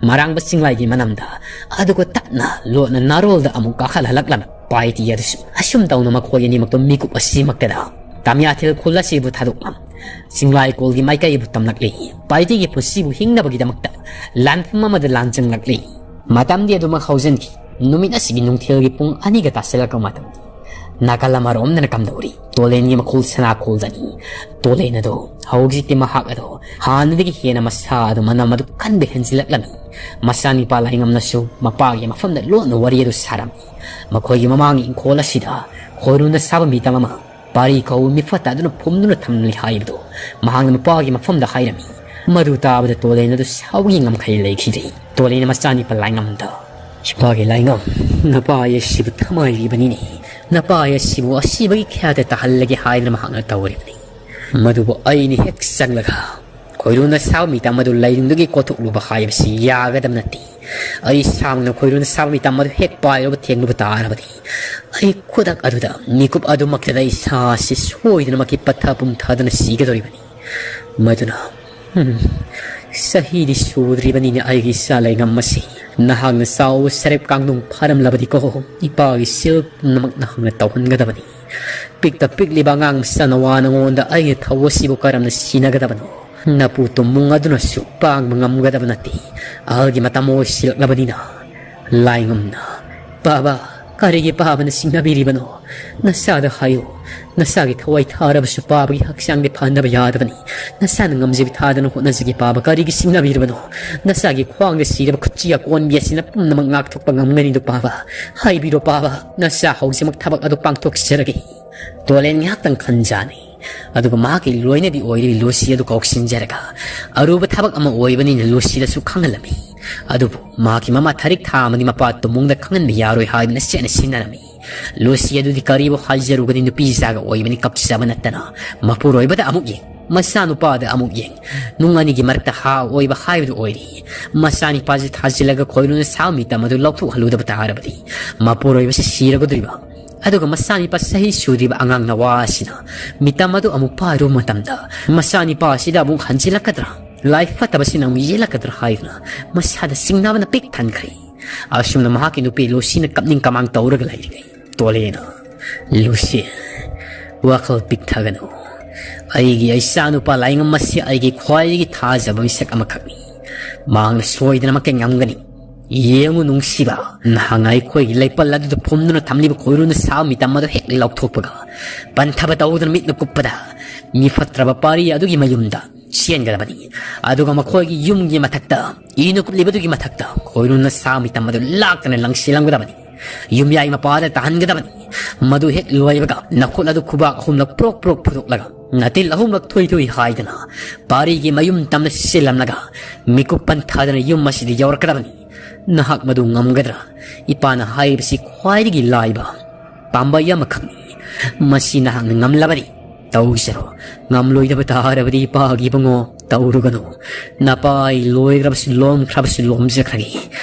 ꯃꯔꯥꯡꯕ ꯆꯤꯡꯂꯥꯏꯒꯤ ꯃꯅꯝꯗ, ꯑꯗꯨꯒ ꯇꯞꯅ ꯂꯣꯠꯅ ꯅꯥꯔꯣꯜꯗ ꯑꯃꯨꯛ ꯀꯥꯈꯠꯍꯜꯂꯛꯂꯝꯃꯤ꯫ ꯄꯥꯏꯇꯤ ꯑꯗꯨꯁꯨ ꯑꯁꯨꯝ ꯇꯧꯅ ꯃꯈꯣꯏ ꯑꯅꯤꯃꯛꯇꯣ ꯃꯤꯀꯨꯞ ꯑꯁꯤꯃꯛꯇꯗ ꯇꯥꯃꯤꯌꯥꯊꯤꯜ ꯈꯨꯜ ꯑꯁꯤꯕꯨ ꯊꯥꯗꯣꯛꯂꯝ ꯆꯤꯡꯂꯥꯏꯀꯣꯜꯒꯤ ꯃꯥꯏꯀꯩꯕꯨ ꯇꯝꯂꯛꯂꯤ꯫ ꯄꯥꯏꯇꯤꯒꯤ ꯄꯨꯟꯁꯤꯕꯨ ꯍꯤꯡꯅꯕꯒꯤꯗꯃꯛꯇ ꯂꯥꯟꯐꯝ ꯑꯃꯗ ꯂꯥꯟ ꯆꯪꯂꯛꯂꯤ꯫ ꯃꯇꯝꯗꯤ ꯑꯗꯨꯃꯛ ꯍꯧꯖꯤꯟꯈꯤ꯫ ꯅꯨꯃꯤꯠ ꯑꯁꯤꯒꯤ ꯅꯨꯡꯊꯤꯜꯒꯤ ꯄꯨꯡ ꯑꯅꯤꯒ ꯇꯥꯁꯤꯜꯂꯛꯄ ꯃꯇꯝ, ꯅꯥꯀꯜ ꯑꯃꯔꯣꯝꯗꯅ ꯀꯝꯗꯧꯔꯤ? ꯇꯣꯂꯦꯟꯒꯤ ꯃꯈꯨꯜ ꯁꯅꯥ ꯈꯣꯜꯗꯅꯤ꯫ ꯇꯣꯂꯦꯟ ꯑꯗꯣ ꯍꯧꯖꯤꯛꯇꯤ ꯃꯍꯥꯛ ꯑꯗꯣ ꯍꯥꯟꯅꯗꯒꯤ ꯍꯦꯟꯅ ꯃꯁꯥ ꯑꯗꯨ ꯃꯅꯝ ꯑꯗꯨ ꯀꯟꯕ ꯍꯦꯟꯖꯤꯜꯂꯛꯂꯝꯃꯤ꯫ ꯃꯆꯥꯅꯤꯄꯥ ꯂꯥꯏꯉꯝꯅꯁꯨ ꯃꯄꯥꯒꯤ ꯃꯐꯝꯗ ꯂꯣꯟꯅ ꯋꯥꯔꯤ ꯑꯗꯨ ꯁꯥꯔꯝꯃꯤ꯫ ꯃꯈꯣꯏꯒꯤ ꯃꯃꯥꯡꯒꯤ ꯏꯪꯈꯣꯜ ꯑꯁꯤꯗ ꯈꯣꯏꯔꯨꯅ ꯁꯥꯕ ꯃꯤꯇꯝ ꯑꯃ ꯄꯥꯔꯤ ꯀꯧꯕ ꯃꯤꯐꯠꯇ ꯑꯗꯨꯅ ꯐꯨꯝꯗꯨꯅ ꯊꯝꯂꯤ ꯍꯥꯏꯕꯗꯨ ꯃꯍꯥꯛꯅ ꯃꯄꯥꯒꯤ ꯃꯐꯝꯗ ꯍꯥꯏꯔꯝꯃꯤ꯫ ꯃꯗꯨ ꯇꯥꯕꯗ ꯇꯣꯂꯦꯟ ꯑꯗꯨ ꯁꯥꯎꯕꯒꯤ ꯉꯝꯈꯩ ꯂꯩꯈꯤꯗ꯭ꯔꯦ꯫ ꯇꯣꯂꯦꯟꯅ ꯃꯆꯥꯅꯤꯄꯥ ꯂꯥꯏꯉꯝꯗ, "ꯏꯄꯥꯒꯤ ꯂꯥꯏꯉꯝ, ꯅꯄꯥ ꯑꯁꯤꯕꯨ ꯊꯃꯥꯏꯔꯤꯕꯅꯤꯅꯦ꯫ ꯅꯄꯥ ꯑꯁꯤꯕꯨ ꯑꯁꯤꯕꯒꯤ ꯈꯌꯥꯗ ꯇꯥꯍꯜꯂꯒꯦ ꯍꯥꯏꯗꯅ ꯃꯍꯥꯛꯅ ꯇꯧꯔꯤꯕꯅꯤ꯫ ꯃꯗꯨꯕꯨ ꯑꯩꯅ ꯍꯦꯛ ꯆꯪꯂꯒ ꯈꯣꯏꯔꯨꯅ ꯁꯥꯕ ꯃꯤꯇꯝ ꯑꯗꯨ ꯂꯩꯅꯨꯡꯗꯒꯤ ꯀꯣꯊꯣꯛꯂꯨꯕ ꯍꯥꯏꯕꯁꯤ ꯌꯥꯒꯗꯕ ꯅꯠꯇꯦ꯫ ꯑꯩ ꯁꯥꯡꯅ ꯈꯣꯏꯔꯨꯅ ꯁꯥꯕ ꯃꯤꯇꯝ ꯑꯗꯨ ꯍꯦꯛ ꯄꯥꯏꯔꯨꯕ ꯊꯦꯡꯂꯨꯕ ꯇꯥꯔꯕꯗꯤ, ꯑꯩ ꯈꯨꯗꯛ ꯑꯗꯨꯗ ꯃꯤꯀꯨꯞ ꯑꯗꯨꯃꯛꯇꯗ ꯏꯁꯥ ꯑꯁꯤ ꯁꯣꯏꯗꯅꯃꯛꯀꯤ ꯄꯠꯊ ꯄꯨꯝꯊꯗꯨꯅ ꯁꯤꯒꯗꯧꯔꯤꯕꯅꯤ꯫ ꯃꯗꯨꯅ, ꯎꯝ, ꯆꯍꯤꯗꯤ ꯁꯨꯗ꯭ꯔꯤꯕꯅꯤꯅ ꯑꯩꯒꯤ ꯏꯆꯥ ꯂꯩꯉꯝ ꯑꯁꯤ ꯅꯍꯥꯛꯅ ꯆꯥꯎꯕ ꯁꯔꯦꯞ ꯀꯥꯡꯗꯣꯡ ꯐꯥꯔꯝꯂꯕꯗꯤꯀꯣ, ꯏꯄꯥꯒꯤ ꯁꯤꯜ ꯄꯨꯝꯅꯃꯛ ꯅꯍꯥꯛꯅ ꯇꯧꯍꯟꯒꯗꯕꯅꯤ꯫ ꯄꯤꯛꯇ ꯄꯤꯛꯂꯤꯕ ꯑꯉꯥꯡ ꯃꯆꯥ ꯅꯋꯥ ꯅꯉꯣꯟꯗ ꯑꯩꯒꯤ ꯊꯧ ꯑꯁꯤꯕꯨ ꯀꯔꯝꯅ ꯁꯤꯟꯅꯒꯗꯕꯅꯣ? ꯅꯄꯨ ꯇꯨꯝꯃꯨꯡ ꯑꯗꯨꯅꯁꯨ ꯄꯥꯡꯕ ꯉꯝꯒꯗꯕ ꯅꯠꯇꯦ꯫ ꯑꯍꯜꯒꯤ ꯃꯇꯝ ꯑꯣꯏꯁꯤꯜꯂꯛꯂꯕꯅꯤꯅ꯫ ꯂꯥꯏꯉꯝꯅ, "ꯄꯥꯕ, ꯀꯔꯤꯒꯤ ꯄꯥꯕꯅ ꯁꯤꯡꯅꯕꯤꯔꯤꯕꯅꯣ? ꯅꯁꯥꯗ ꯍꯥꯏꯌꯨ꯫ ꯅꯁꯥꯒꯤ ꯊꯋꯥꯏ ꯊꯥꯔꯕꯁꯨ ꯄꯥꯕꯒꯤ ꯍꯛꯆꯥꯡꯗꯤ ꯐꯍꯟꯗꯕ ꯌꯥꯗꯕꯅꯤ꯫ ꯅꯁꯥꯅ ꯉꯝꯖꯕꯤ ꯊꯥꯗꯅ ꯍꯣꯠꯅꯖꯒꯦ ꯄꯥꯕ, ꯀꯔꯤꯒꯤ ꯁꯤꯡꯅꯕꯤꯔꯤꯕꯅꯣ? ꯅꯁꯥꯒꯤ ꯈ꯭ꯋꯥꯡꯗ ꯁꯤꯔꯕ ꯈꯨꯠꯁꯤ ꯑꯀꯣꯟꯕꯤ ꯑꯁꯤꯅ ꯄꯨꯝꯅꯃꯛ ꯉꯥꯛꯊꯣꯛꯄ ꯉꯝꯒꯅꯤꯗꯣ ꯄꯥꯕ꯫ ꯍꯥꯏꯕꯤꯔꯣ ꯄꯥꯕ, ꯅꯁꯥ ꯍꯧꯖꯤꯛꯃꯛ ꯊꯕꯛ ꯑꯗꯨ ꯄꯥꯡꯊꯣꯛꯆꯔꯒꯦ꯫" ꯇꯣꯂꯦꯟ ꯉꯥꯏꯍꯥꯛꯇꯪ ꯈꯟꯖꯥꯅꯩ꯫ ꯑꯗꯨꯒ ꯃꯍꯥꯛꯀꯤ ꯂꯣꯏꯅꯕꯤ ꯑꯣꯏꯔꯤꯕꯤ ꯂꯨꯁꯤ ꯑꯗꯨ ꯀꯧꯁꯤꯟꯖꯔꯒ, ꯑꯔꯨꯕ ꯊꯕꯛ ꯑꯃ ꯑꯣꯏꯕꯅꯤꯅ ꯂꯨꯁꯤꯗꯁꯨ ꯈꯪꯍꯜꯂꯝꯃꯤ꯫ ꯑꯗꯨꯕꯨ ꯃꯍꯥꯛꯀꯤ ꯃꯃꯥ ꯊꯥꯔꯤꯛ ꯊꯥ ꯑꯃꯗꯤ ꯃꯄꯥ ꯇꯨꯝꯃꯨꯡꯗ ꯈꯪꯍꯟꯕ ꯌꯥꯔꯣꯏ ꯍꯥꯏꯗꯨꯅ ꯆꯦꯠꯅ ꯁꯤꯟꯅꯔꯝꯃꯤ꯫ ꯂꯨꯁꯤ ꯑꯗꯨꯗꯤ ꯀꯔꯤꯕꯨ ꯍꯥꯏꯖꯔꯨꯒꯅꯤ, ꯅꯨꯄꯤ ꯏꯆꯥꯒ ꯑꯣꯏꯕꯅꯤ, ꯀꯞꯆꯕ ꯅꯠꯇꯅ ꯃꯄꯨꯔꯣꯏꯕꯗ ꯑꯃꯨꯛ ꯌꯦꯡ, ꯃꯆꯥꯅꯨꯄꯥꯗ ꯑꯃꯨꯛ ꯌꯦꯡ, ꯅꯨꯡ ꯑꯅꯤꯒꯤ ꯃꯔꯛꯇ ꯍꯥ ꯑꯣꯏꯕ ꯍꯥꯏꯕꯗꯨ ꯑꯣꯏꯔꯤ꯫ ꯃꯆꯥꯅꯤꯄꯥꯁꯤ ꯊꯥꯖꯤꯜꯂꯒ ꯈꯣꯏꯔꯨꯅ ꯁꯥꯕ ꯃꯤꯇꯝ ꯑꯗꯨ ꯂꯧꯊꯣꯛꯍꯜꯂꯨꯗꯕ ꯇꯥꯔꯕꯗꯤ ꯃꯄꯨꯔꯣꯏꯕꯁꯤ ꯁꯤꯔꯒꯗꯧꯔꯤꯕ꯫ ꯑꯗꯨꯒ ꯃꯆꯥꯅꯤꯄꯥ ꯆꯍꯤ ꯁꯨꯗ꯭ꯔꯤꯕ ꯑꯉꯥꯡ ꯅꯋꯥ ꯑꯁꯤꯅ ꯃꯤꯇꯝ ꯑꯗꯨ ꯑꯃꯨꯛ ꯄꯥꯏꯔꯨꯕ ꯃꯇꯝꯗ, ꯃꯆꯥꯅꯤꯄꯥ ꯑꯁꯤꯗ ꯑꯃꯨꯛ ꯍꯟꯖꯤꯜꯂꯛꯀꯗ꯭ꯔꯥ, ꯂꯥꯏ ꯐꯠꯇꯕꯁꯤꯅ ꯑꯃꯨꯛ ꯌꯦꯜꯂꯛꯀꯗ꯭ꯔꯥ ꯍꯥꯏꯗꯨꯅ ꯃꯁꯥꯗ ꯆꯤꯡꯅꯕꯅ ꯄꯤꯛ ꯊꯟꯈ꯭ꯔꯦ꯫ ꯑꯁꯨꯝꯅ ꯃꯍꯥꯛꯀꯤ ꯅꯨꯄꯤ ꯂꯨꯁꯤꯅ ꯀꯞꯅꯤꯡ ꯀꯃꯥꯡ ꯇꯧꯔꯒ ꯂꯩꯔꯤꯉꯩ, ꯇꯣꯂꯦꯅ, "ꯂꯨꯁꯤ, ꯋꯥꯈꯜ ꯄꯤꯛꯊꯒꯅꯨ꯫ ꯑꯩꯒꯤ ꯏꯆꯥꯅꯨꯄꯥ ꯂꯥꯏꯉꯝ ꯑꯁꯤ ꯑꯩꯒꯤ ꯈ꯭ꯋꯥꯏꯗꯒꯤ ꯊꯥꯖꯕ ꯃꯤꯁꯛ ꯑꯃꯈꯛꯅꯤ꯫ ꯃꯍꯥꯛꯅ ꯁꯣꯏꯗꯅꯃꯛꯀꯤ ꯉꯝꯒꯅꯤ꯫ ꯌꯦꯡꯉꯨ ꯅꯨꯡꯁꯤꯕ, ꯅꯍꯥꯛꯅ ꯑꯩꯈꯣꯏꯒꯤ ꯂꯩꯄꯜ ꯑꯗꯨꯗ ꯐꯨꯝꯗꯨꯅ ꯊꯝꯂꯤꯕ ꯈꯣꯏꯔꯨꯅ ꯁꯥꯕ ꯃꯤꯇꯝ ꯑꯗꯨ ꯍꯦꯛ ꯂꯧꯊꯣꯛꯄꯒ, ꯄꯟꯊꯕ ꯇꯧꯗꯨꯅ ꯃꯤꯠꯅ ꯀꯨꯞꯄꯗ, ꯃꯤ ꯐꯠꯇ꯭ꯔꯕ ꯄꯥꯔꯤ ꯑꯗꯨꯒꯤ ꯃꯌꯨꯝꯗ ꯆꯦꯟꯒꯗꯕꯅꯤ꯫ ꯑꯗꯨꯒ ꯃꯈꯣꯏꯒꯤ ꯌꯨꯝꯒꯤ ꯃꯊꯛꯇ, ꯏꯅ ꯀꯨꯞꯂꯤꯕꯗꯨꯒꯤ ꯃꯊꯛꯇ ꯈꯣꯏꯔꯨꯅ ꯁꯥ ꯃꯤꯇꯝ ꯑꯗꯨ ꯂꯥꯛꯇꯅ ꯂꯪꯁꯤꯜꯂꯝꯒꯗꯕꯅꯤ꯫ ꯌꯨꯝꯌꯥꯏ ꯃꯄꯥꯗ ꯇꯥꯍꯟꯒꯗꯕꯅꯤ꯫ ꯃꯗꯨ ꯍꯦꯛ ꯂꯣꯏꯕꯒ ꯅꯈꯨꯠ ꯑꯗꯨ ꯈꯨꯕꯥꯛ ꯑꯍꯨꯝꯂꯛ ꯄ꯭ꯔꯣꯛ ꯄ꯭ꯔꯣꯛ ꯐꯨꯗꯣꯛꯂꯒ, ꯅꯇꯤꯜ ꯑꯍꯨꯝꯂꯛ ꯊꯣꯏ ꯊꯣꯏ ꯍꯥꯏꯗꯅ ꯄꯥꯔꯤꯒꯤ ꯃꯌꯨꯝ ꯇꯝꯅ ꯆꯦꯜꯂꯝꯂꯒ ꯃꯤꯀꯨꯞ ꯄꯟꯊꯥꯗꯅ ꯌꯨꯝ ꯑꯁꯤꯗ ꯌꯧꯔꯛꯀꯗꯕꯅꯤ꯫ ꯅꯍꯥꯛ ꯃꯗꯨ ꯉꯝꯒꯗ꯭ꯔꯥ? ꯏꯄꯥꯅ ꯍꯥꯏꯔꯤꯕꯁꯤ ꯈ꯭ꯋꯥꯏꯗꯒꯤ ꯂꯥꯏꯕ ꯄꯥꯝꯕꯩ ꯑꯃꯈꯛꯅꯤ꯫ ꯃꯁꯤ ꯅꯍꯥꯛꯅ ꯉꯝꯂꯕꯗꯤ ꯇꯧꯖꯔꯣ꯫ ꯉꯝꯂꯣꯏꯗꯕ ꯇꯥꯔꯕꯗꯤ ꯏꯄꯥꯒꯤ ꯏꯕꯨꯡꯉꯣ, ꯇꯧꯔꯨꯒꯅꯨ꯫ ꯅꯄꯥꯏ ꯂꯣꯏꯈ꯭ꯔꯕꯁꯨ ꯂꯣꯝꯈ꯭ꯔꯕꯁꯨ ꯂꯣꯝꯖꯈ꯭ꯔꯒꯦ꯫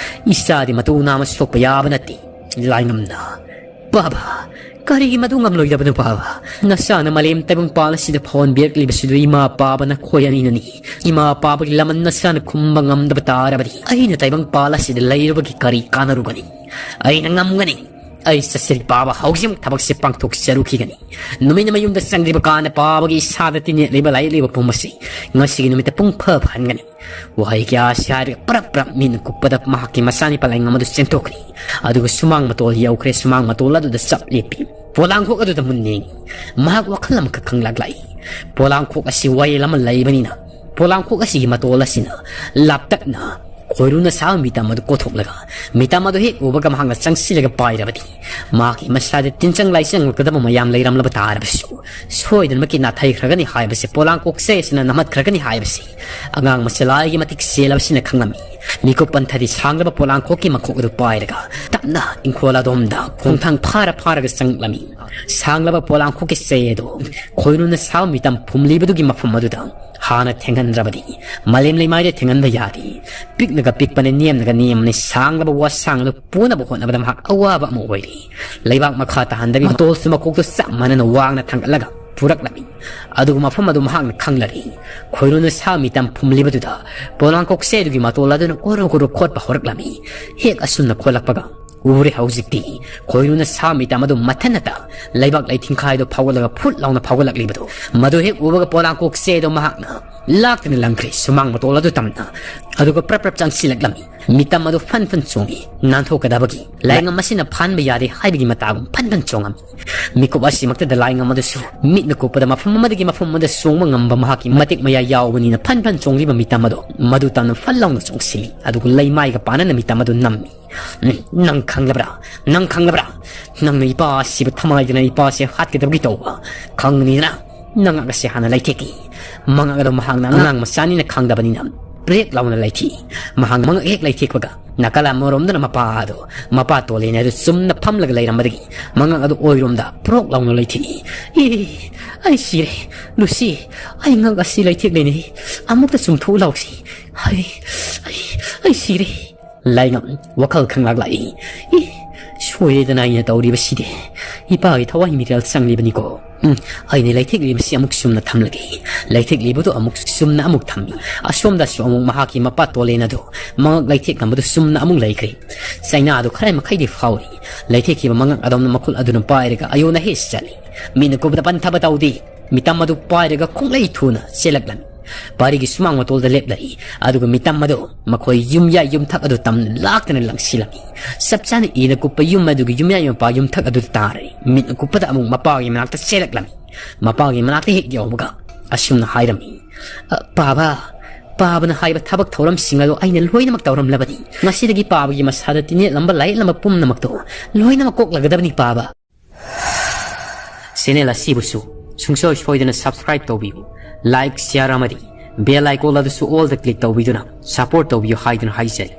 ꯏꯆꯥꯗꯤ ꯃꯇꯨ ꯅꯥꯝꯃ ꯁꯣꯛꯄ ꯌꯥꯕ ꯅꯠꯇꯦ꯫ ꯂꯥꯏꯉꯝꯅ, "ꯄꯥꯕ, ꯀꯔꯤꯒꯤ ꯃꯗꯨ ꯉꯝꯂꯣꯏꯗꯕꯅꯣ ꯄꯥꯕ? ꯅꯆꯥꯅ ꯃꯥꯂꯦꯝ ꯇꯥꯏꯕꯪꯄꯥꯜ ꯑꯁꯤꯗ ꯐꯣꯟꯕꯤꯔꯛꯂꯤꯕꯁꯤꯗꯨ ꯏꯃꯥ ꯄꯥꯕ ꯅꯈꯣꯏ ꯑꯅꯤꯅꯅꯤ꯫ ꯏꯃꯥ ꯄꯥꯕꯒꯤ ꯂꯃꯟ ꯅꯆꯥꯅ ꯈꯨꯝꯕ ꯉꯝꯗꯕ ꯇꯥꯔꯕꯗꯤ ꯑꯩꯅ ꯇꯥꯏꯕꯪꯄꯥꯜ ꯑꯁꯤꯗ ꯂꯩꯔꯨꯕꯒꯤ ꯀꯔꯤ ꯀꯥꯟꯅꯔꯨꯒꯅꯤ? ꯑꯩꯅ ꯉꯝꯒꯅꯤ꯫ ꯑꯩ ꯆꯠꯆꯔꯤ ꯄꯥꯕ, ꯍꯧꯖꯤꯛꯃꯛ ꯊꯕꯛꯁꯦ ꯄꯥꯡꯊꯣꯛꯆꯔꯨꯈꯤꯒꯅꯤ꯫ ꯅꯨꯃꯤꯠ ꯑꯃ ꯌꯨꯝꯗ ꯆꯪꯗ꯭ꯔꯤꯕ ꯀꯥꯟꯗ ꯄꯥꯕꯒꯤ ꯏꯁꯥꯗ ꯇꯤꯟ ꯌꯦꯠꯂꯤꯕ ꯂꯥꯏꯌꯦꯛꯂꯤꯕ ꯄꯨꯝꯕꯁꯤ ꯉꯁꯤꯒꯤ ꯅꯨꯃꯤꯠꯇ ꯄꯨꯡ ꯐ ꯐꯍꯟꯒꯅꯤ꯫ ꯋꯥꯍꯩ ꯀꯌꯥ ꯑꯁꯤ ꯍꯥꯏꯔꯒ ꯄ꯭ꯔꯞ ꯄ꯭ꯔꯞ ꯃꯤꯠꯅ ꯀꯨꯞꯄꯗ ꯃꯍꯥꯛꯀꯤ ꯃꯆꯥꯅꯤꯄꯥ ꯂꯥꯏꯉꯝ ꯑꯗꯨ ꯆꯦꯟꯊꯣꯛꯈ꯭ꯔꯦ꯫ ꯑꯗꯨꯒ ꯁꯨꯃꯥꯡ ꯃꯇꯣꯜ ꯌꯧꯈ꯭ꯔꯦ꯫ ꯁꯨꯃꯥꯡ ꯃꯇꯣꯜ ꯑꯗꯨꯗ ꯆꯞ ꯂꯦꯞꯄꯤ꯫ ꯄꯣꯂꯥꯡꯈꯣꯛ ꯑꯗꯨꯗ ꯃꯨꯟꯅ ꯌꯦꯡꯉꯤ꯫ ꯃꯍꯥꯛ ꯋꯥꯈꯜ ꯑꯃꯈꯛ ꯈꯪꯂꯛꯂꯛꯏ꯫ ꯄꯣꯂꯥꯡꯈꯣꯛ ꯑꯁꯤ ꯋꯥꯌꯦꯜ ꯑꯃ ꯂꯩꯕꯅꯤꯅ, ꯄꯣꯂꯥꯡꯈꯣꯛ ꯑꯁꯤꯒꯤ ꯃꯇꯣꯜ ꯑꯁꯤꯅ ꯂꯥꯞꯇꯛꯅ ꯈꯣꯏꯔꯨꯅ ꯁꯥꯕ ꯃꯤꯇꯝ ꯑꯗꯨ ꯀꯣꯊꯣꯛꯂꯒ, ꯃꯤꯇꯝ ꯑꯗꯨ ꯍꯦꯛ ꯎꯕꯒ ꯃꯍꯥꯛꯅ ꯆꯪꯁꯤꯜꯂꯒ ꯄꯥꯏꯔꯕꯗꯤ, ꯃꯍꯥꯛꯀꯤ ꯃꯁꯥꯗ ꯇꯤꯟꯆꯪ ꯂꯥꯏꯆꯪꯂꯛꯀꯗꯕ ꯃꯌꯥꯝ ꯂꯩꯔꯝꯂꯕ ꯇꯥꯔꯕꯁꯨ, ꯁꯣꯏꯗꯅꯃꯛꯀꯤ ꯅꯥꯊꯩꯈ꯭ꯔꯒꯅꯤ ꯍꯥꯏꯕꯁꯤ, ꯄꯣꯂꯥꯡꯈꯣꯛꯁꯦ ꯑꯁꯤꯅ ꯅꯝꯍꯠꯈ꯭ꯔꯒꯅꯤ ꯍꯥꯏꯕꯁꯤ ꯑꯉꯥꯡ ꯃꯆꯥ ꯂꯥꯏꯒꯤ ꯃꯇꯤꯛ ꯆꯦꯜꯂꯕꯁꯤꯅ ꯈꯪꯂꯝꯃꯤ꯫ ꯃꯤꯀꯨꯞ ꯄꯟꯊꯗꯤ ꯁꯥꯡꯂꯕ ꯄꯣꯂꯥꯡꯈꯣꯛꯀꯤ ꯃꯈꯣꯛ ꯑꯗꯨ ꯄꯥꯏꯔꯒ ꯇꯞꯅ ꯏꯪꯈꯣꯜ ꯑꯗꯣꯝꯗ ꯈꯣꯡꯊꯥꯡ ꯐꯥꯔ ꯐꯥꯔꯒ ꯆꯪꯂꯝꯃꯤ꯫ ꯁꯥꯡꯂꯕ ꯄꯣꯂꯥꯡꯈꯣꯛꯀꯤ ꯆꯩ ꯑꯗꯨ ꯈꯣꯏꯔꯨꯅ ꯁꯥꯕ ꯃꯤꯇꯝ ꯐꯨꯝꯂꯤꯕꯗꯨꯒꯤ ꯃꯐꯝ ꯑꯗꯨꯗ ꯍꯥꯟꯅ ꯊꯦꯡꯍꯟꯗ꯭ꯔꯕꯗꯤ ꯃꯥꯂꯦꯝ ꯂꯩꯃꯥꯏꯗ ꯊꯦꯡꯍꯟꯕ ꯌꯥꯗꯦ꯫ ꯄꯤꯛꯅꯒ ꯄꯤꯛꯄꯅ, ꯅꯦꯝꯅꯒ ꯅꯦꯝꯕꯅ, ꯁꯥꯡꯂꯕ ꯋꯥꯁꯥꯡ ꯑꯗꯨ ꯄꯨꯅꯕ ꯍꯣꯠꯅꯕꯗ ꯃꯍꯥꯛ ꯑꯋꯥꯕ ꯑꯃ ꯑꯣꯏꯔꯤ꯫ ꯂꯩꯕꯥꯛ ꯃꯈꯥ ꯇꯥꯍꯟꯗꯕꯤ ꯃꯇꯣꯜꯁꯨ ꯃꯀꯣꯛꯇꯨ ꯆꯞ ꯃꯥꯟꯅꯅ ꯋꯥꯡꯅ ꯊꯥꯡꯒꯠꯂꯒ ꯄꯨꯔꯛꯂꯝꯃꯤ꯫ ꯑꯗꯨꯒ ꯃꯐꯝ ꯑꯗꯨ ꯃꯍꯥꯛꯅ ꯈꯪꯂꯔꯤ꯫ ꯈꯣꯏꯔꯨꯅ ꯁꯥ ꯃꯤꯇꯝ ꯐꯨꯝꯂꯤꯕꯗꯨꯗ ꯄꯣꯂꯥꯡꯀꯣꯛꯁꯦ ꯑꯗꯨꯒꯤ ꯃꯇꯣꯜ ꯑꯗꯨꯅ ꯀꯣꯔꯣ ꯀꯣꯔꯣ ꯈꯣꯠꯄ ꯍꯧꯔꯛꯂꯝꯃꯤ꯫ ꯍꯦꯛ ꯑꯁꯨꯝꯅ ꯈꯣꯠꯂꯛꯄꯒ ꯎꯔꯦ ꯍꯧꯖꯤꯛꯇꯤ ꯈꯣꯏꯔꯨꯅ ꯁꯥ ꯃꯤꯇꯝ ꯑꯗꯨ ꯃꯊꯟꯅꯇ ꯂꯩꯕꯥꯛ ꯂꯩꯊꯤꯡꯈꯥꯏꯗꯨ ꯐꯥꯎꯒꯠꯂꯒ ꯐꯨꯠ ꯂꯥꯎꯅ ꯐꯥꯎꯒꯠꯂꯛꯂꯤꯕꯗꯨ꯫ ꯃꯗꯨ ꯍꯦꯛ ꯎꯕꯒ ꯄꯣꯂꯥꯡꯀꯣꯛꯁꯦ ꯑꯗꯨ ꯃꯍꯥꯛꯅ ꯂꯥꯛꯇꯨꯅ ꯂꯪꯈ꯭ꯔꯦ ꯁꯨꯃꯥꯡ ꯃꯇꯣꯜ ꯑꯗꯨ ꯇꯝꯅ꯫ ꯑꯗꯨꯒ ꯄ꯭ꯔꯞ ꯄ꯭ꯔꯞ ꯆꯪꯁꯤꯜꯂꯛꯂꯝꯃꯤ꯫ ꯃꯤꯇꯝ ꯑꯗꯨ ꯐꯟ ꯐꯟ ꯆꯣꯡꯏ꯫ ꯅꯥꯟꯊꯣꯛꯀꯗꯕꯒꯤ ꯂꯥꯏꯉꯝ ꯑꯁꯤꯅ ꯐꯥꯟꯕ ꯌꯥꯔꯦ ꯍꯥꯏꯕꯒꯤ ꯃꯇꯥꯒꯨꯝ ꯐꯟ ꯐꯟ ꯆꯣꯡꯉꯝꯃꯤ꯫ ꯃꯤꯀꯨꯞ ꯑꯁꯤꯃꯛꯇꯗ ꯂꯥꯏꯉꯝ ꯑꯗꯨꯁꯨ ꯃꯤꯠꯅ ꯀꯨꯞꯄꯗ ꯃꯐꯝ ꯑꯃꯗꯒꯤ ꯃꯐꯝ ꯑꯃꯗ ꯆꯣꯡꯕ ꯉꯝꯕ ꯃꯍꯥꯛꯀꯤ ꯃꯇꯤꯛ ꯃꯌꯥꯏ ꯌꯥꯎꯕꯅꯤꯅ ꯐꯟ ꯐꯟ ꯆꯣꯡꯂꯤꯕ ꯃꯤꯇꯝ ꯑꯗꯨ ꯃꯗꯨ ꯇꯝꯅ ꯐꯟ ꯂꯥꯎꯅ ꯆꯣꯡꯁꯤꯜꯂꯤ꯫ ꯑꯗꯨꯒ ꯂꯩꯃꯥꯏꯒ ꯄꯥꯅꯅ ꯃꯤꯇꯝ ꯑꯗꯨ ꯅꯝꯃꯤ꯫ ꯎꯝ, ꯅꯪ ꯈꯪꯂꯕ꯭ꯔꯥ? ꯅꯪ ꯈꯪꯂꯕ꯭ꯔꯥ? ꯅꯪꯅ ꯏꯄꯥ ꯑꯁꯤꯕꯨ ꯊꯃꯥꯏꯗꯅ ꯏꯄꯥꯁꯦ ꯍꯥꯠꯀꯗꯕꯒꯤ ꯇꯧꯕ ꯈꯪꯒꯅꯤꯗꯅ? ꯅꯉꯛ ꯑꯁꯦ ꯍꯥꯟꯅ ꯂꯩꯊꯦꯛꯀꯦ꯫ ꯃꯉꯛ ꯑꯗꯣ ꯃꯍꯥꯛꯅ ꯑꯉꯥꯡ ꯃꯆꯥꯅꯤꯅ ꯈꯪꯗꯕꯅꯤꯅ ꯕ꯭ꯔꯦꯛ ꯂꯥꯎꯅ ꯂꯩꯊꯦꯛꯏ꯫ ꯃꯍꯥꯛ ꯃꯉꯛ ꯍꯦꯛ ꯂꯩꯊꯦꯛꯄꯒ ꯅꯥꯀꯜ ꯑꯃꯔꯣꯝꯗꯅ ꯃꯄꯥ ꯑꯗꯣ, ꯃꯄꯥ ꯇꯣꯂꯦꯟ ꯑꯗꯨ ꯆꯨꯝꯅ ꯐꯝꯂꯒ ꯂꯩꯔꯝꯕꯗꯒꯤ ꯃꯉꯛ ꯑꯗꯨ ꯑꯣꯏꯔꯣꯝꯗ ꯄ꯭ꯔꯣꯛ ꯂꯥꯎꯅ ꯂꯩꯊꯦꯛꯏ꯫ "ꯑꯦ, ꯑꯩ ꯁꯤꯔꯦ꯫ ꯂꯨꯁꯤ, ꯑꯩ ꯉꯛ ꯑꯁꯤ ꯂꯩꯊꯦꯛꯂꯦꯅꯦ꯫ ꯑꯃꯨꯛꯇ ꯆꯨꯝꯊꯣꯛꯎ ꯂꯥꯎꯁꯤ꯫ ꯑꯩ, ꯑꯩ, ꯑꯩ ꯁꯤꯔꯦ꯫" ꯂꯥꯏꯉꯝ ꯋꯥꯈꯜ ꯈꯪꯂꯥꯛ ꯂꯥꯛꯏ꯫ "ꯏ, ꯁꯣꯏꯔꯦꯗꯅ ꯑꯩꯅ ꯇꯧꯔꯤꯕꯁꯤꯗꯤ꯫ ꯏꯄꯥꯒꯤ ꯊꯋꯥꯏ ꯃꯤꯔꯦꯜ ꯆꯪꯂꯤꯕꯅꯤꯀꯣ꯫ ꯎꯝ, ꯑꯩꯅ ꯂꯩꯊꯦꯛꯂꯤꯕꯁꯤ ꯑꯃꯨꯛ ꯆꯨꯝꯅ ꯊꯝꯂꯒꯦ꯫ ꯂꯩꯊꯦꯛꯂꯤꯕꯗꯨ ꯑꯃꯨꯛ ꯆꯨꯝꯅ ꯑꯃꯨꯛ ꯊꯝꯃꯤ꯫ ꯑꯁꯣꯝꯗꯁꯨ ꯑꯃꯨꯛ ꯃꯍꯥꯛꯀꯤ ꯃꯄꯥ ꯇꯣꯂꯦꯟ ꯑꯗꯨ ꯃꯉꯛ ꯂꯩꯊꯦꯛꯂꯝꯕꯗꯨ ꯆꯨꯝꯅ ꯑꯃꯨꯛ ꯂꯩꯈ꯭ꯔꯦ꯫ ꯆꯩꯅꯥ ꯑꯗꯨ ꯈꯔ ꯃꯈꯩꯗꯤ ꯐꯥꯎꯔꯤ꯫ ꯂꯩꯊꯦꯛꯈꯤꯕ ꯃꯉꯛ ꯑꯗꯣꯝꯅ ꯃꯈꯨꯠ ꯑꯗꯨꯅ ꯄꯥꯏꯔꯒ ꯑꯌꯣꯟ ꯑꯍꯦ ꯆꯠꯂꯤ꯫ ꯃꯤꯠꯅ ꯀꯨꯞꯄꯗ ꯄꯟꯊꯕ ꯇꯧꯗꯦ꯫ ꯃꯤꯇꯝ ꯑꯗꯨ ꯄꯥꯏꯔꯒ ꯈꯣꯡꯂꯩ ꯊꯨꯅ ꯆꯦꯜꯂꯛꯂꯝꯃꯤ꯫ ꯄꯥꯔꯤꯒꯤ ꯁꯨꯃꯥꯡ ꯃꯇꯣꯜꯗ ꯂꯦꯞꯂꯔꯤ꯫ ꯑꯗꯨꯒ ꯃꯤꯇꯝ ꯑꯗꯨ ꯃꯈꯣꯏ ꯌꯨꯝꯌꯥꯏ ꯌꯨꯝꯊꯛ ꯑꯗꯨ ꯇꯝꯅ ꯂꯥꯛꯇꯅ ꯂꯪꯁꯤꯜꯂꯝꯃꯤ꯫ ꯆꯞ ꯆꯥꯅ ꯏꯅ ꯀꯨꯞꯄ ꯌꯨꯝ ꯑꯗꯨꯒꯤ ꯌꯨꯝꯌꯥꯏ ꯃꯄꯥ ꯌꯨꯝꯊꯛ ꯑꯗꯨꯗ ꯇꯥꯔꯦ꯫ ꯃꯤꯠꯅ ꯀꯨꯞꯄꯗ ꯑꯃꯨꯛ ꯃꯄꯥꯒꯤ ꯃꯅꯥꯛꯇ ꯆꯦꯜꯂꯛꯂꯝꯃꯤ꯫ ꯃꯄꯥꯒꯤ ꯃꯅꯥꯛꯇ ꯍꯦꯛ ꯌꯧꯕꯒ ꯑꯁꯨꯝꯅ ꯍꯥꯏꯔꯝꯃꯤ, "ꯑ, ꯄꯥꯕ, ꯄꯥꯕꯅ ꯍꯥꯏꯕ ꯊꯕꯛ ꯊꯧꯔꯝꯁꯤꯡ ꯑꯗꯨ ꯑꯩꯅ ꯂꯣꯏꯅꯃꯛ ꯇꯧꯔꯝꯂꯕꯅꯤ꯫ ꯉꯁꯤꯗꯒꯤ ꯄꯥꯕꯒꯤ ꯃꯁꯥꯗ ꯇꯤꯟꯌꯦꯠꯂꯝꯕ ꯂꯥꯏꯌꯦꯠꯂꯝꯕ ꯄꯨꯝꯅꯃꯛꯇꯣ ꯂꯣꯏꯅꯃꯛ ꯀꯣꯛꯂꯒꯗꯕꯅꯤ ꯄꯥꯕ꯫" ꯆꯦꯅꯦꯜ ꯑꯁꯤꯕꯨꯁꯨ ꯁꯨꯡꯁꯣꯏ ꯁꯣꯏꯗꯅ subscribe ꯇꯧꯕꯤꯌꯨ꯫ Like, share ꯑꯃꯗꯤ bell icon ꯑꯗꯨꯁꯨ all ꯗ click ꯇꯧꯕꯤꯗꯨꯅ support ꯇꯧꯕꯤꯌꯨ ꯍꯥꯏꯗꯨꯅ ꯍꯥꯏꯖꯔꯤ꯫